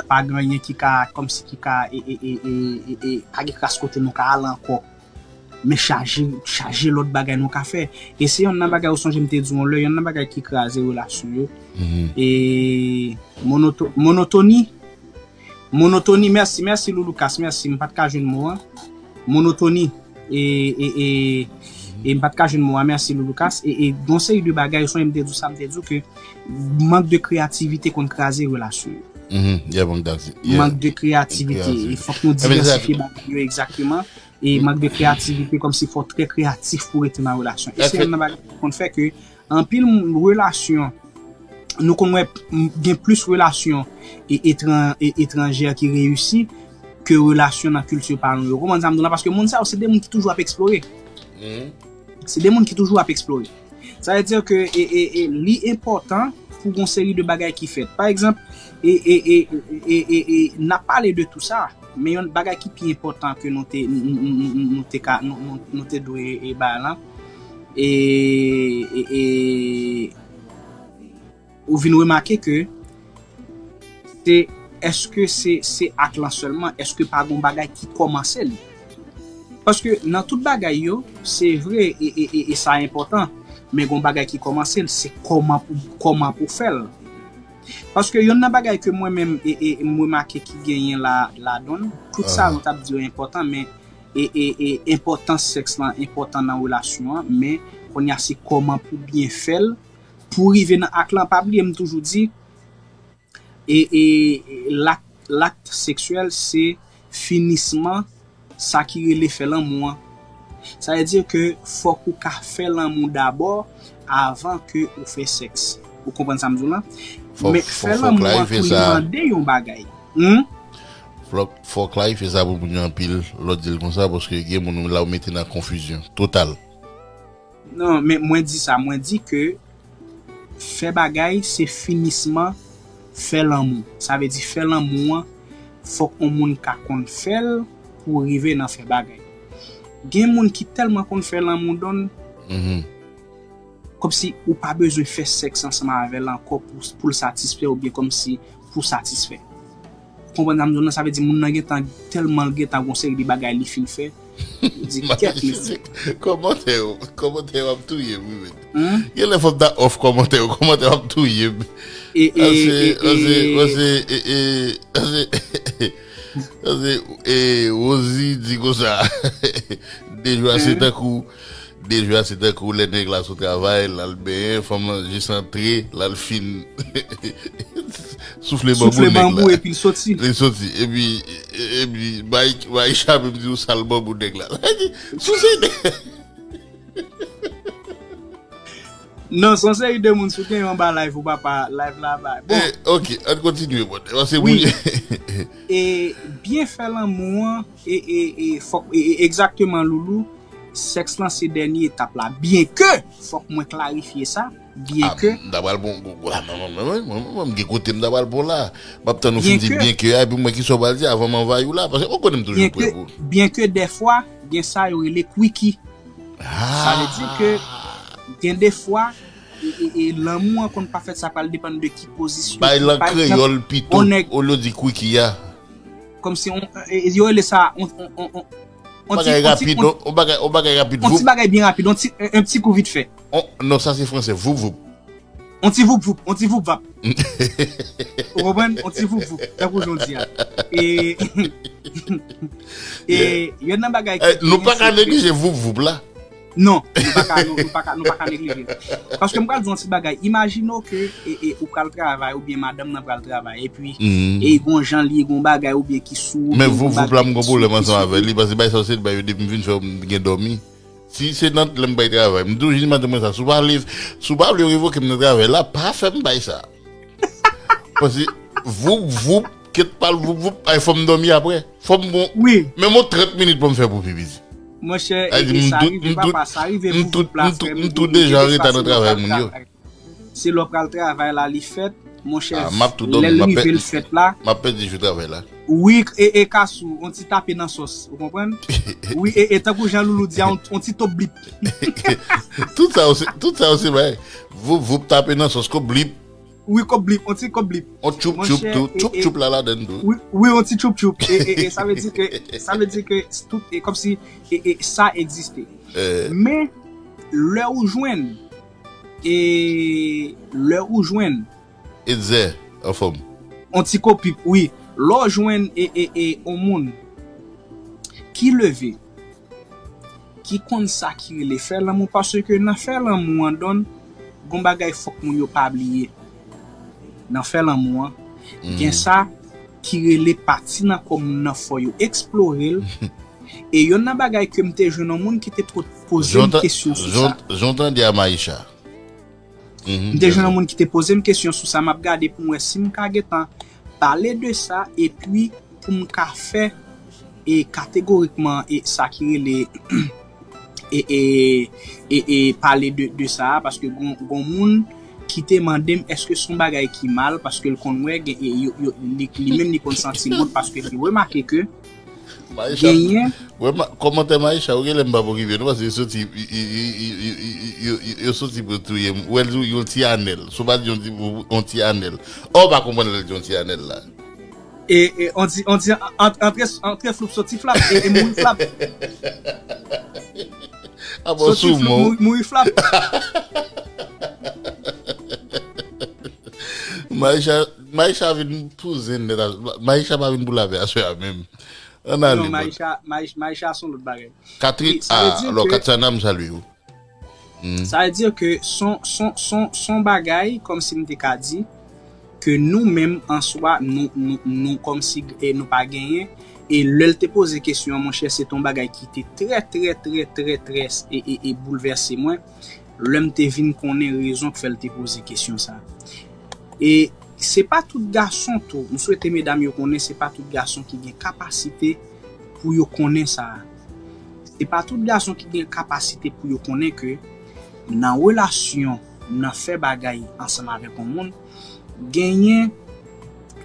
pa gen anyen ki ka, kòmsi ki ka, e, e, e, e, e, e, pa gen kras kote nou ka al ankò. Men chaje, chaje lòt bagay nou ka fè. E se yonn nan bagay ou sonje m te di w yon lè, yonn nan bagay ki kraze relasyon yo. E monoto-, monotoni. Monotoni, mèsi, mèsi Loulou Kas, mèsi, m pa t ka jwenn mo a. Monotoni, e, e, e, e m pa t ka jwenn mo a, mèsi Loulou Kas. E, e gon seri de bagay, ou sonje m te di w sa, m te di w ke mank de kreyativite konn kraze relasyon yo. Mank de kreyativite. E fòk nou diversifye bagay yo egzakteman. E mank de kreyativite, kòmsi fò w trè kreyatif pou w rete nan relasyon. E se yonn nan bagay ki konn fè ke anpil moun, relasyon, nou konn wè, m, gen plis relasyon e etran-, e etranjè ki reyisi ke relasyon nan kilti pa nou yo. Ou konprann sa m di w la? Paske moun sa yo, se de moun ki toujou ap eksplore. Se de moun ki toujou ap eksplore. Sa vle di ke, e, e, e, li enpòtan pou gon seri de bagay ki fèt. Pa egzanp, e, e, e, n ap pale de tou sa, men yon bagay ki pi enpòtan ke nou te, nou, nou, nou, nou, nou te ka, nou, nou, nou te dwe, e, bay la, e, e, e, ou vin remake ke se, èske se, se ak lan sèlman, èske pa gon bagay ki kòmanse li? Paske nan tout bagay yo, se vre, e, e, e, e sa enpòtan, men gon bagay ki kòmanse l, se kòman pou, kòman pou fè l. Paske yonn nan bagay ke mwen menm, e, e, m remake ki genyen la, ladan l, tout sa nou t ap di yo enpòtan, men, e, e, e enpòtans sèks lan enpòtan nan relasyon an, men kounye a se kòman pou byen fè l, pou rive nan ak lan. Pa bliye m toujou di, e, e, lak, lak seksyèl se finisman sa ki rele fè lanmou an. Sa vle di ke fòk ou ka fè lanmou dabò avan ke ou fè sèks. Ou konprann sa m di w lan? Men fè lanmou an tou li mande yon bagay. Hmm? Fò, fò klarifye sa pou moun yo anpil, lè w di l konsa, paske gen moun la ou mete nan konfizyon total. Non, men mwen di sa, mwen di ke fè bagay se finisman fè lanmou. Sa vle di fè lanmou an, fòk yon moun ka konn fè l pou rive nan fè bagay. Gen moun ki tèlman konn fè lanmou donn, Mhm. kòmsi ou pa bezwen fè sèks ansanm avè l ankò pou, pou l satisfè oubyen kòmsi pou satisfè. Ou konprann sa m di w lan? Sa vle di moun nan gentan tèlman l gentan gon seri de bagay li fin fè. Li di kèt mesye. Kòmantè yo, kòmantè yo ap touye m wi men. Hmm? Genlè fò m ta off kòmantè yo, kòmantè yo ap touye m. E, e, Pase, e, pase, e, pase, e, e, pase, pase, e, Rosie di konsa. Dejwa se tankou, dejwa se tankou lè nèg la sou travay, l al benyen, fanm lan jis antre, l al fin soufle banbou soufle nèg banbou la. Epi l soti. Li soti, epi, epi, bay, bay chape, m di ou sal banbou nèg la. Sou se nèg. Non, se yon seri de moun sou gen yon ba live ou papa live la ba. Bon, Eh, ok, ann kontinye, bon. Pase Wi. Moun. E byen fè lanmou an, e, e, e, fòk, e, e, egzakteman, Loulou, sèks lan se dènye etap la. Byenke, fòk mwen klarifye sa, Ah, byenke, m ta pral bon, bon, bon, ah, mwen, mwen, mwen, mwen, mwen, m gen kote m ta pral bon la. M ap tann ou fin di Byenke- byenke a, epi mwen ki sa w pral di avan m anvayi w la. Pase ou konnen m toujou byenke, prè pou. byenke dèfwa, gen sa yo rele kwiki. Sa vle di ke gen de fwa, e, e, e, lanmou an konn pa fèt, sa pral depann de ki pozisyon. Bay ki, lan pa egzanp, kreyòl pito, on nèg- olye w di kwiki a. Kòmsi on, e, e, yo rele sa, on, on, on, on, On bagay ti- on ti- rapid, on- on, on bagay, on bagay rapid. on ti Voup. Bagay byen rapid, on ti, un, un petit coup vite fait. On, non, sa se fransè, voup voup. On ti voup voup, on ti voup vap. Ou konprann? On ti voup voup, tankou jan w di a. E, e, yonn nan bagay ki Eh, nou pa ka se ke neglije voup voup la. Non, nou pa ka, nou, nou pa ka, nou pa ka neglije. Paske m pral di yon ti bagay. Imajine w ke e, e, ou pral travay oubyen madanm nan pral travay epi Mhm. e gon jan li gon bagay oubyen ki sou ou, Men oubyen voup gon voup la, bagay m gon ki pwoblèm sou ou, ki ansanm sou avè ou. Li, paske bay sa se bay yo depi m vin fè m gen dòmi. Si se nan lè m bay travay, m toujou di madanm mwen sa, si w pa vle, si w pa vle revoke m nan travay la, pa fè m bay sa. Paske voup voup, kèt pal voup voup, ay fò m dòmi apre. Fò m gon, Wi. Menm yon trant minit pou m fè pou pi piti. Monchè, Ay, e, di, e, m sa tou- rive m tou- papa, sa rive m pou tou- voup la, m tou- frè m. M tou E, deja e, reta sa nan se lè travay w moun pral yo. Travay. Se lè w pral travay la, li fèt. Monchè, Ah, m ap tou lè dòmi, l m ap rive pè- l fèt la. M ap pèdi jou travay la. Wi, e, e kasou, on ti tape nan sòs, ou konprann? Wi, e, e tankou jan Loulou di a, on, on ti top blip. Tout sa yo se, tout sa yo se bay. Voup voup tape nan sòs, kòb blip. Wi, kòb blip, on ti kòb blip. On tchoup Monchè, tchoup tou, e, tchoup e, tchoup la ladann tou. Wi, wi, on ti tchoup tchoup. E, e, e, sa vle di ke, sa vle di ke tout, e, kòmsi, e, e, sa egziste. Eh, Men, lè ou jwenn, e, lè ou jwenn, Etzer, anfòm. On ti kopip, wi. Lè w jwenn, e, e, e, on moun ki leve, ki konn sa ki rele fè lanmou, paske nan fè lanmou an donn, gon bagay fòk moun yo pa bliye. Nan fè lanmou an, gen sa ki rele pati nan kò moun nan, fò yo eksplore l. E yonn nan bagay ke m te jwenn yon moun ki te po- poze m kesyon sou sa. Jan w tande a Maïcha. M te jwenn yon moun ki te poze m kesyon sou sa, m ap gade pou m wè si m ka gentan pale de sa, epi pou m ka fè e kategorikman e sa ki rele e, e, e, e pale de, de sa, paske gon, gon moun ki te mande m èske se yon bagay ki mal, paske l konn wè gen, e, yo, yo, li, li menm li konn santi l wont, paske li remake ke Maïcha, genyen wè, ma- kòmantè Maïcha, ou genlè m p ap okipe nou, paske yo soti, yo, yo, yo, yo, yo, yo soti pou touye m. Ou wè l di yon ti anèl. Si w pa di yon ti, yon ti anèl. Ou pa konprann lè l di yon ti anèl la. E, e, on di, on di, ant- antre, antre floup soti flap, e, e mouri flap. Apa Soti sou floup, mò. mouri, mouri flap. Maïcha, Maïcha vin pou zen nèt. Maïcha pa vin pou lapè aswè a menm. Ann ale, Non, man. Maïcha, Maïcha, Maïcha se yon lòt bagay. Katrin, Sa vle ah, di alò, ke- Katriana, m salye w. Sa vle di ke son, son, son, son bagay, kòmsi m te ka di, ke nou menm an swa, nou, nou, nou kòmsi e nou pa genyen. E lè l te poze kesyon an, monchè, se te yon bagay ki te trè, trè, trè, trè, trè, e, e, e boulvèse mwen. Lè m te vin konnen rezon k fè l te poze kesyon sa. E se pa tout gason tou, m swete medam yo konnen se pa tout gason ki gen kapasite pou yo konnen sa. Se pa tout gason ki gen kapasite pou yo konnen ke nan relasyon, nan fè bagay ansanm avèk yon moun, genyen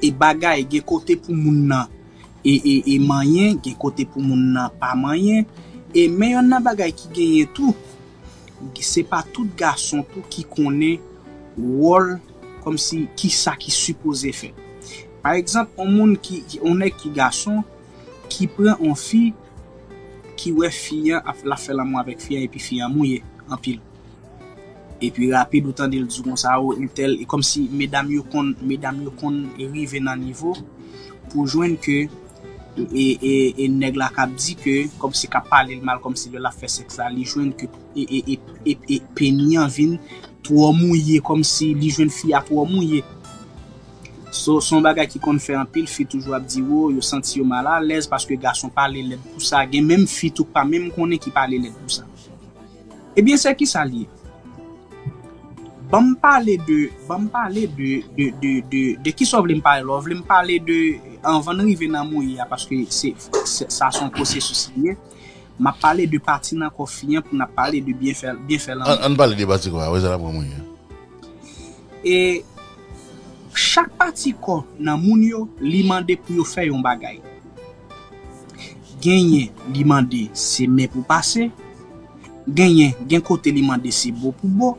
e bagay, gen kote pou moun nan e, e, e manyen, gen kote pou moun nan pa manyen. E men yonn nan bagay ki genyen tou, se pa tout gason tou ki konnen wòl, kòmsi kisa ki sipoze fèt. Pa egzanp, yon moun ki, ki, yon nèg ki gason, ki pran yon fi, ki wè fi an ap, l ap fè lanmou avèk fi an, epi fi an mouye anpil. Epi rapid, ou tande l di konsa, o, entèl, e kòmsi medam yo konn, medam yo konn rive nan nivo pou jwenn ke, e, e, e nèg la k ap di ke, kòmsi k ap pale l mal, kòmsi lè l ap fè sèks la, li jwenn ke, e, e, e, e, e peni an vin twò mouye, kòmsi li jwenn fi a twò mouye. So, se yon bagay ki konn fè anpil fi toujou ap di, o, yo santi yo malalèz paske gason pale lèd pou sa. Gen menm fi tou k pa menm konnen ki pale lèd pou sa. Ebyen, se kisa l ye? Ban m pale de, ban m pale de, de, de, de, de kisa w vle m pale la? W vle m pale de, anvan n rive nan mouye a, paske se, se, sa se yon pwosesis li ye. M ap pale de pati nan kò fi an pou n ap pale de byenfè, byenfè lanmou. Ann, ann pale de pati kò a, wè sa n ap pran mouye a. E chak pati kò nan moun yo, li mande pou yo fè yon bagay. Genyen, li mande se men pou pase. Genyen, gen kote li mande se bo pou bo.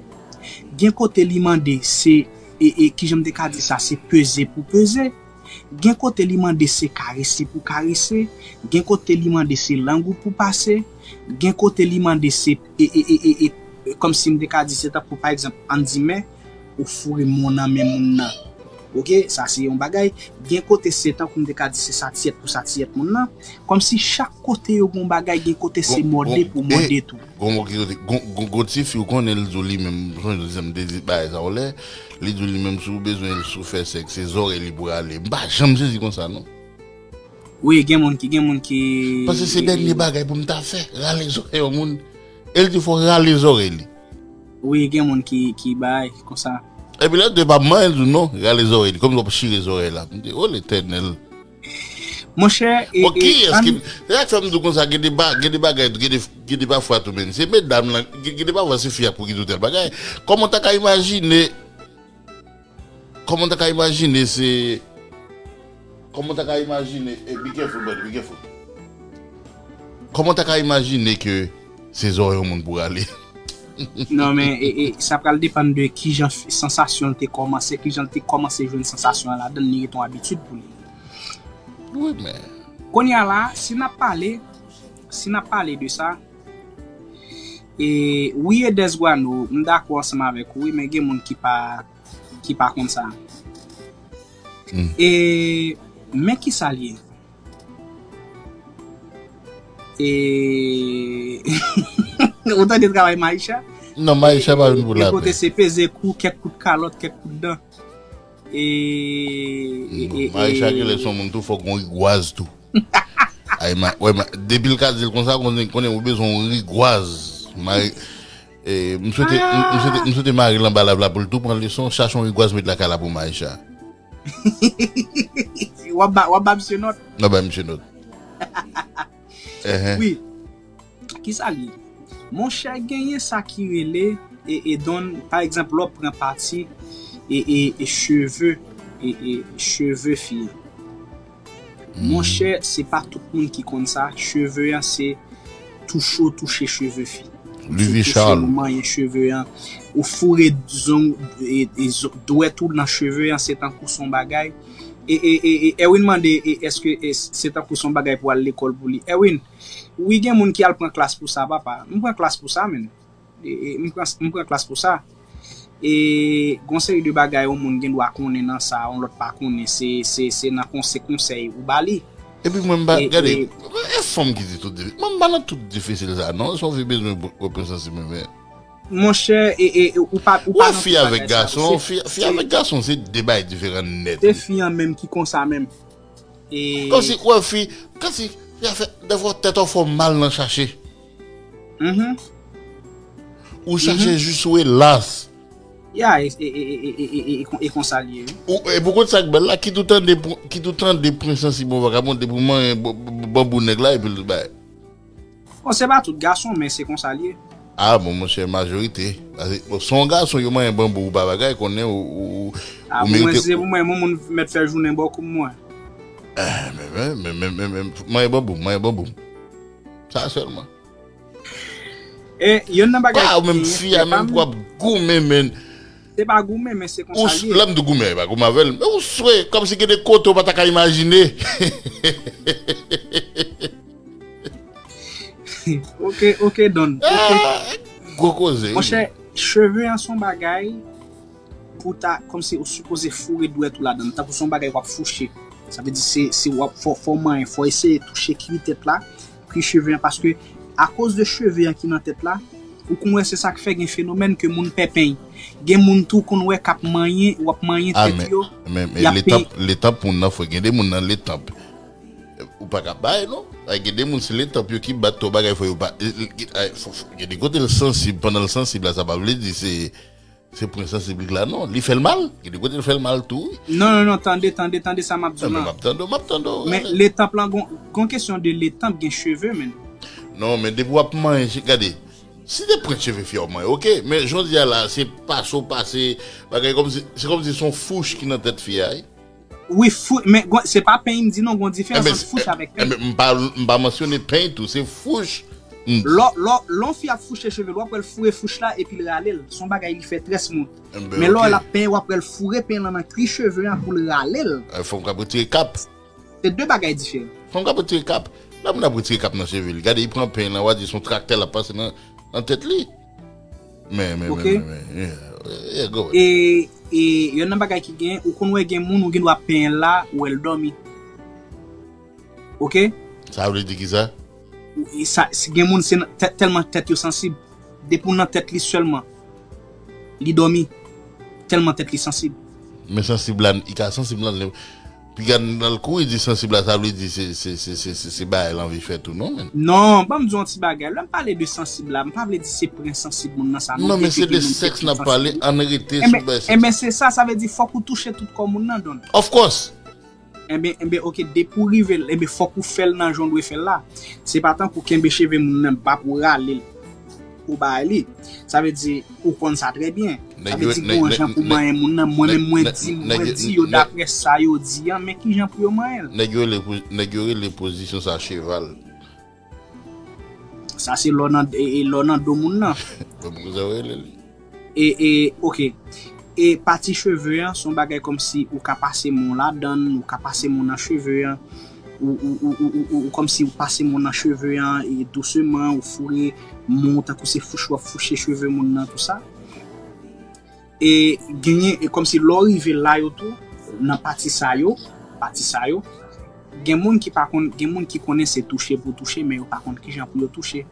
Gen kote li mande se, e, e, kijan m te ka di sa, se peze pou peze. Gen kote li mande se karese pou karese. Gen kote li mande se lang ou pou pase. Gen kote li mande se, e, e, e, e, e, kòmsi m te ka di, se tankou, pa egzanp, ann di men, ou foure men w nan men moun nan. Oke, sa se yon bagay. Gen kote se tankou m te ka di se satiyèt pou satiyèt moun nan. Kòmsi chak kote yo gon bagay, gen kote se mòde pou mòde tou. Gon mo ki kote, gon, gon, gon ti fi ou konnen l di w li menm, sonje se m te di bagay sa w lè, li di w li menm si w bezwen l sou fè sèks, se zòrèy li pou rale. M pa janm sezi konsa non. Wi, gen moun ki, gen moun ki. Paske se dènye bagay pou m ta fè, rale zòrèy yon moun. E l di fò rale zòrèy li. Wi, gen moun ki, ki bay konsa. Epi lè de pa manyen di non, rale zòrèy li, kòm w ap chire zòrèy la. M di, o Letènèl. Monchè, e, bon, e, kiyès ki, se sa k fè m di w konsa, gen de ba, gen de bagay, gen de, gen de pafwa tou menm. Se medam lan, gen, gen de pafwa se fi a pou ki di w tèl bagay. Kòman w ta ka imajine, kòman w ta ka imajine se, kòman w ta ka imajine, e, be careful, buddy, be careful. Kòman w ta ka imajine ke se zòrèy yon moun pou rale? Non, men, e, e, sa pral depann de kijan f-, sansasyon l te kòmanse, kijan l te kòmanse jwenn sansasyon an ladan l, li ret yon abitid pou li. Wi, men. Kounye a la, si n ap pale, si n ap pale de sa, e, wi, Edès Gwano, m dakò ansanm avèk ou, wi, men gen moun ki pa, ki pa konn sa. Hmm. E, men ki sa l ye? E, ou tande travay Maïcha? Non, Maïcha pa vin pou lapè. Gen kote se peze kou, kèk kout kalòt, kèk kout dan. E, e, e, Maïcha genlè se yon moun tou, fòk gon rigwaz tou. Ay, ma, wè, ma, depi l ka di l konsa, konnen, konnen ou bezwen yon rigwaz. Mari, e, m swete, m, m swete, m swete mari l anba lab la pou l tou pran leson, chache yon rigwaz met lakay la pou Maïcha. W ap ba, w ap ba misye nòt. W ap ba misye nòt. Wi. Kisa l ye? Monchè, genyen sa ki rele, e, e don, pa egzanp, lè w pran pati, e, e, e cheve, e, e cheve fi an. Monchè, se pa tout moun ki konn sa. Cheve an, se touche w touche cheve fi. Li touche l, ou manyen cheve an. Ou foure zong, e, e, dwèt ou nan cheve an, se tankou se yon bagay. E, e, e, e, Erwin mande, e, èske, e, se tankou se yon bagay pou al lekòl pou li? Erwin, wi, gen moun ki al pran klas pou sa, papa. M pran klas pou sa, menm. E, e, m pran, m pran klas pou sa. E gon seri de bagay yon moun gen dwa konnen nan sa, yon lòt pa konnen. Se, se, se nan konse-, konsèy ou ba li. Epi mwen m pa, e, gade, e, e fanm ki di tout dife-, mwen m pa nan tout difisil sa, non. Se yon fi bezwen pran, pran sansib, men. Monchè, e, e, e, ou pa, ou pa nan tout bagay sa. Wè, fi avèk gason, fi, fi avèk gason, se de bagay diferan nèt. Se fi an menm ki konsa menm. E kòmsi, wè, fi, kòmsi, fi a fè, dèfwa, tèt ou fè w mal nan chache. Ou chache jis ou e las. Ya, e, e, e konsa l ye, wi. Ou, e pou kont sa k bèl la, kit ou tande, kit ou tande pran sansib yon vagabon, depi w manyen ban-, ban-, banbou nèg la, epi l bay. Bon, se pa tout gason, men se konsa l ye. Ah, bon, monchè, majorite. Paske, bon, si w yon gason, yo manyen banbou, ou pa bagay, konnen ou, ou, ou, Ah, ou pou mwen, merite. Se pou mwen, moun, moun mèt fè jounen bò kou mwen. Ah, men, men, men, men, men, men, manyen banbou, manyen banbou. Sa sèlman. E, yonn nan bagay Pa ou ki menm genyen, fi a frè pa menm m, w ap goumen, men. Se pa goumen, men se Ou konsa l s- ye. Lè m di goumen, e pa goumen avè l. Men ou swe, kòmsi gen de kote ou pa ta ka imajine. Ok, ok, Don. Ok. Ah, gwo koze. Monchè, cheve an se yon bagay pou ta, kòmsi ou sipoze foure dwèt ou ladan l, tankou se yon bagay w ap fouche. Sa vle di se, se w ap fò, fò manyen, fò eseye touche kwi tèt la, kwi cheve an, paske akoz de cheve an ki nan tèt la, ou konn wè se sa k fè gen fenomèn ke moun pè peny. Gen moun tou konn wè k ap manyen, w ap manyen Ah, tèt men, yo, men, y men ap letanp, letanp moun nan fò gen de moun nan letanp. Ou pa ka bay, non. Ay, gen de moun se letanp yo ki bat to bagay, fò yo pa. Gen de kote l sansib, pandan l sansib la, sa pa vle di se, se pwen sansib li la, non. Li fè l mal, gen de kote l fè l mal tou, wi. Non, non, non, tande, tande, tande sa m ap di w Men lan. M ap tande w, m ap tande w. Men letanp lan, gon, gon kesyon de letanp gen cheve, men. Non, men depi w ap manyen, gade, si te pwent cheve fi a w manyen, ok. Men jodi a la, se pase w pase, bagay kòmsi, se kòmsi se yon fouch ki nan tèt fi a, wi. Wi, fou, men gon- se pa peny m di non, gon diferans Enben, ant fouch avèk peny. Enben, m pa, m pa mansyone peny tou, se fouch. M- Lò, lò, lò yon fi ap fouche cheve l, w ap wè l foure fouch la epi l rale l. Se yon bagay li fè trè smooth. Enben, Men lò ok. L ap penyen, w ap wè l foure peny lan nan kwi cheve an pou l rale l. Eh, fò m ka retire kap. Se de bagay diferan. Fò m ka retire kap. Lè moun ap retire kap nan cheve li, gade, li pran peny lan, w a di se yon traktè l ap pase nan, nan tèt li. Men, men, Ok. men, men, men, yeah, yeah, go. E, e yonn nan bagay ki gen, ou konn wè gen moun ou gen dwa penyen l la, ou wè l dòmi. Ok? Sa vle di ki sa? Ou- e sa, si gen moun se nan- tè- tèlman tèt yo sansib. Depi w nan tèt li sèlman, li dòmi. Tèlman tèt li sansib. Men sansib la, li ka sansib lan, lè piga nan l kouri di sansib la, sa vle di se, se, se, se, se, se bagay l anvi fè tou, non, men. Non, ban m di yon ti bagay. Lè m pale de sansib la, m pa vle di se pwen sansib moun nan sa. Non, men se de sèks n ap pale, ann rete sou bagay sèks. Enben, se sa, sa vle di fòk ou touche tout kò moun nan, Don. Of course. Enben, enben, ok, depi w rive l, enben, fòk ou fè l nan jan w dwe fè l la. Se pa tankou kenbe cheve moun nan, bap ou rale l, ou bay li. Sa vle di, ou konn sa trè byen. Sa vle di, gon jan pou manyen moun nan. Mwen menm, mwen di, mwen di yo daprè sa yo di an, men ki jan pou yo manyen l. Nèg yo rele pou, nèg yo rele pozisyon sa cheval. Sa se lò nan, e, e lò nan do moun nan. Bon, kouzen rele li. E, e, ok. E pati cheve an, se yon bagay kòmsi ou ka pase men w ladan l, ou ka pase men w nan cheve an, ou, ou, ou, ou, ou, ou kòmsi ou pase men w nan cheve an, e douseman, ou foure men w tankou se fouch w ap fouche cheve moun nan, tou sa. E genyen, e kòmsi lè w rive la yo tou, nan pati sa yo, pati sa yo, gen moun ki pa konn, gen moun ki konnen se touche pou touche, men yo pa konn kijan pou yo touche.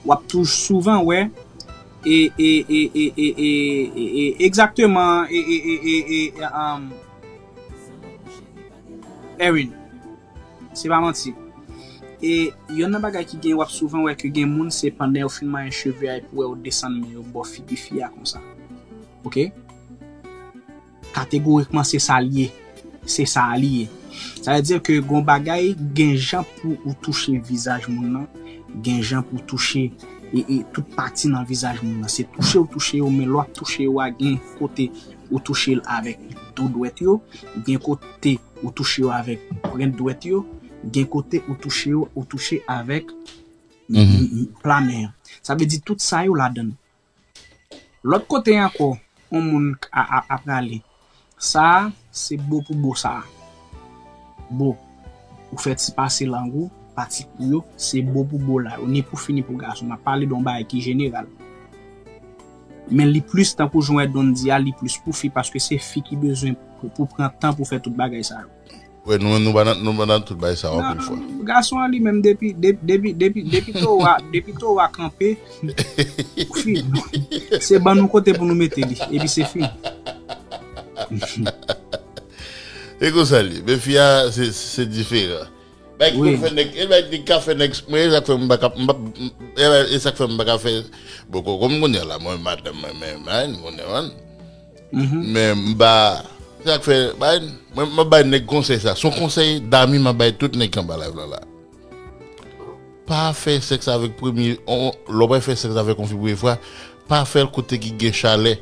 W ap toujou souvan wè, e, e, e, e, e, e, e, e, egzakteman, e, e, e, e, e, e, um, Erin, se pa manti. E yonn nan bagay ki gen, w ap souvan wè ke gen moun, se pandan yo fin manyen cheve a, epi w wè yo desann men yo bò figi fi a konsa. Ok? Kategorikman, se sa l ye. Se sa a li ye. Sa vle di ke gon bagay, gen jan pou ou touche vizaj moun nan, gen jan pou touche e, e tout pati nan vizaj moun nan. Se touche ou touche yo, men lè w ap touche yo a, gen kote ou touche l avèk do dwèt yo, gen kote ou touche yo avèk pwent dwèt yo, gen kote ou touche yo, ou touche avèk pla men an. Sa vle di tout sa yo ladan l. Lòt kote ankò, yon moun a, a, ap rale. Sa a, se bo pou bo sa a. Bo. Ou fè ti pase lang ou, pati kou yo, se bo pou bo la yo. Ni pou fi, ni pou gason. M ap pale de yon bagay ki jeneral. Men li plis, tankou jan w wè Don di a, li plis pou fi, paske se fi ki bezwen pou, pou pran tan pou fè tout bagay sa yo. Wè, nou, nou pa nan, nou pa nan tout bagay sa yo anpil fwa. Gason an li menm, depi, depi, depi, depi, depi towo a, depi towo a kanpe, fi, se ban nou kote pou nou mete li, epi se fi. E konsa li, men fi a, se, se diferan. Bay ki konn fè nèg, e bay ki ka fè nèg, mwen, e sa k fè m pa ka, m pa, e sa k fè m pa ka fè, bon, kò, kòm kounye a la, mwen, madanm mwen, men, men, kounye a, man. Men m pa, se sa k fè, bay, mwen, m ap bay nèg konsèy sa. Se yon konsèy dami m ap bay tout nèg ki anba live la, la. pa fè sèks avèk premye, on, lè w pral fè sèks avèk yon fi premye fwa, pa fè l kote ki gen chalè.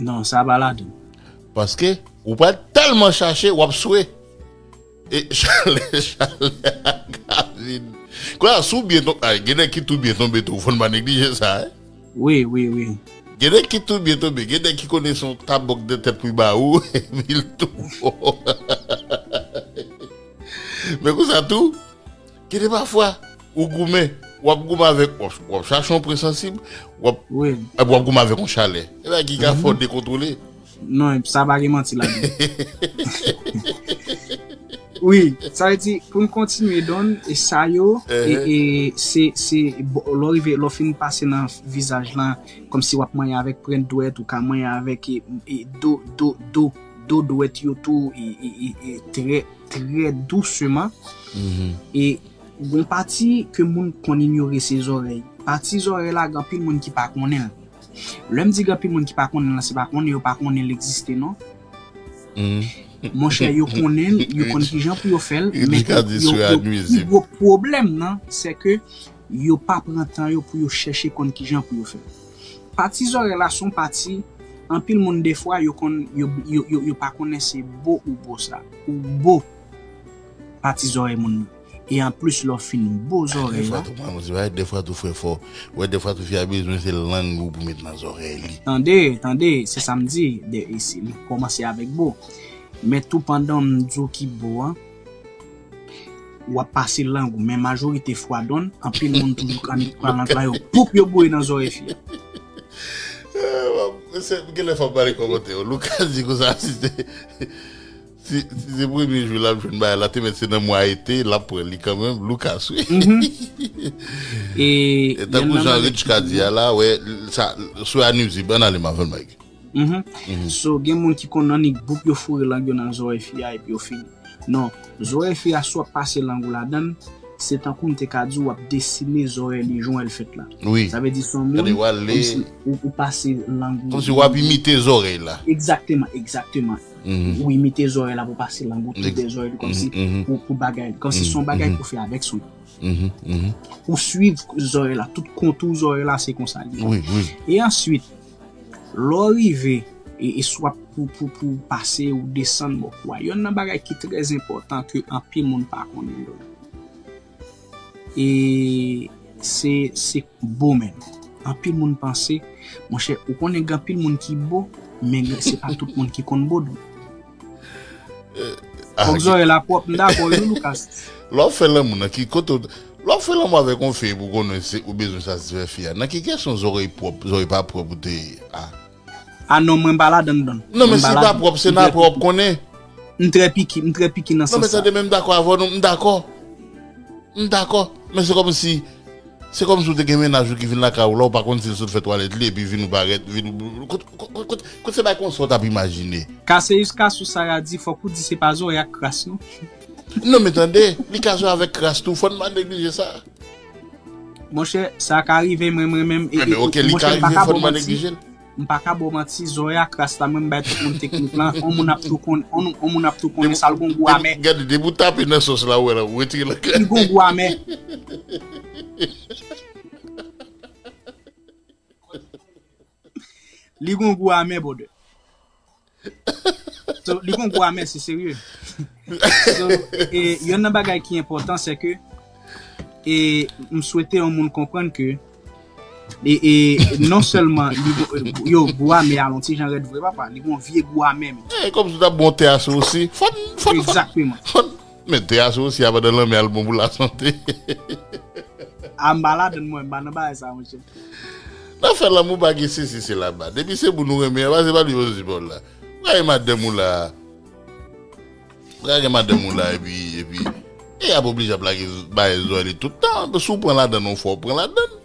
Non, sa pa ladan. Paske ou pral tèlman chache, w ap swe. E chalè, chalè a ka vin. Kounye a, si w byen tonbe, ay, gen nèg ki tou byen tonbe tou, fò n pa neglije sa, hein. Wi, wi, wi. Gen nèg ki tou byen tonbe, gen nèg ki konnen se yon tabòk de tèt pou ba ou, epi l tou. Men konsa tou, gen de pafwa, ou goumen, w ap goumen avèk, w ap, w ap chache yon pwen sansib, w ap, Wi. epi w ap goumen avèk yon chalè. E bagay ki ka fè w dekontwole. Non, sa pa gen manti ladan. Wi, sa vle di, pou n kontinye, Don, e sa yo, e, Ehe. e se, se, bon, lè w rive, lè w fin pase nan vizaj lan, kòmsi w ap manyen avèk pwent dwèt, ou ka manyen avèk, e, e, do, do, do, do dwèt yo tou, e, e, e, e trè, trè dousman. E gon pati ke moun konn inyore se zòrèy. Pati zòrèy la, gen anpil moun ki pa konnen l. Lè m di gen anpil moun ki pa konnen l, se pa konnen yo pa konnen l egziste, non. Monchè, yo konnen l, yo konn kijan pou yo fè l, men yo, yo, pi gwo pwoblèm nan, se ke yo pa pran tan yo pou yo chèche konn kijan pou yo fè l. Pati zòrèy la se yon pati, anpil moun defwa, yo konn, yo, yo, yo, yo pa konnen se bo ou bo sa, ou bo pati zòrèy moun nan. E anplis, lè w fin bo zòrèy Defwa la, tou, mwen, mwen, defwa tou, frè, fò. Wè, defwa tou, fi a bezwen se lang ou pou met nan zòrèy li. Tande, tande, se sa m di, de, e si, li kòmanse avèk bo. Men tou pandan m di w ki bo an, w ap pase lang ou, men majorite fwa, Don, anpil moun toujou ka met palant la yo, poup, yo boure nan zòrèy fi a. Eh, se, gen lè fò m pale kòmantè yo. Lucas di konsa, si se, si, si se premye jou l ap jwenn bagay la, te mèt se nan mwa ete, l ap pran li kanmenm, Lucas, wi. E E tankou jan Rich ka di a la, wè, sa, sou a nuizib, ann ale m avè l, Mike. Mhm. So, gen moun ki konn annik boup, yo foure lang yo nan zòrèy fi a, epi yo fini. Non, zòrèy fi a, si w ap pase lang ou ladan l, se tankou m te ka di w, w ap desine zòrèy li jan l fèt la. Wi. Sa vle di, se yon Gade, moun, w ale kòmsi ou, ou pase lang ou. Kòmsi w ap imite zòrèy la. Egzakteman, egzakteman. Mhm. Ou imite zòrèy la pou pase lang ou, tou Ex- de zòrèy li, kòmsi Mhm, mhm. pou, pou bagay. Kòmsi se yon Mhm, bagay mhm. pou fè avèk swen. Mhm, mhm. Ou swiv zòrèy la, tout kontou zòrèy la, se konsa li ye. Wi, wi. E answit, lè w rive, e, e swa pou, pou, pou pase ou desann bò kou a, yonn nan bagay ki trè enpòtan ke anpil moun pa konnen, Don. E se, se bo menm. Anpil moun panse, monchè, ou konnen gen anpil moun ki bo, men gen, se pa tout moun ki konn bo, Don. Fòk zòrèy la pwòp, m dakò, wi, Lucas. Lè w ap fè lanmou nan ki kote w, lè w ap fè lanmou avèk yon fi pou konnen se ou bezwen satisfè fi a, nan ki kesyon zòrèy pwòp, zòrèy pa pwòp ou te ye a? A non, mwen m pa ladan, Don. Non, men si pa pwòp, se nan pwòp konnen. M trè piki, m trè piki nan sans sa. Non, men tande, men m dakò avè w, non, m dakò. M dakò. Men se kòmsi, se kòmsi w te gen mennaj ou ki vin lakay ou la, ou pa konn si l sot fè twalèt li, epi vin ou parèt, vin ou, kot, kot, kot, kot se bay konsa w t ap imajine. Kase jiska sou sa y a di, fòk ou di se pa zòrèy ak kras, non. Non, men tande, li ka jwe avèk kras tou, fò n pa neglije sa. Monchè, sa ka rive mwen, mwen menm, e, Enben, e, ok, li ka monchè, m pa rive, ka fò ba n w pa manti. Neglije l. M pa ka ba w manti, zòrèy ak kras la, mwen m bay tout moun teknik lan, on moun ap tou konn, on, on moun ap tou konnen sa l gon gou amè. Gade, depi w tape nan sòs la, ou wè la, ou retire l ankò. Li gon gou amè. Li gon gou amè, brother. So, li gon gou amè, se serye. So, e, e, yonn nan bagay ki enpòtan, se ke, e, m swete yon moun konprann ke, e, e, non sèlman, li gon, yo, gou amè a yon ti jan rèd vre, papa, li gon vye gou amè, men. E, kòmsi w t ap bon te asou osi. Fò n, fò n, fò n, Egzakteman. Fò n, men te asou osi, a pa nan lanmè al bon pou lasante. A, m pa ladan mwen, m pa nan bagay sa, monchè. Nan fè lanmou pa gen sesi, se laba. Depi se moun ou renmen an, pa se pa li yo sipòt la. Ou ka gen madanm ou la. Ou ka gen madanm ou la, epi, epi, e y ap oblije ap lage bay zòrèy li tout tan. Si w pran ladan yon fwa, ou pran ladan.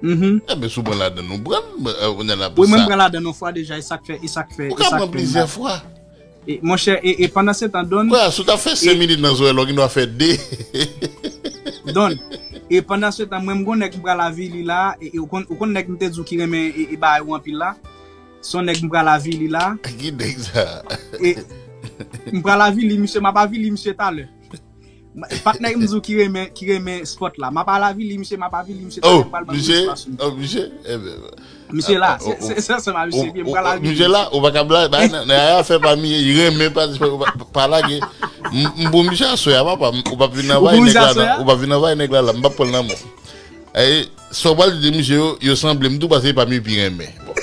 Mhm. Enben, si w pran ladan, ou pran. Kounye a la Wi, mwen pran ladan yon fwa deja, e sa k fè, e sa k fè, ou ka pran plizyè fwa. E, monchè, e, e pandan se tan, Don. Kwè, si w ta fè senk minit nan zòrèy la, ou gen dwa fè de. Don, e pandan se tan, mwen, m gon nèg m pral avili la, e, e ou konn, ou konn nèg m te di w ki renmen, e, e bagay ou anpil la. Se yon nèg m pral avili la. Ki nèg sa? E, m pral avili misye, m ap avili misye talè. Patnè m di w ki renmen, ki renmen spòt la. M ap al avili misye, m ap avili misye, talè m pral ban misye espas li. Oh, misye? Enben, misye la, se, se, se ansanm a misye, epi m pral avili misye la, ou pa ka blayi, bay nan, nan afè pami, li renmen pa, pa, pa lage. M, m pou misye aswè a, papa, m, ou p ap vin anvayi nèg la, non, ou p ap vin anvayi nèg la, la, m p ap pran l nan men w. E, sa w pral di de misye yo, yo sanble m tou, paske e pa misye pi renmen. Bon.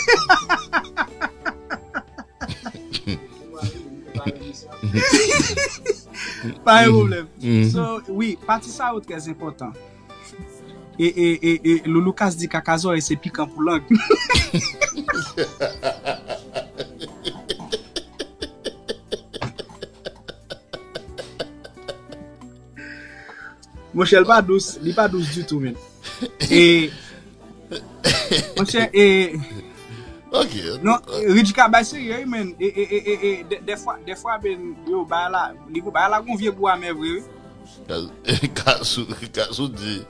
Pa gen pwoblèm. So, wi, pati sa yo trè enpòtan. E, e, e, e, Loulou Kas di kaka zòrèy se pikan pou lang. Monchè, li pa dous, li pa dous ditou, menm. E, monchè, e, ok, non, Ridjika bay serye, wi, men, e, e, e, e, e, de, dèfwa, dèfwa, ben, yo, bay la, li, bay la gon vye gou amè vre, wi. Ka-, Kasou, Kasou di,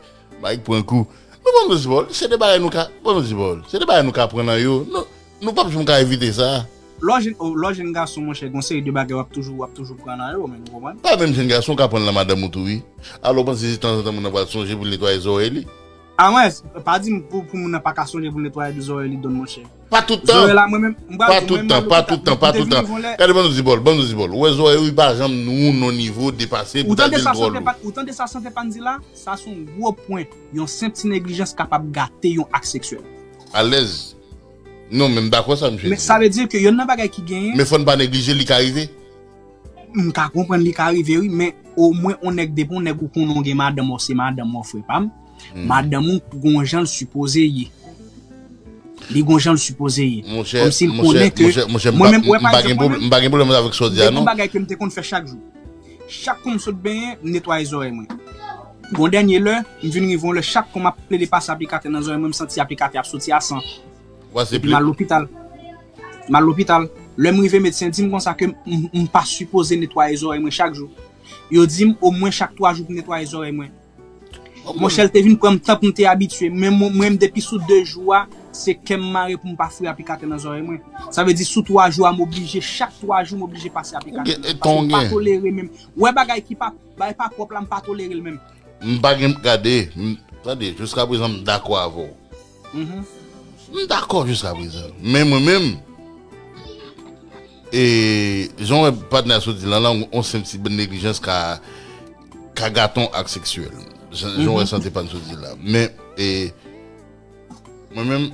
Mike pran kou. Nou ban nou ti bòl, se de bagay nou ka, ban nou ti bòl, se de bagay nou ka pran nan yo. Nou, nou p ap janm ka evite sa. Lè w jèn, o, lè w jèn gason, monchè, gon seri de bagay w ap toujou, w ap toujou pran nan yo, men, ou konprann? Pa menm jèn gason ka pran nan madanm ou tou, wi. Alò, w panse se tanzantan moun nan pral sonje pou l netwaye zòrèy li? A mwen, pa di m pou, pou moun nan pa ka sonje pou l netwaye zòrèy li, don, monchè. Pa tout tan. Zòrèy la, mwen menm, m pral, pa tout tan, pa tout tan, pa tout tan. Gade, ban nou di bòl, ban nou di bòl. Ou wè zòrèy ou pa janm nou nan nivo depase pou ta di l twò lou. Ou tande sa Sante Pan di la? Sa se yon gwo pwen. Yon senp ti neglijans kapab gate yon ak seksyèl. Alèz. Non, men m dakò sa, misye di. Men sa vle di ke yonn nan bagay ki genyen. Men fò n pa neglije, li ka rive. M ka konprann li ka rive, wi, men omwen on nèg, depi on nèg ou konnen w gen madanm, w se madanm, w frè pa m. Madanm ou gon jan l sipoze ye. Li gon jan l sipoze ye. Monchè, kòmsi l konnen ke monchè, monchè, m pa, mwen menm, wè, m pa pa gen egzanp, mwen pwoblèm, menm, m pa gen pwoblèm avèk sa w di a, non. Gen yon bagay ke m te konn fè chak jou. Chak kou m sot benyen, m netwaye zòrèy mwen. Gon dènye lè, m vin rive yon lè, chak kou m ap plede pase aplikatè nan zòrèy mwen, m santi aplikatè ap soti a san. Epi m al lopital. M al lopital. Lè m rive, medsen di m konsa ke m, m, m pa sipoze netwaye zòrèy mwen chak jou. Yo di m omwen chak twa jou pou m netwaye zòrèy mwen. Monchè, l te vin pran m tan pou m te abitye. Men mwen, mwen, depi sou de jou a, se kè m mare pou m pa foure aplikatè nan zòrèy mwen. Sa vle di sou twa jou a, m oblije, chak twa jou, m oblije pase aplikatè nan. Paske m pa tolere menm. Wè bagay ki pa, bagay pa pwòp la, m pa tolere l menm. M pa gen, gade, m, tande, jiskaprezan m dakò avè w. M dakò jiskaprezan. Men mwen menm, e, jan w wè patnè a sot di la, la, on senp ti neglijans ka, ka gate on ak seksyèl. Jan, jan w wè Sante Pan sot di la. Men, e, mwen menm,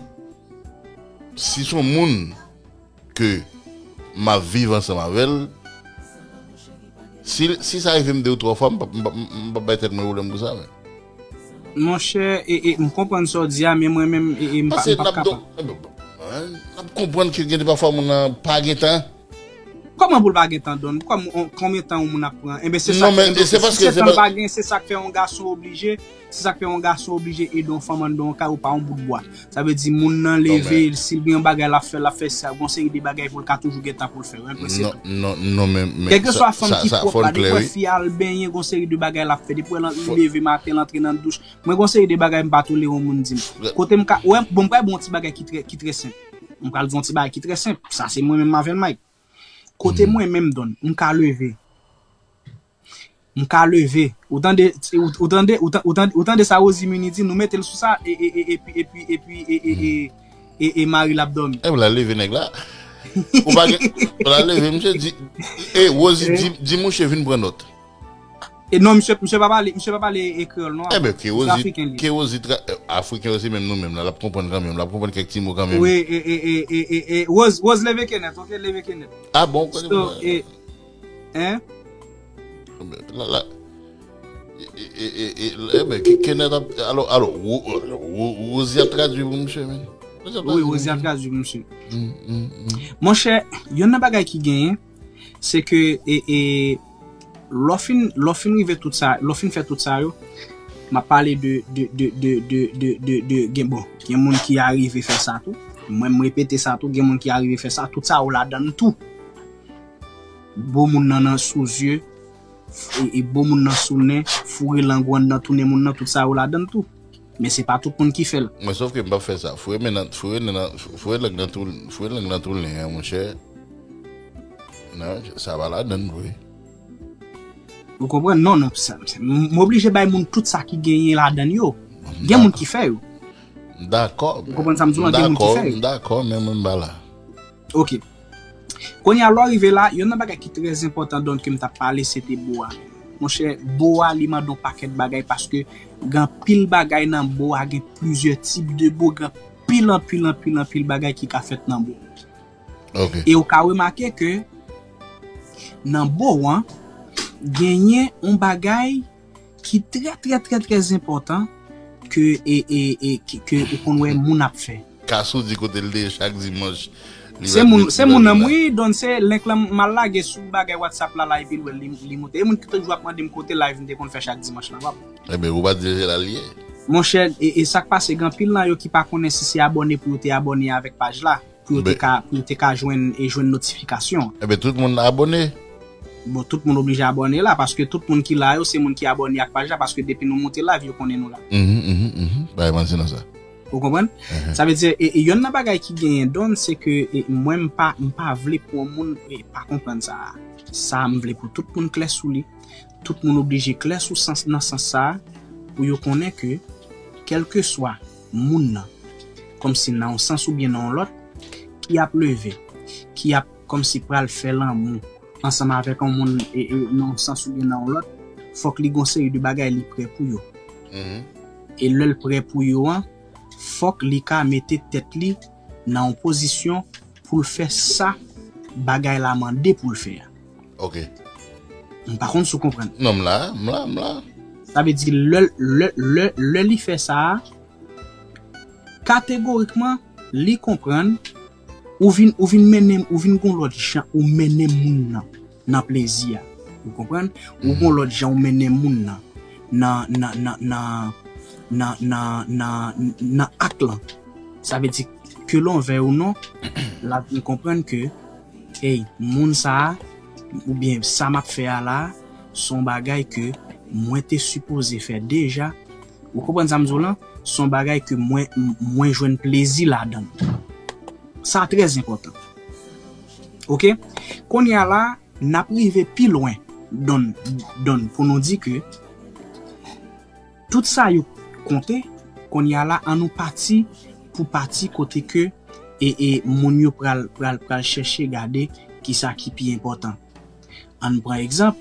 si se yon moun ke m ap viv ansanm avè l, si, si sa rive m de ou twa fwa, m p ap, m p ap, m p ap bay tèt mwen pwoblèm pou sa, men. Monchè, e, e, m konprann sa w di a, men mwen menm, e, e, m pa, m p ap kapab. Paske n ap, n ap konprann ke gen de pafwa moun nan pa gen tan. Kòman pou l pa gen tan, Don? Kòm, on, konbyen tan yon moun ap pran? Enben, se sa k fè, enben, si se tan l pa gen, se sa k fè yon gason oblije, se sa k fè yon gason oblije ede yon fanm anndan yon kay ou pa yon bout bwa. Sa vle di, moun nan leve, si l gen yon bagay l ap fè, l ap fè sa, gon seri de bagay pou l ka toujou gen tan pou l fè, ou enpresye tou. Non, non, non, men, men, kèlkeswa fanm ki pwòp la, depi w wè fi a al benyen, gon seri de bagay l ap fè, depi w wè l leve maten, l antre nan douch. Mwen, gon seri de bagay m pa tolere yon moun di m. Kote m ka, wè, bon, m pral ba w yon ti bagay ki trè, ki trè senp. M pral di w yon ti bagay ki trè senp. Sa se mwen menm avè l, Mike. Kote mwen menm, Don, m ka leve. M ka leve. Ou tande, ou, ou tande, ou tan-, ou tande, ou tande sa Rosie Munie di, nou mete l sou sa, e, e, e, epi, epi, epi, e, e, e, e, e mari l ap dòmi. E, w la leve nèg la. Ou pa gen, w la leve, misye di, e, Rosie, di, di mouche vin pran nòt. E non, misye, misye pa pale, misye pa pale e kreyòl, non. Enben, ke Rosie, ke Rosie tra-, e, afriken yo se menm nou menm la, l ap konprann kanmenm, l ap konprann kèk ti mo kanmenm. Wi, e, e, Rose, Rose leve kenèt, ok, leve kenèt. Ah bon, ou konnen. So, e, Hein? La, la, e, e, e, e, e, enben, Ke-, Kenneth ap, alò, alò, Wo-, Wo-, Rosie ap tradui pou misye, men. Rosie ap tradui pou misye. Wi, Rosie ap tradui pou misye. Mm, mm, mm. Monchè, yonn nan bagay ki genyen, se ke, e, e, lè w fin, lè w fin rive tout sa, lè w fin fè tout sa yo, m ap pale de, de, de, gen, bon, gen moun ki arive fè sa tou. Mwen, m repete sa tou, gen moun ki arive fè sa, tout sa yo ladann tou. Bo moun nan nan sou zye, f-, e, e bo moun nan sou nen, foure lang ou anndan tou nen moun nan, tout sa yo ladann tou. Men se pa tout moun ki fè l. Mwen, sòf ke m p ap fè sa. Foure men nan, foure nen nan, foure lang nan tou, foure lang nan tou nen an, monchè. Non, sa pa ladann vre. Ou konprann? Non, non, sa- sa- m m oblije bay moun tout sa ki genyen ladan l yo. Gen moun ki fè yo. Dakò. Ou konprann sa m di w lan? Gen moun ki Dakò, fè yo. Dakò, men mwen m pa la. Ok. Kounye a, lè w rive la, youn nan bagay ki trè enpòtan, donk, ke m t ap pale, se te bo a. Monchè, bo a, li mande yon pakèt bagay, paske gen anpil bagay nan bo a, gen plizyè tip de bo, gen anpil, anpil, anpil, anpil bagay ki ka fèt nan bo. Ok. E ou ka remake ke nan bo an, genyen yon bagay ki trè, trè, trè, trè enpòtan ke, e, e, e, ke, ke ou konn wè moun ap fè. Kasou di kote l te ye chak dimanch. Se moun, se moun nan m wi, donk se link lan m al lage sou bagay WhatsApp la, la epi l wè l, li, li moute. E moun ki toujou ap mande m kote live m te konn fè chak dimanch lan, w ap. Ebyen, ou pa di se la l ye. Monchè, e, e sa k pase, gen anpil nan yo ki pa konnen si se abòne pou yo te abòne avèk paj la, pou yo te ka, pou yo te ka jwenn, e jwenn notifikasyon. Ebyen, tout moun abòne. Bon, tout moun oblije abòne la, paske tout moun ki la yo, se moun ki abòne ak paj la, paske depi nou moute live, yo konnen nou la. Mhm, mhm, mhm. Bay manti nan sa. Ou konprann? Sa vle di, e, e, yonn nan bagay ki genyen donn, se ke, e, mwen, m pa, m pa vle pou yon moun, e, pa konprann sa. Sa, m vle pou tout moun klè sou li. Tout moun oblije klè sou sans, nan sans sa, pou yo konnen ke, kèlkeswa moun nan, kòmsi nan yon sans oubyen nan yon lòt, ki ap leve, ki ap kòmsi pral fè lanmou ansanm avèk yon moun, e, e, nan yon sans oubyen nan yon lòt, fòk li gon seri de bagay li prè pou yo. E lè l prè pou yo an, fòk li ka mete tèt li nan yon pozisyon pou l fè sa bagay la mande pou l fè a. Ok. M pa konn si w konprann. Non, m la, m la, m la. Sa vle di, lè, lè, lè, lè li fè sa a, kategorikman, li konprann, ou vin, ou vin mennen, ou vin gon lòt jan, ou mennen moun nan, nan plezi a. Ou konprann? Ou gon lòt jan, ou mennen moun nan, nan, nan, nan, nan, nan, nan, nan, nan ak lan. Sa vle di, ke l anvè ou non, l ap vin konprann ke, ey, moun sa a, oubyen sa m ap fè a la, se yon bagay ke mwen te sipoze fè deja. Ou konprann sa m di w lan? Se yon bagay ke mwen, mwen jwenn plezi ladan l. Sa trè enpòtan. Ok? Kounye a la, n ap rive pi lwen donn, donn pou nou di ke tout sa yo konte, kounye a la, an nou pati pou pati kote ke, e, e, moun yo pral, pral, pral chèche gade kisa ki pi enpòtan. Ann pran egzanp,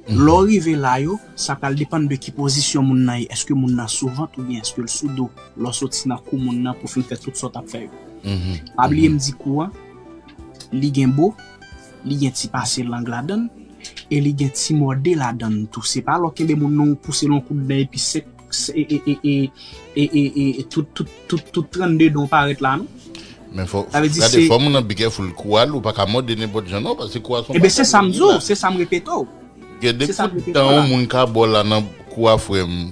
lè w rive la yo, sa pral depann de ki pozisyon moun nan ye. Èske moun nan sou vant oubyen èske l sou do? Lè w soti nan kou moun nan pou fin fè tout sa w t ap fè yo. Pa bliye m di kou an, li gen bo, li gen ti pase lang ladan l, e li gen ti mòde ladan l tou. Se pa lè w kenbe moun nan, w pouse l yon kout dan epi sèk, e, e, e, e, e, e, e, e tout, tout, tout, tout trannde dan w parèt la, non. Men fò, gade, fò moun nan be careful kou a, ou pa ka mòde nenpòt jan, non, paske kou a se yon... Ebyen, se sa m di w, se sa m repete w. Gen de kout dan yon moun ka ba w la nan kou a, frè m.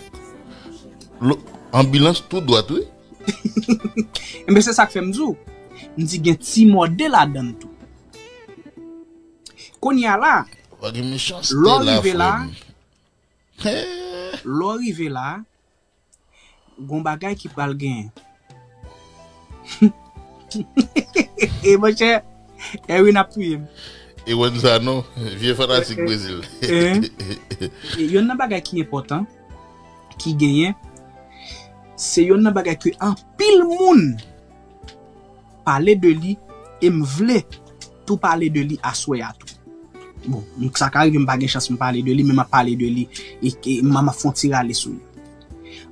Anbilans tou dwat, wi. Ebyen, se sa k fè m di w. M di gen ti mòde ladan l tou. Kounye a la, lè w rive la, lè w rive la, gon bagay ki pral genyen. E monchè, Erwin ap touye m. Erwin sa non, vye fanatik Brezil. Youn nan bagay ki enpòtan, ki genyen, se youn nan bagay ke anpil moun pale de li, e m vle tou pale de li aswè a tou. Bon, sa ka rive m pa gen chans m pale de li, men m ap pale de li, e, e m ap fè yon ti rale sou li.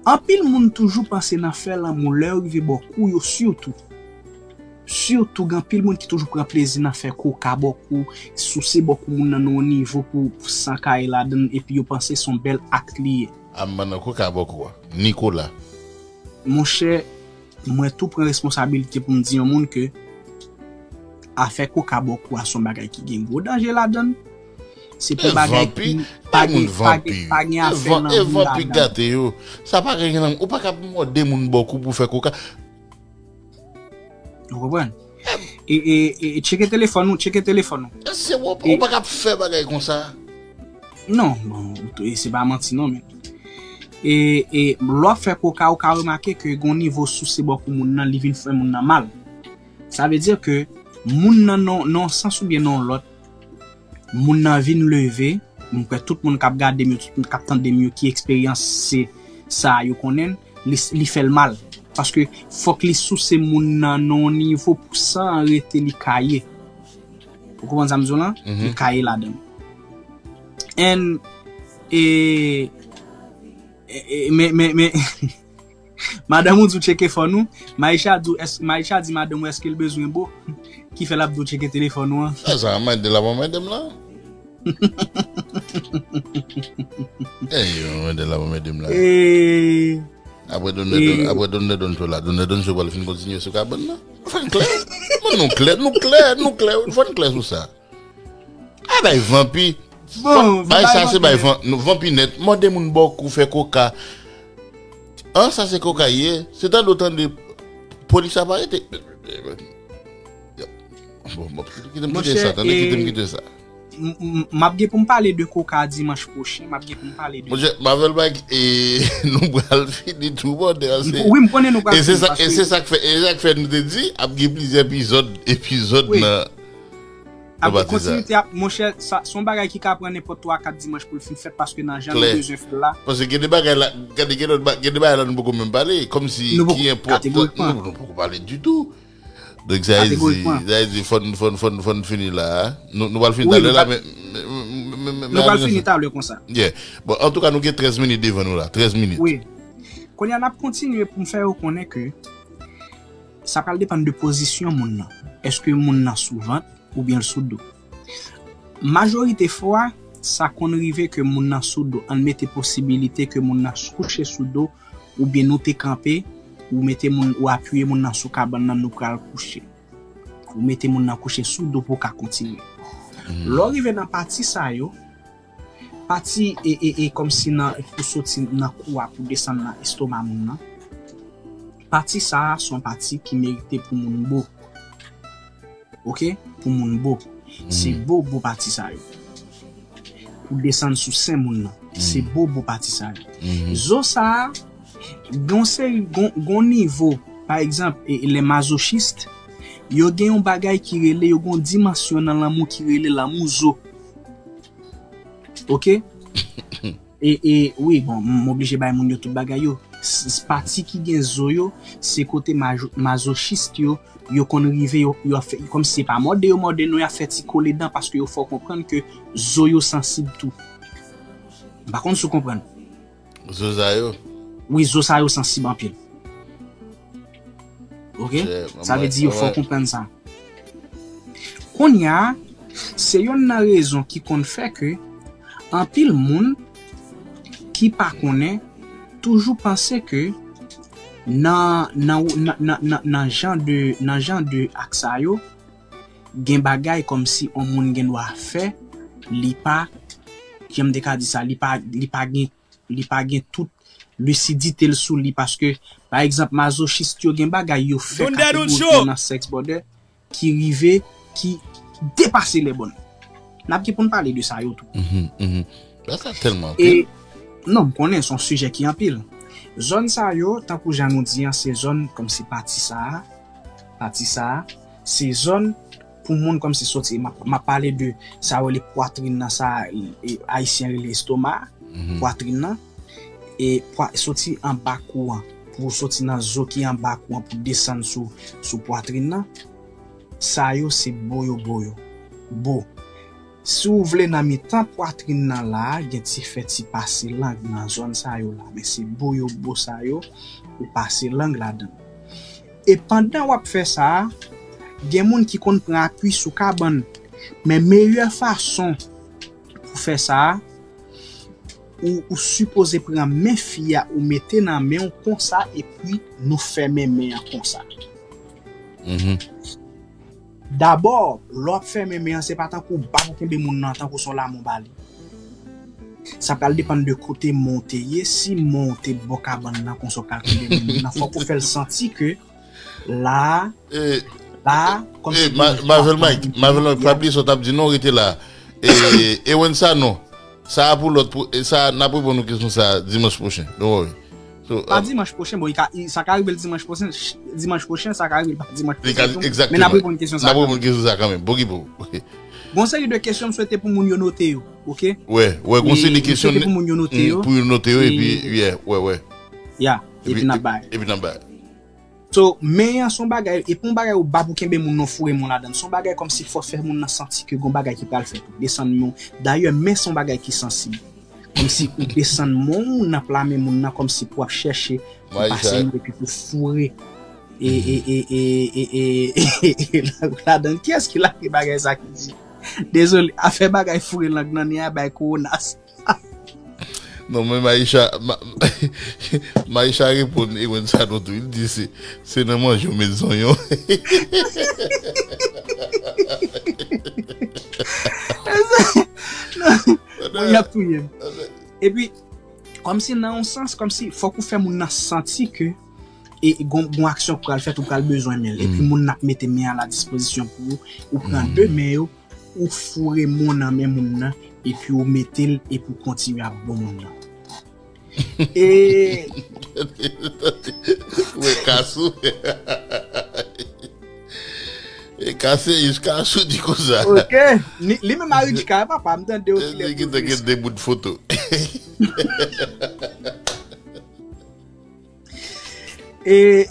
Anpil moun toujou panse nan fè lanmou lè yo rive bò kou yo, sitou. Sitou, gen anpil moun ki toujou pran plezi nan fè koka bò kou, souse bò kou moun nan nan yon nivo pou, pou san kaye ladan l, epi yo panse se yon bèl ak li ye. A m nan koka bò kou a. Nikola. Monchè, mwen tou pran responsabilite pou m di yon moun ke afè koka bò kou a se yon bagay ki gen gwo danje ladan l. Se pa yon bagay ki pa gen, pa gen, pa gen afè lanmou ladan l. Gate yo. Sa pa gen lanmou. Ou pa ka mòde moun bò kou pou fè koka. Ou konprann? E, e, e, tcheke telefòn ou, tcheke telefòn ou. Ou pa ka fè bagay konsa. Non, bon, e se pa manti non, men. E, e, lè w ap fè koka, ou ka remake ke gon nivo souse bò kou moun nan, li vin fè moun nan mal. Sa vle di ke moun nan, nan, nan yon sans oubyen nan yon lòt, moun nan vin leve, M kwè tout moun k ap gade m yo, tout moun k ap tande m yo ki eksperyans se sa yo konnen, li, li fè l mal. Paske fòk li souse moun nan nan yon nivo pou san an rete li kaye. Ou konprann sa m di w lan? Li kaye ladan l. And, e, e, e, men, men, men, madanm ou di w tcheke fòn ou. Maisha di w, èske, Maisha di madanm ou èske l bezwen bo? Ki fè l ap di w tcheke telefòn ou an? Sa, sa, mande la, mande m la. Ey, mwen de la, mwen de m la. Apre Don Nedon, apre Don Nedon show la, Don Nedon show pral fin kontinye sou kabann nan. Fò n klè. Bon, nou klè, nou klè, nou klè. Fò n klè sou sa. A bay vanpi. Bon, bay sa se bay van, nou vanpi nèt. Mòde moun bò kou fè koka. An, sa se koka ye. Se tande w tande polis la pa rete. Bon, bon, kite m kite sa, tande, kite m kite sa. M ap gen pou m pale de koka dimanch pwochen, m ap gen pou m pale de. Monchè, Marvel Mike, e, nou pral fini tou, bòdè, se. Wi, m konnen nou pral fini. E se sa k fè, e se sa k fè nou te di, ap gen plizyè epizòd, epizòd nan, nan pati sa. Ap gen kontinite, ap, monchè, sa, se yon bagay ki ka pran nenpòt twa, kat dimanch pou l fin fèt, paske nan jan nou bezwen fè l la. Paske gen de bagay la, gen de, gen de bagay la nou poko menm pale, kòmsi ki enpòtan, nou, nou poko pale ditou. Donk, sa vle di, sa vle di, fò n, fò n, fò n, fò n fini la, a. Nou, nou pral fini talè la, men, men, men, men, nou pral fini talè konsa. Yeah. Bon, antouka, nou gen trèz minit devan nou la, trèz minit. Wi. Kounye a, n ap kontinye pou m fè yo konnen ke sa pral depann de pozisyon moun nan. Èske moun nan sou vant oubyen l sou do? Majorite fwa, sa konn rive ke moun nan sou do. Ann mete posibilite ke moun nan kouche sou do, oubyen nou te kanpe, ou mete moun, ou apiye moun nan sou kabann nan, nou pral kouche. Ou mete moun nan kouche sou do pou w ka kontinye. Lè w rive nan pati sa yo, pati e, e, e kòmsi nan, pou soti nan kou a, pou desann nan estoma moun nan, pati sa a se yon pati ki merite pou moun bo. Oke? Pou moun bo. Se bo, bo pati sa yo. Pou desann sou sen moun nan. Se bo, bo pati sa yo. Zo sa a, gen yon seri, gen, gen yon nivo, pa egzanp, e, e, les masochistes, yo gen yon bagay ki rele, yo gen yon dimansyon nan lanmou ki rele lanmou zo. Oke? E, e, wi, bon, m oblije bay moun yo tout bagay yo. S, s, pati ki gen zo yo, se kote majo-, mazochist yo, yo konn rive, yo, yo ap fè, kòmsi se pa mòde yo mòde non, y ap fè ti kole dan paske yo fè w konprann ke zo yo sansib tou. M pa konn si w konprann. Zo sa yo? Wi, zo sa yo sansib anpil. Oke? Sa vle di yo fè w konprann sa. Kounye a, se yonn nan rezon ki konn fè ke anpil moun ki pa konnen toujou panse ke nan, nan, nan, nan, nan, nan jan de, nan jan de ak sa yo, gen bagay kòmsi on moun gen dwa fè, li pa, jan m te ka di sa, li pa, li pa gen, li pa gen tout lisidite l sou li, paske, pa egzanp, mazochist yo gen bagay yo fè kategorikman nan sèks, brother, ki rive, ki depase lè bòn. N ap gen pou n pale de sa yo tou. Mhm, mhm. Bagay sa tèlman anpil. E, non, m konnen se yon sijè ki anpil. Zòn sa yo, tankou jan nou di an, se zòn kòmsi pati sa a, pati sa a, se zòn pou moun kòmsi soti, m ap, m ap pale de sa yo rele pwatrin nan, sa, e, Ayisyen rele estoma, pwatrin nan, e pwa-, soti anba kou an, pou soti nan zo ki anba kou an, pou desann sou, sou pwatrin nan, sa yo se bo yo, bo yo. Bo. Si w vle nan mitan pwatrin nan la, gen ti fè ti pase lang nan zòn sa yo la, men se bo yo, bo sa yo, ou pase lang ladan. E pandan w ap fè sa a, gen moun ki konn pran apui sou kabann. Men meyè fason pou fè sa a, ou, ou sipoze pran men fi a, ou mete nan men w konsa, epi nou fèmen men an konsa. Mhm. Dabò, lè w ap fèmen men an, se pa tankou w ba pou kenbe moun nan, tankou se yon lame w ba li. Sa pral depann de kote men w te ye. Si men w te bò kabann nan, konsa w pral kenbe men moun nan, fòk ou fè l santi ke la, la, kòmsi Marvel Mike, Marvel Mike, pa bliye sa w t ap di non, rete la. E, e Wensa non. Sa a pou lòt, pou, e sa, n ap reponn ou kesyon sa a dimanch pwochen. Don't worry. So, pa dimanch pwochen, bon, i ka, i, sa ka rive l dimanch pwochen, ch-, dimanch pwochen, sa ka rive l pa dimanch pwochen tou. Men n ap reponn kesyon sa a kanmenm. N ap reponn kesyon sa a kanmenm. Bon, ki bon. Gon seri de kesyon m swete pou moun yo note yo, oke? Wè, wè, gon seri de kesyon pou moun yo note yo. Pou yo note yo, epi, yeah, wè, wè. Ya, epi n ap bay. Epi n ap bay. So, men an se yon bagay, e pa yon bagay ou ba pou kenbe moun nan foure men w ladan l. Se yon bagay kòmsi fò fè moun nan santi ke gon bagay ki pral fèt. Desann men w. Dayè, men se yon bagay ki sansib. Kòmsi ou desann men w nan pla men moun nan, kòmsi pou w ap chèche pou pase men w epi pou foure. E, e, e, e, e, e, e, ladan, kiyès ki lage bagay sa ki di? Dezole, afè bagay foure lang nan nen a bay kowona sa. Non, men Maïcha, Ma- Maïcha reponn Erwan Sanon tou. Li di se se nan manje w met zonyon. Bon, y ap touye m. Epi, kòmsi nan yon sans, kòmsi fòk ou fè moun nan santi ke e gon, gon aksyon k pral fèt, ou pral bezwen men l. Epi moun nan ap mete men an la dispozisyon pou ou, ou pran de men yo, ou foure men w nan men moun nan, epi ou mete l, epi ou kontinye ap bon moun nan. E Wè, Kasou. E kase jiska sou di konsa. Ok. Li, li menm a Ridjika, papa, m tande yo ki lè gentan gen de bout foto. E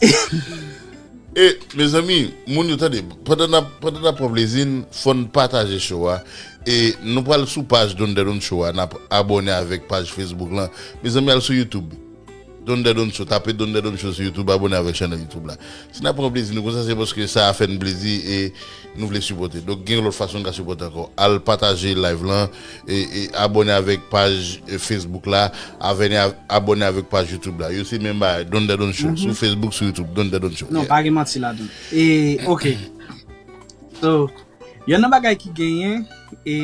E, mezanmi, moun yo tande, pandan n ap, pandan n ap pran plezi n, fò n pataje show a. E nou pral sou paj Don Dead On Show a, n ap abòne avèk paj Facebook lan. Mezanmi, al sou YouTube. Don Dead On Show, tape Don Dead On Show sou YouTube, abòne avèk chanèl YouTube la. Si n ap pran plezi nou konsa, se paske sa a fè n plezi e nou vle sipòte. Donk, gen lòt fason n ka sipòte ankò. Al pataje live lan, e, e abòne avèk paj, e, Facebook la, avène av- abòne avèk paj YouTube la. Yo se menm bagay, Don Dead On Show. Sou Facebook, sou YouTube, Don Dead On Show. Non, pa gen manti ladan. E, ok. So, yonn nan bagay ki genyen, e,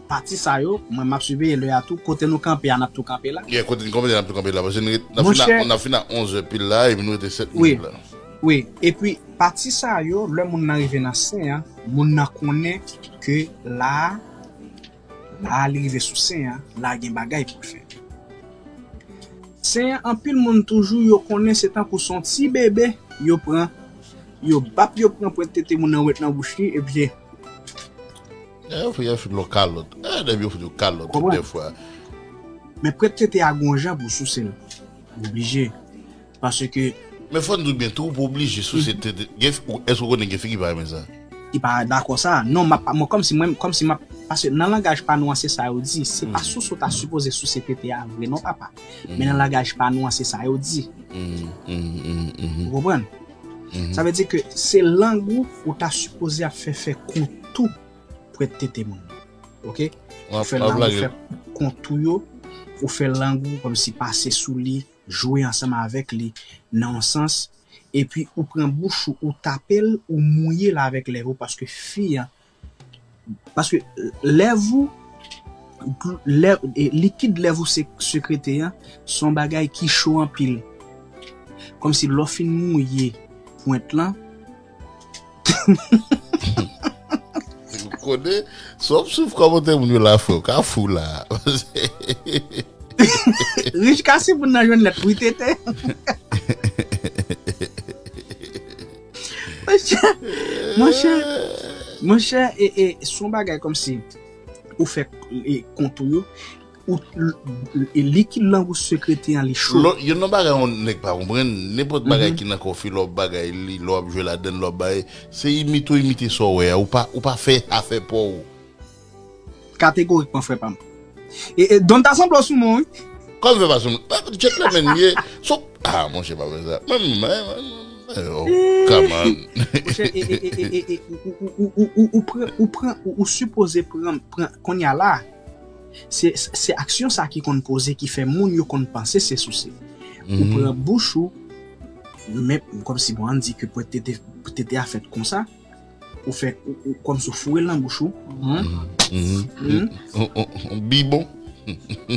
pati sa yo, mwen m ap siveye lè a tou, kote nou kanpe a, n ap tou kanpe la. Yeah, kote nou kanpe a, n ap tou kanpe la. Paske nou ret- n ap fin a, n ap fin a onz è pil la, epi nou rete sèt minit la. Wi, epi pati sa yo, lè moun nan rive nan sen an, moun nan konnen ke la a, la a li rive sou sen an, la a gen bagay pou l fè. Sen an, anpil moun toujou yo konnen se tankou se yon ti bebe yo pran, yo bap, yo pran pwent tete moun nan, yo met nan bouch li, epi Dayè, yo fè, yo fout yon kalòt. E, nèg yo fout yon kalòt tout dèfwa. Men pwent tete a gon jan pou souse l. Oblije. Paske Men fò n di w byen tou, ou pa oblije souse tete. Gen fi- ou- Èske w konnen gen fi ki pa renmen sa? Ki pa dakò sa? Non, m ap, mwen, kòmsi mwen, kòmsi m ap, paske nan langaj pa nou an, se sa yo di. Se pa souse ou ta sipoze souse tete a vre, non, papa. Men nan langaj pa nou an, se sa yo di. Ou konprann? Sa vle di ke se lang ou, ou ta sipoze ap fè, fè kontou pwent tete moun. Ok? Ou fè lang ou, fè kontou yo, ou fè lang ou kòmsi pase sou li, jwe ansanm avèk li, nan yon sans, epi ou pran bouch ou, ou tape l, ou mouye l avèk lèv ou, paske fi an, paske lèv ou, lèv, e, likid lèv ou se- sekrete an, se yon bagay ki cho anpil. Kòmsi lè w fin mouye pwent lan, Ou konnen, si w ap swiv kòmantè moun yo la, frè, w ka fou la. Rich ka si moun nan jwenn lèt wi tete. Monchè, monchè, monchè, e, e, se yon bagay kòmsi ou fè, e, kontou yo, ou, l- e likid lang ou sekrete an li cho. Lò- Youn nan bagay yon nèg pa konprann, nenpòt bagay ki nan kò w, fi lè w ap bagay li, lè w ap jwe ladan l, lè w ap bagay, se imite w imite sa w wè a, ou pa, ou pa fè afè pa w. Kategorikman, frè pa m. E, e, Don ta sanble w sou mwen, wi. Kòman fè pa sou mwen? Ah, gentleman, ye. So, ah, monchè, pa fè sa. Mwen, mwen, mwen, mwen, oh, come on. Monchè, e, e, e, e, e, ou, ou, ou, ou, ou, ou pran, ou pran, ou, ou sipoze pran, pran, kounye a la, se, se aksyon sa ki konn poze, ki fè moun yo konn panse se souse. Ou pran bouch ou, men, kòmsi, bon, ann di ke pwent tete, tete a fèt konsa, ou fè, ou, ou, kòmsi ou foure l nan bouch ou. Hein? Mhm. On, on, on bibon.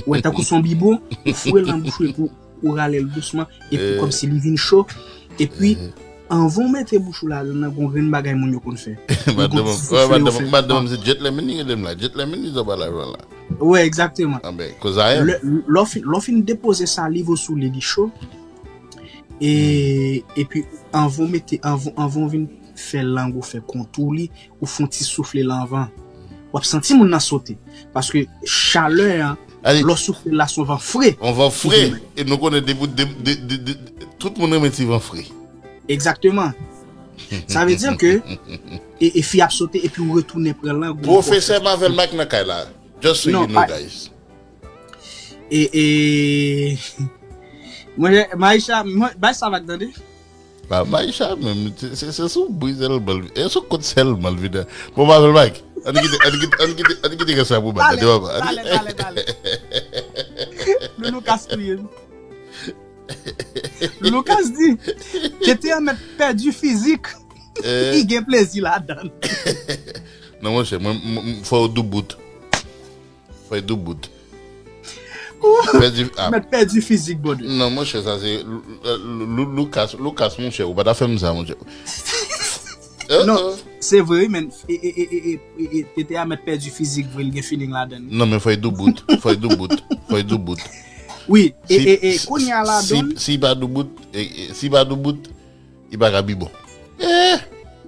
Ou wè, tankou se yon bibon, ou foure l nan bouch ou epi ou, ou rale l dousman, epi kòmsi li vin cho, epi anvan w mete bouch ou ladan l, gon grenn bagay moun yo konn fè. Yo gon ti soufle yo fè. Madanm, madanm, se gentleman li rele m la. Gentleman li zòba la, la. Wè, egzakteman. Ah ben, 'cause I am. Lè, lè w fin, lè w fin depoze saliv ou sou li, li cho. E, epi, anvan w mete, anvan, anvan w vin fè lang ou fè kontou li, ou fè yon ti soufle l anvan. W ap santi moun nan sote. Paske chalè an, lè w soufle la, se yon van fre. Yon van fre. E nou konnen depi de, de, de, de, tout moun renmen ti van fre. Egzakteman. Sa vle di ke e, e fi ap sote epi ou retounen pran lang ou ankò. Pwofesè Mavel Mike nan kay la. Just so you know, guys. E, e, mwen, Maisha, mwen, bay sa vag tande. Ba, Maisha menm, se, se, se sou bri sèlman l, e sou kont sèlman l vin. Bon, Mavel Mike, ann kite, ann kite, ann kite, ann kite kè sa pou Mike, pale, papa. Pale, pale, pale. Loulou Kas touye m. Loulou Kas di, T T A mèt pèdi fizik. Li gen plezi ladan l. Non, monchè, mwen, mwen, fò yo doubout. Fò yo doubout. Pèdi, ah. Mèt pèdi fizik, brother. Non, monchè, sa se Lou-, Lou-, Lou-, Lucas, Lucas, monchè, ou pa ta fè m sa, monchè. Non, se vre, wi, men, e, e, T T A mèt pèdi fizik vre, li gen feeling ladan l. Non, men fò y doubout, fò y doubout, fò y doubout. Wi, e, e, e, kounye a la, si, si pa doubout, e, e, si pa doubout, li pa ka pi bon. Eh!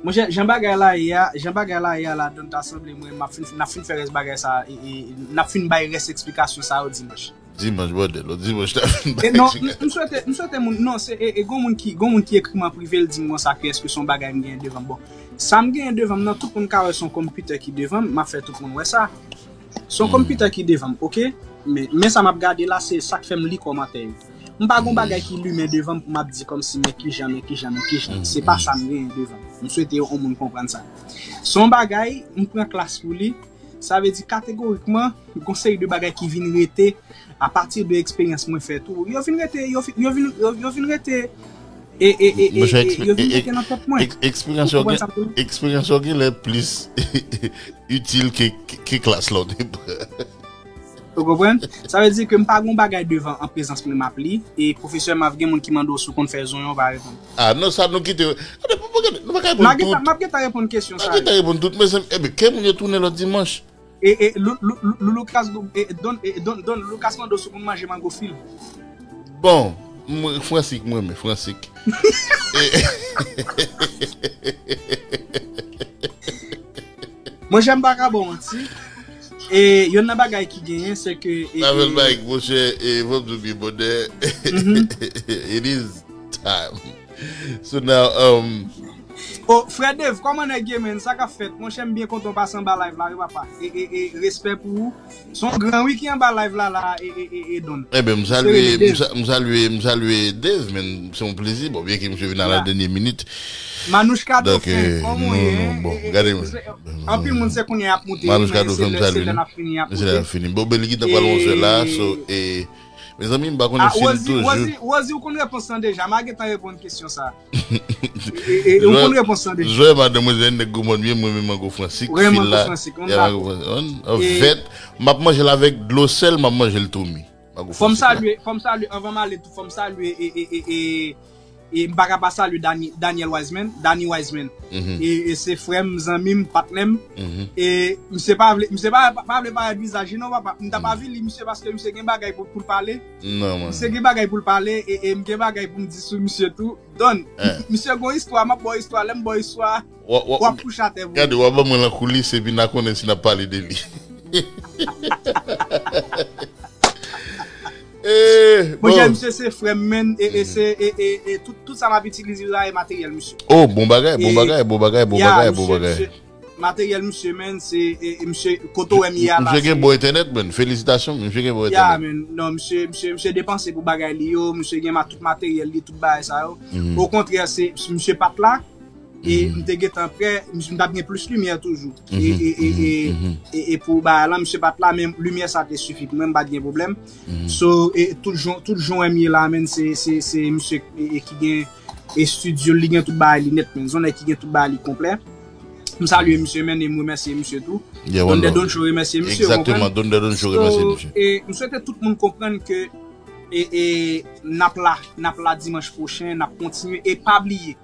Monchè, jan bagay la ye a, jan bagay la ye a la, Don, ta sanble mwen, m ap fin, n ap fin fè rès bagay sa, e, e, n ap fin bay rès eksplikasyon sa yo dimanch. Dimanch, brother, lòt dimanch, n ap fin bay eksplikasyon. E non, m, m swete, m swete moun, non, se, e, e, gon moun ki, gon moun ki ekri m an prive, l di m konsa ke èske se yon bagay m genyen devan m. Bon, sa m genyen devan m nan, tout moun ka wè se yon konpitè ki devan m, m ap fè tout moun wè sa. Se yon konpitè ki devan m, oke? Men, men sa m ap gade la, se sa k fè m li kòmantè yo. M pa gon bagay ki limen devan m pou m ap di kòmsi men kijan, men kijan, men kijan. Se pa sa m genyen devan m. M swete yon moun konprann sa. Se yon bagay, m pran klas pou li. Sa vle di kategorikman, gon seri de bagay ki vin rete apati de eksperyans mwen fè tou. Yo vin rete, yo vin, yo vin, yo, yo vin rete, e, e, e, e, yo vin rete nan tèt mwen. Eksperyans yo gen, eksperyans yo genlè plis itil ke, ke, ke klas la w te pran. Ou konprann? Sa vle di ke m pa gon bagay devan an prezans mwen m ap li, e pwofesè Mav gen moun ki mande w si w konn fè zonyon, w pa reponn. Ah, non, sa nou kite. Gade, nou pa ka reponn tout. M ap gentan reponn kesyon sa yo. M ap gentan reponn tout, mezanmi. Ebyen, ke moun yo tounen lòt dimanch. E, e, Lou-, Lou-, Lou-, Lou-, Lucas, e, Don, e, Don, Don, Lucas mande w si w konn manje mango fil. Bon, mwen, Fransik, mwen renmen Fransik. E, monchè, m pa ka ba w manti. E, yonn nan bagay ki genyen, se ke, e, Mavel Mike, monchè, e, fò m di w byen bonè. It is time. So now, um, oh, frè Dave, kòman nèg ye, man? Sa k ap fèt? Monchè, m byen kontan w pase anba live la, wi, papa. E, e, e, respè pou ou. Se yon gran wi ki anba live la, la, e, e, e, e, Don. Ebyen, m salye, m sa-, m salye, m salye Dave, men se yon plezi. Bon, byen ke misye vin a la dènye minit. Manouch Kado fè, kòman w ye? Bon, gade, anpil moun se kounye a y ap moute, men se lè, se lè n ap fini, y ap moute. Bon, ben, li gentan pral onzè la, so, e, mezanmi, m pa konnen si l toujou. Wozi, Wozi, ou konn repons lan deja, m a gentan reponn kesyon sa. E, e, e, ou konn repons lan deja. Jwè madanmwazèl nèg gwo mòn, mwen menm mango Fransik, fil la. Mango Fransik, on, on vèt. M ap manje l avèk dlo sèl, m ap manje l tou mi. Mango Fransik la. Fò m salye, fò m salye, anvan m ale tou, fò m salye, e, e, e, e, e m pa ka pa salye Dani-, Daniel Wiseman, Danny Wiseman. E, e se frè m, zanmi m, patnè m. E misye pa vle, misye pa, pa, pa vle parèt vizaj li non, papa. M t ap avili misye paske misye gen bagay pou, pou l pale. Non, man. Misye gen bagay pou l pale, e, e m gen bagay pou m di sou misye tou. Don, misye gon istwa, m ap ba w istwa, lè m ba w istwa, w ap kouche atè pou li. Gade, w ap ban mwen l an koulis, epi n a konnen si n ap pale de li. Eh, monchè, bon. Misye se frè m, man, e, e se, e, e, e tout, tout sa m ap itilize la, e materyèl misye. Oh, bon bagay, bon bagay, bon bagay, bon bagay, bon bagay. Materyèl misye, man, se, e, e, misye, kote w wè m ye a la, misye gen bon entènèt, man. Felisitasyon, misye gen bon entènèt. Ya, man. Non, misye, misye, misye depanse pou bagay li yo, misye gen ma-, tout materyèl li, tout bagay sa yo. Okontrè, se, se misye pa t la, e m te gentan prè, misye, m t ap gen plis limyè toujou. E, e, e, e, e, e pou bagay lan, misye pa t la, men limyè sa te sifi pou mwen, m pa t gen pwoblèm. So, e tout jan, tout jan w wè m ye la, man, se, se, se misye, e, e ki gen estidyo, li gen tout bagay li nèt, man. Se yon nèg ki gen tout bagay li konplè. M salye misye, man, e m remèsye misye tou. Don Dè Don Show remèsye misye, ou konprann? Egzakteman, Don Dè Don Show remèsye misye. So, e, m swete tout moun konprann ke, e, e, n ap la, n ap la dimanch pwochen, n ap kontinye. E pa bliye,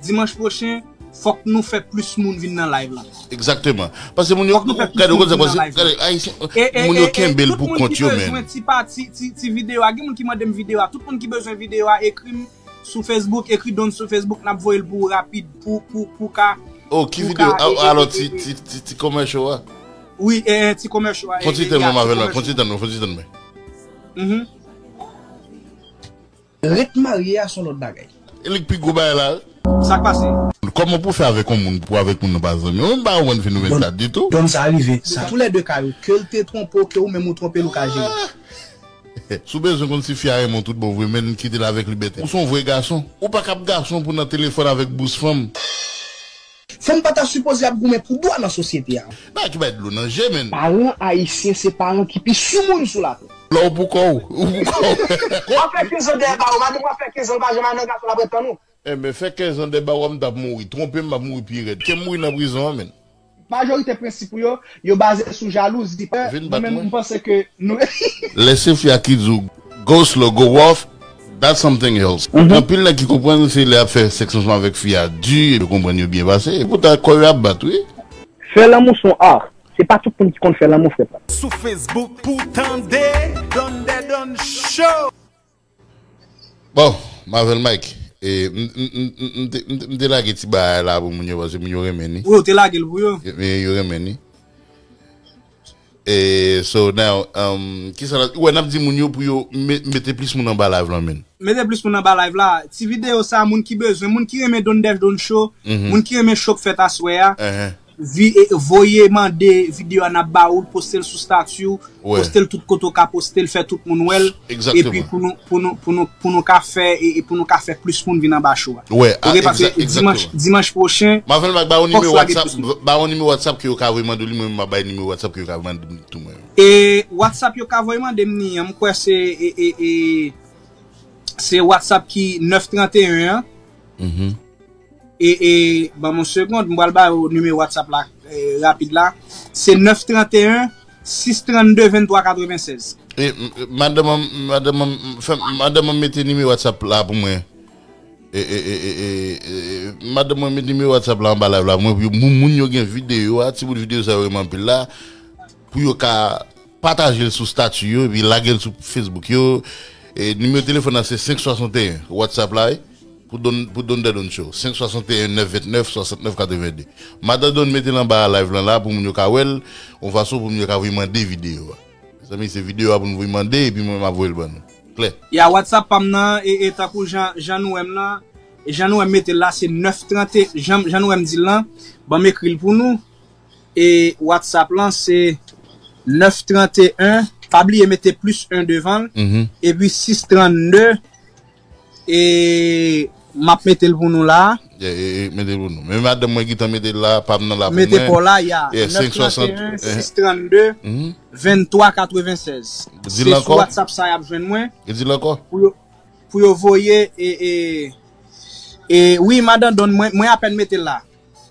dimanch pwochen, fòk nou fè plis moun vin nan live la. Egzakteman. Paske moun yo, gade, ou konn sa, paske, gade, Ayisyen, moun yo kenbe l pou kont yo, man. Tout moun ki bezwen ti pati, ti, ti videyo a, gen moun ki mande m videyo a, tout moun ki bezwen videyo a, ekri m, Sou Facebook, ekri Don sou Facebook, n ap voye l pou ou rapid, pou, pou, pou ka, Oh, ki pou videyo? ka, e, e, Alò, e, ti, e, ti, ti, ti commercial a? Wi, e, e, ti commercial a, e, Kontinye e, tèl mwen, ya, ti Mavel, commercial. kontinye tèl mwen, kontinye tèl mwen. Mhm. Ret marye a se yon lòt bagay. E li k pi gwo bagay la. Sa k pase? Kòman pou fè avèk yon moun, pou avèk moun nan pa zanmi? Mwen m pa konprann fenomèn sa ditou. Don sa rive. Sa tou lè de ka yo, ke l te twonpe w, ke ou menm ou twonpe l, ou ka jere. Si w bezwen konn si fi a renmen w tout bon vre, men kite l avèk libète. Ou se yon vre gason. Ou pa ka ap gason pou nan telefòn avèk bous fanm. Fanm pa ta sipoze ap goumen pou dwa nan sosyete a. Bagay ki bay dlo nan je, men. Paran ayisyen se paran ki pi soumoun sou latè. Lè w pou kò w, ou pou kò w. W ap fè kenz an dèyè ba ou, madanm w ap fè kenz an, l pa janm al nan gason l ap ret tann ou. Enben, fè kenz an dèyè ba w, m t ap mouri. Twonpe m, m ap mouri pi rèd. Ke m mouri nan prizon an, men. Majorite prensip ou yo, yo baze sou jalouzi. Vin bat Mwen menm, mwen. M panse ke nou. Lè se fi a ki di w, go slow, go off, that's something else. Anpil nèg ki konprann se lè y ap fè sèks ansanm avèk fi a di, yo konprann yo byen pase. E poutan, kò yo ap bat, wi. Fè lanmou se yon art. Se pa tout moun ki konn fè lanmou, frè pa m. Sou Facebook pou tande Don Dè Don Show. Bon, Mavel Mike, e, m, m, m, m, m te- m te- m te lage ti bagay la pou moun yo, paske moun yo renmen ni. Wi, ou te lage l pou yo. Yo, yo renmen ni. E, so now, um, kisa la, wè, n ap di moun yo pou yo me- mete plis moun anba live lan, men. Mete plis moun anba live la. Ti videyo sa, moun ki bezwen, moun ki renmen Don Dèch Don Show, Mhm. moun ki renmen show k fèt aswè a, Ehe. vi, e, voye mande videyo a, n ap ba ou l, poste l sou stati w, Wè. poste l tout kote w ka poste l, fè tout moun wè l. Exactement. Epi pou nou, pou nou, pou nou, pou nou ka fè, e, e pou nou ka fè plis moun vin anba show a. Wè, Ok, a, paske exa- dimanch, exactement. Dimanch pwochen, Mavel Mike, ba yon fòk nimewo swa gen WhatsApp, plis moun. Ba yon nimewo WhatsApp ke yo ka voye mande w li, mwen menm m ap bay nimewo WhatsApp ke yo ka mande m tou, mwen menm. E WhatsApp yo ka voye mande m ni an, m kwè se, e, e, e, se WhatsApp ki nèf trant e en an. Mhm. E, e, ban m yon segond, m pral ba yo nimewo WhatsApp la, e, rapid la. Se nèf trant e en, sis trant de, venntwa katrevennsèz. E, m- madanm an, madanm an, fè, madanm an mete nimewo WhatsApp la pou mwen. E, e, e, e, e, e, madanm mwen mete nimewo WhatsApp la anba live la pou mwen, pou yo- moun, moun yo gen videyo a, ti bout videyo sa yo renmen anpil la, pou yo ka pataje l sou stati yo, epi lage l sou Facebook yo. E, nimewo telefòn nan se senk swasanteyen, WhatsApp la, wi, pou Don, pou Don Dè Don Show, senk swasanteyen, nèf vennèf, swasantnèf katrevenndez. Madan Don mete l anba live lan la, pou moun yo ka wè l, yon fason pou moun yo ka voye mande videyo a. Mezanmi, se videyo a pou nou voye mande, epi mwen, m ap voye l ban nou. Klè. Ya, WhatsApp pa m nan, e, e tankou jan, jan nou wè m nan, e jan nou wè m mete l la, se nèf trant, jan, jan nou wè m di l lan, ban m ekri l pou nou. E WhatsApp lan, se nèf trant e en, pa bliye mete plis en devan l, Mhm. epi sis trant de, e m ap mete l pou nou la. E, e, e, mete l pou nou. Men madanm mwen ki tan mete l la, pa m nan la pou Mete mwen. pa w la, ya. Yeah, senk swasann, Nèf trant e en, sis trant de, venntwa katrevennsèz. Di l ankò. Se sou WhatsApp sa y ap jwenn mwen. E di l ankò. Pou yo, pou yo voye, e, e, e, wi, madan Don, mwen, mwen apèn mete l la.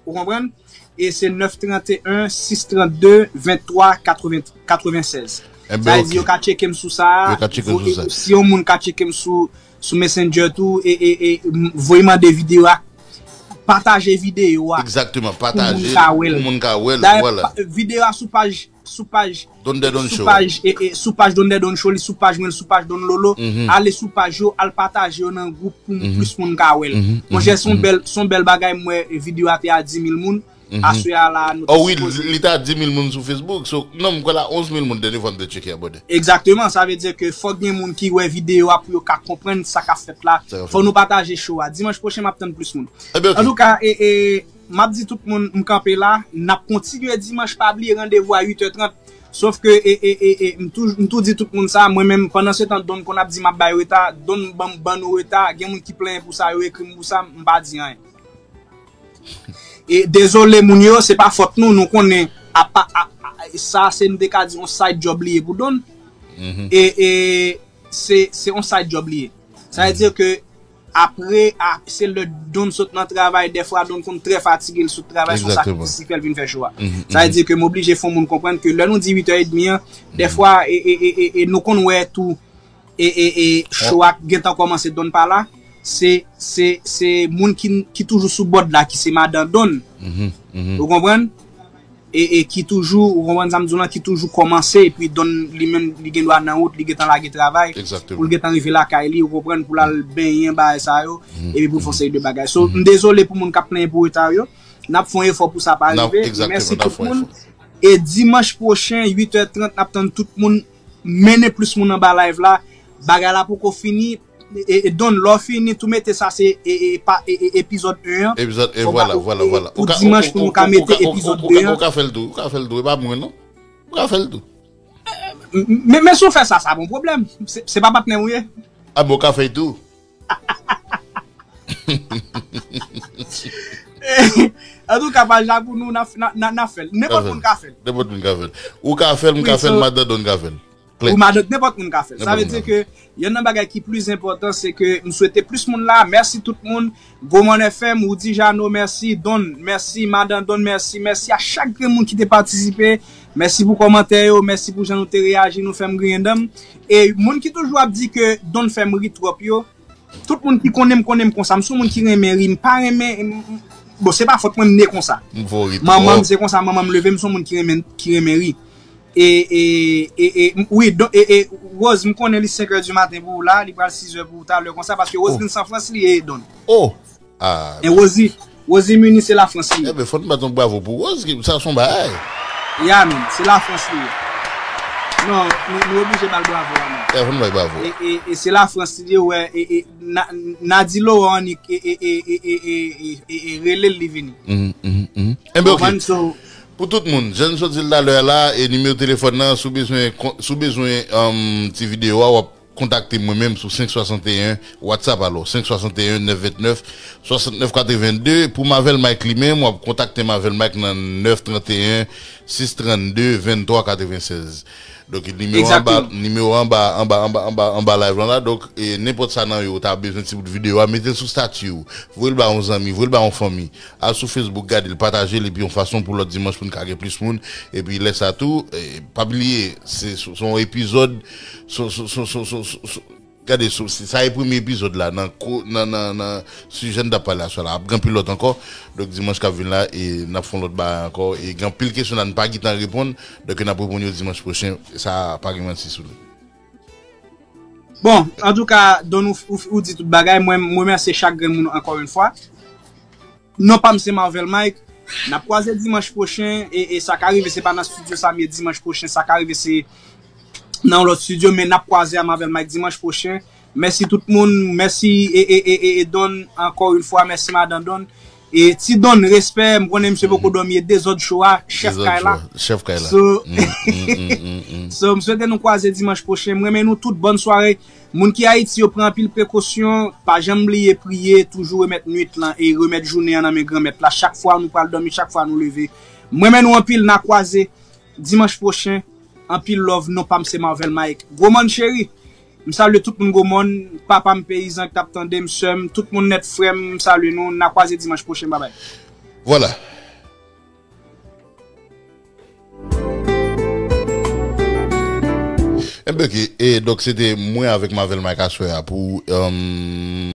Ou konprann? E se nèf trant e en, sis trant de, venntwa katrevennsèz. Enben, Sa vle di ok. Yo ka tcheke m sou sa. Yo ka tcheke m sou sa. Si yon moun ka tcheke m sou, sou Messenger tou, e, e, e, m- voye mande videyo a, pataje videyo a. Egzakteman, Pou moun pataje ka wè l. Pou moun ka wè l, Dayè, vwala. Pa- videyo a sou paj, sou paj, Don Dè Don sou Show. Paj, e, e, sou paj Don Dè Don Show, li sou paj mwen, sou paj Don Lolo. Mhm. Ale sou paj yo, al pataje yo nan gwoup pou Mhm. plis moun ka wè l. Mhm, Monchè, mhm, se yon mhm. Bèl, se yon bèl bagay, mwen, videyo a te a di mil moun. Mhm. Aswè a la, nou te Oh wi, sipoze. Li ta di mil moun sou Facebook. So, non, m kwè la onz mil moun dènye fwa m te tcheke abòne. Egzakteman, sa vle di ke fòk gen moun ki wè videyo a pou yo ka konprann sa k ap fèt la. Sa k ap Fòk nou pataje show a. Dimanch pwochen, m ap tann plis moun. Enben, ok. Antouka, e, e, m ap di tout moun, m kanpe la. N ap kontinye dimanch, pa bliye randevou a uit è trant. Sof ke, e, e, e, e, m toujou, m tou di tout moun sa, mwen menm, pandan se tan, Don konn ap di m ap bay reta, Don ban, ban nou reta, gen moun ki plenyen pou sa, yo ekri m pou sa, m pa di anyen. E dezole moun yo, se pa fòt nou, nou konnen, apa, a, a, sa se m te ka di yon side job li ye pou Don. Mhm. E, e se, se yon side job li ye. Sa vle di ke apre, a, se lè Don sot nan travay, dèfwa Don konn trè fatige, l sot travay, se yon Egzakteman. sakrifis li fè l vin fè show a. Mhm, Sa vle mhm. di ke m oblije fè yon moun konprann ke lè nou di uit è edmi an, dèfwa, e, e, e, e, e nou konn wè tou, e, e, e show a gentan kòmanse, Don pa la, se, se, se moun ki, ki toujou sou bòd la, ki se madan Don. Mhm, mhm. Ou konprann? e, e ki toujou, ou konprann sa m di w lan, ki toujou kòmanse, epi Don li menm, li gen dwa nan wout, li gentan lage travay, pou l gentan rive lakay li, ou konprann, pou l al benyen bagay sa yo, epi pou l fè yon seri de bagay. So, m dezole pou moun k ap plenyen pou reta yo, n ap fè yon efò pou sa pa rive, men mèsi tout moun, e dimanch pwochen, uit è trant, n ap tann tout moun, mennen plis moun anba live la, bagay la poko fini, e, e, Don, lè w fini, tou mete sa se e, e, pa, e, e, epizòd en an. Epizòd en, vwala, vwala, vwala. Pou dimanch pou nou ka mete epizòd de an. Ou ka fè l tou, ou ka fè l tou, e pa mwen non. Ou ka fè l tou. Men, men si w fè sa, sa bon pwoblèm. Se, se pa patnè w ye. A bon, ou ka fè l tou. Antouka, pa ja pou nou, n a, n a, n a, n a fè l. Nenpòt moun ka fè l. Nenpòt moun ka fè l. Ou ka fè l, m ka fè l, madan Don ka fè l. Klè. Ou madan, nenpòt moun ka fè l. Sa vle di ke yonn nan bagay ki plis enpòtan, se ke m swete plis moun la. Mèsi tout moun. Gomòn F M, Woody Jano, mèsi. Don, mèsi. Madan Don, mèsi. Mèsi a chak grenn moun ki te patisipe. Mèsi pou kòmantè yo. Mèsi pou jan nou te reyaji. Nou fè m griyen dan m. E moun ki toujou ap di ke Don fè m ri twòp yo, tout moun ki konnen m, konnen m konsa. M se yon moun ki renmen ri. M pa renmen, m, m, bon, se pa fòt mwen, m ne konsa. M fè w ri twòp. Manman m se konsa, manman m leve m, se yon moun ki renmen, ki renmen ri. E, e, e, e, m, wi, don, e, e, Rose, m konnen li senk è di maten pou ou la, li pral sis è pou ou talè konsa, paske Roseline San Frans li ye, Don. Oh! Ah. E Rosie, Rosie Muni se Lafrans li ye. Ebyen, fò n bat yon bravo pou Rose, ki, sa se yon bagay. Ya, men, se Lafrans li ye. Non, nou, nou oblije ba l bravo la, men. Ya, fò n ba l bravo. E, e, e se Lafrans li ye, wè, e, e, Na-, Nadi Laurent annik e, e, e, rele l, li vini. Mhm, mhm, mhm. Enben, ok. Ou konprann? So, pou tout moun, jan n sot di l talè a la, e nimewo telefòn nan, si w bezwen kon-, si w bezwen, um, ti videyo a, w ap kontakte mwen menm sou senk swasanteyen, WhatsApp alò, senk swasanteyen, nèf vennèf, swasantnèf katrevenndde. Pou Marvel Mike li menm, w ap kontakte Marvel Mike nan nèf tranteyen, sis trannde, venntwa katrevensèz. Donk, nimewo anba, nimewo anba, anba, anba, anba, anba live lan la. Donk, e, nenpòt sa nan yo, ou ta bezwen ti bout videyo a, mete l sou stati w. Voye l ba yon zanmi, voye l ba yon fanmi. Al sou Facebook, gade l, pataje l, epi yon fason pou lòt dimanch pou n ka gen plis moun. Epi lè sa tou, e, pa bliye, se, se, se yon epizòd, se, se, gade, se, se, sa e premye epizòd la, nan ko-, nan, nan, nan sijè n t ap pale aswè la. Ap gen anpil lòt ankò. Donk, dimanch k ap vin la, e n ap fè yon lòt bagay ankò. E gen anpil kesyon la, n pa gentan reponn. Donk, n ap reponn yo dimanch pwochen. Sa pa gen manti sou li. Bon, antouka, Don, ou, ou, ou di tout bagay. Mwen, mwen remèsye chak grenn moun ankò yon fwa. Non pa m se Marvel Mike. N ap kwaze dimanch pwochen. E, e sa ka rive, se pa nan estidyo sa m ye dimanch pwochen. Sa ka rive, se nan yon lòt estidyo, men n ap kwaze a Marvel Mike dimanch pwochen. Mèsi tout moun. Mèsi, e, e, e, e, e Don, ankò yon fwa. Mèsi, madan Don. E Ti Don, respè, m konnen misye poko dòmi, e dezòd cho a, chèf kay la. Chèf kay la. So, so, m swete nou kwaze dimanch pwochen. M renmen nou tout, bòn sware. Moun ki Ayiti yo pran anpil prekosyon, pa janm bliye priye, toujou remèt nwit lan e remèt jounen an nan men Granmèt la. Chak fwa nou pral dòmi, chak fwa nou leve. M renmen nou anpil, n a kwaze dimanch pwochen. Anpil love, non pa m se Marvel Mike. Gwo mòn cheri. M salye tout moun Gwomòn, papa m peyizan ki t ap tande m, sè m, tout moun nèt frè m, m salye nou, n a kwaze dimanch pwochen, babay. Vwala. Enben, ok, e donk se te mwen avèk Marvel Mike aswè a pou, um,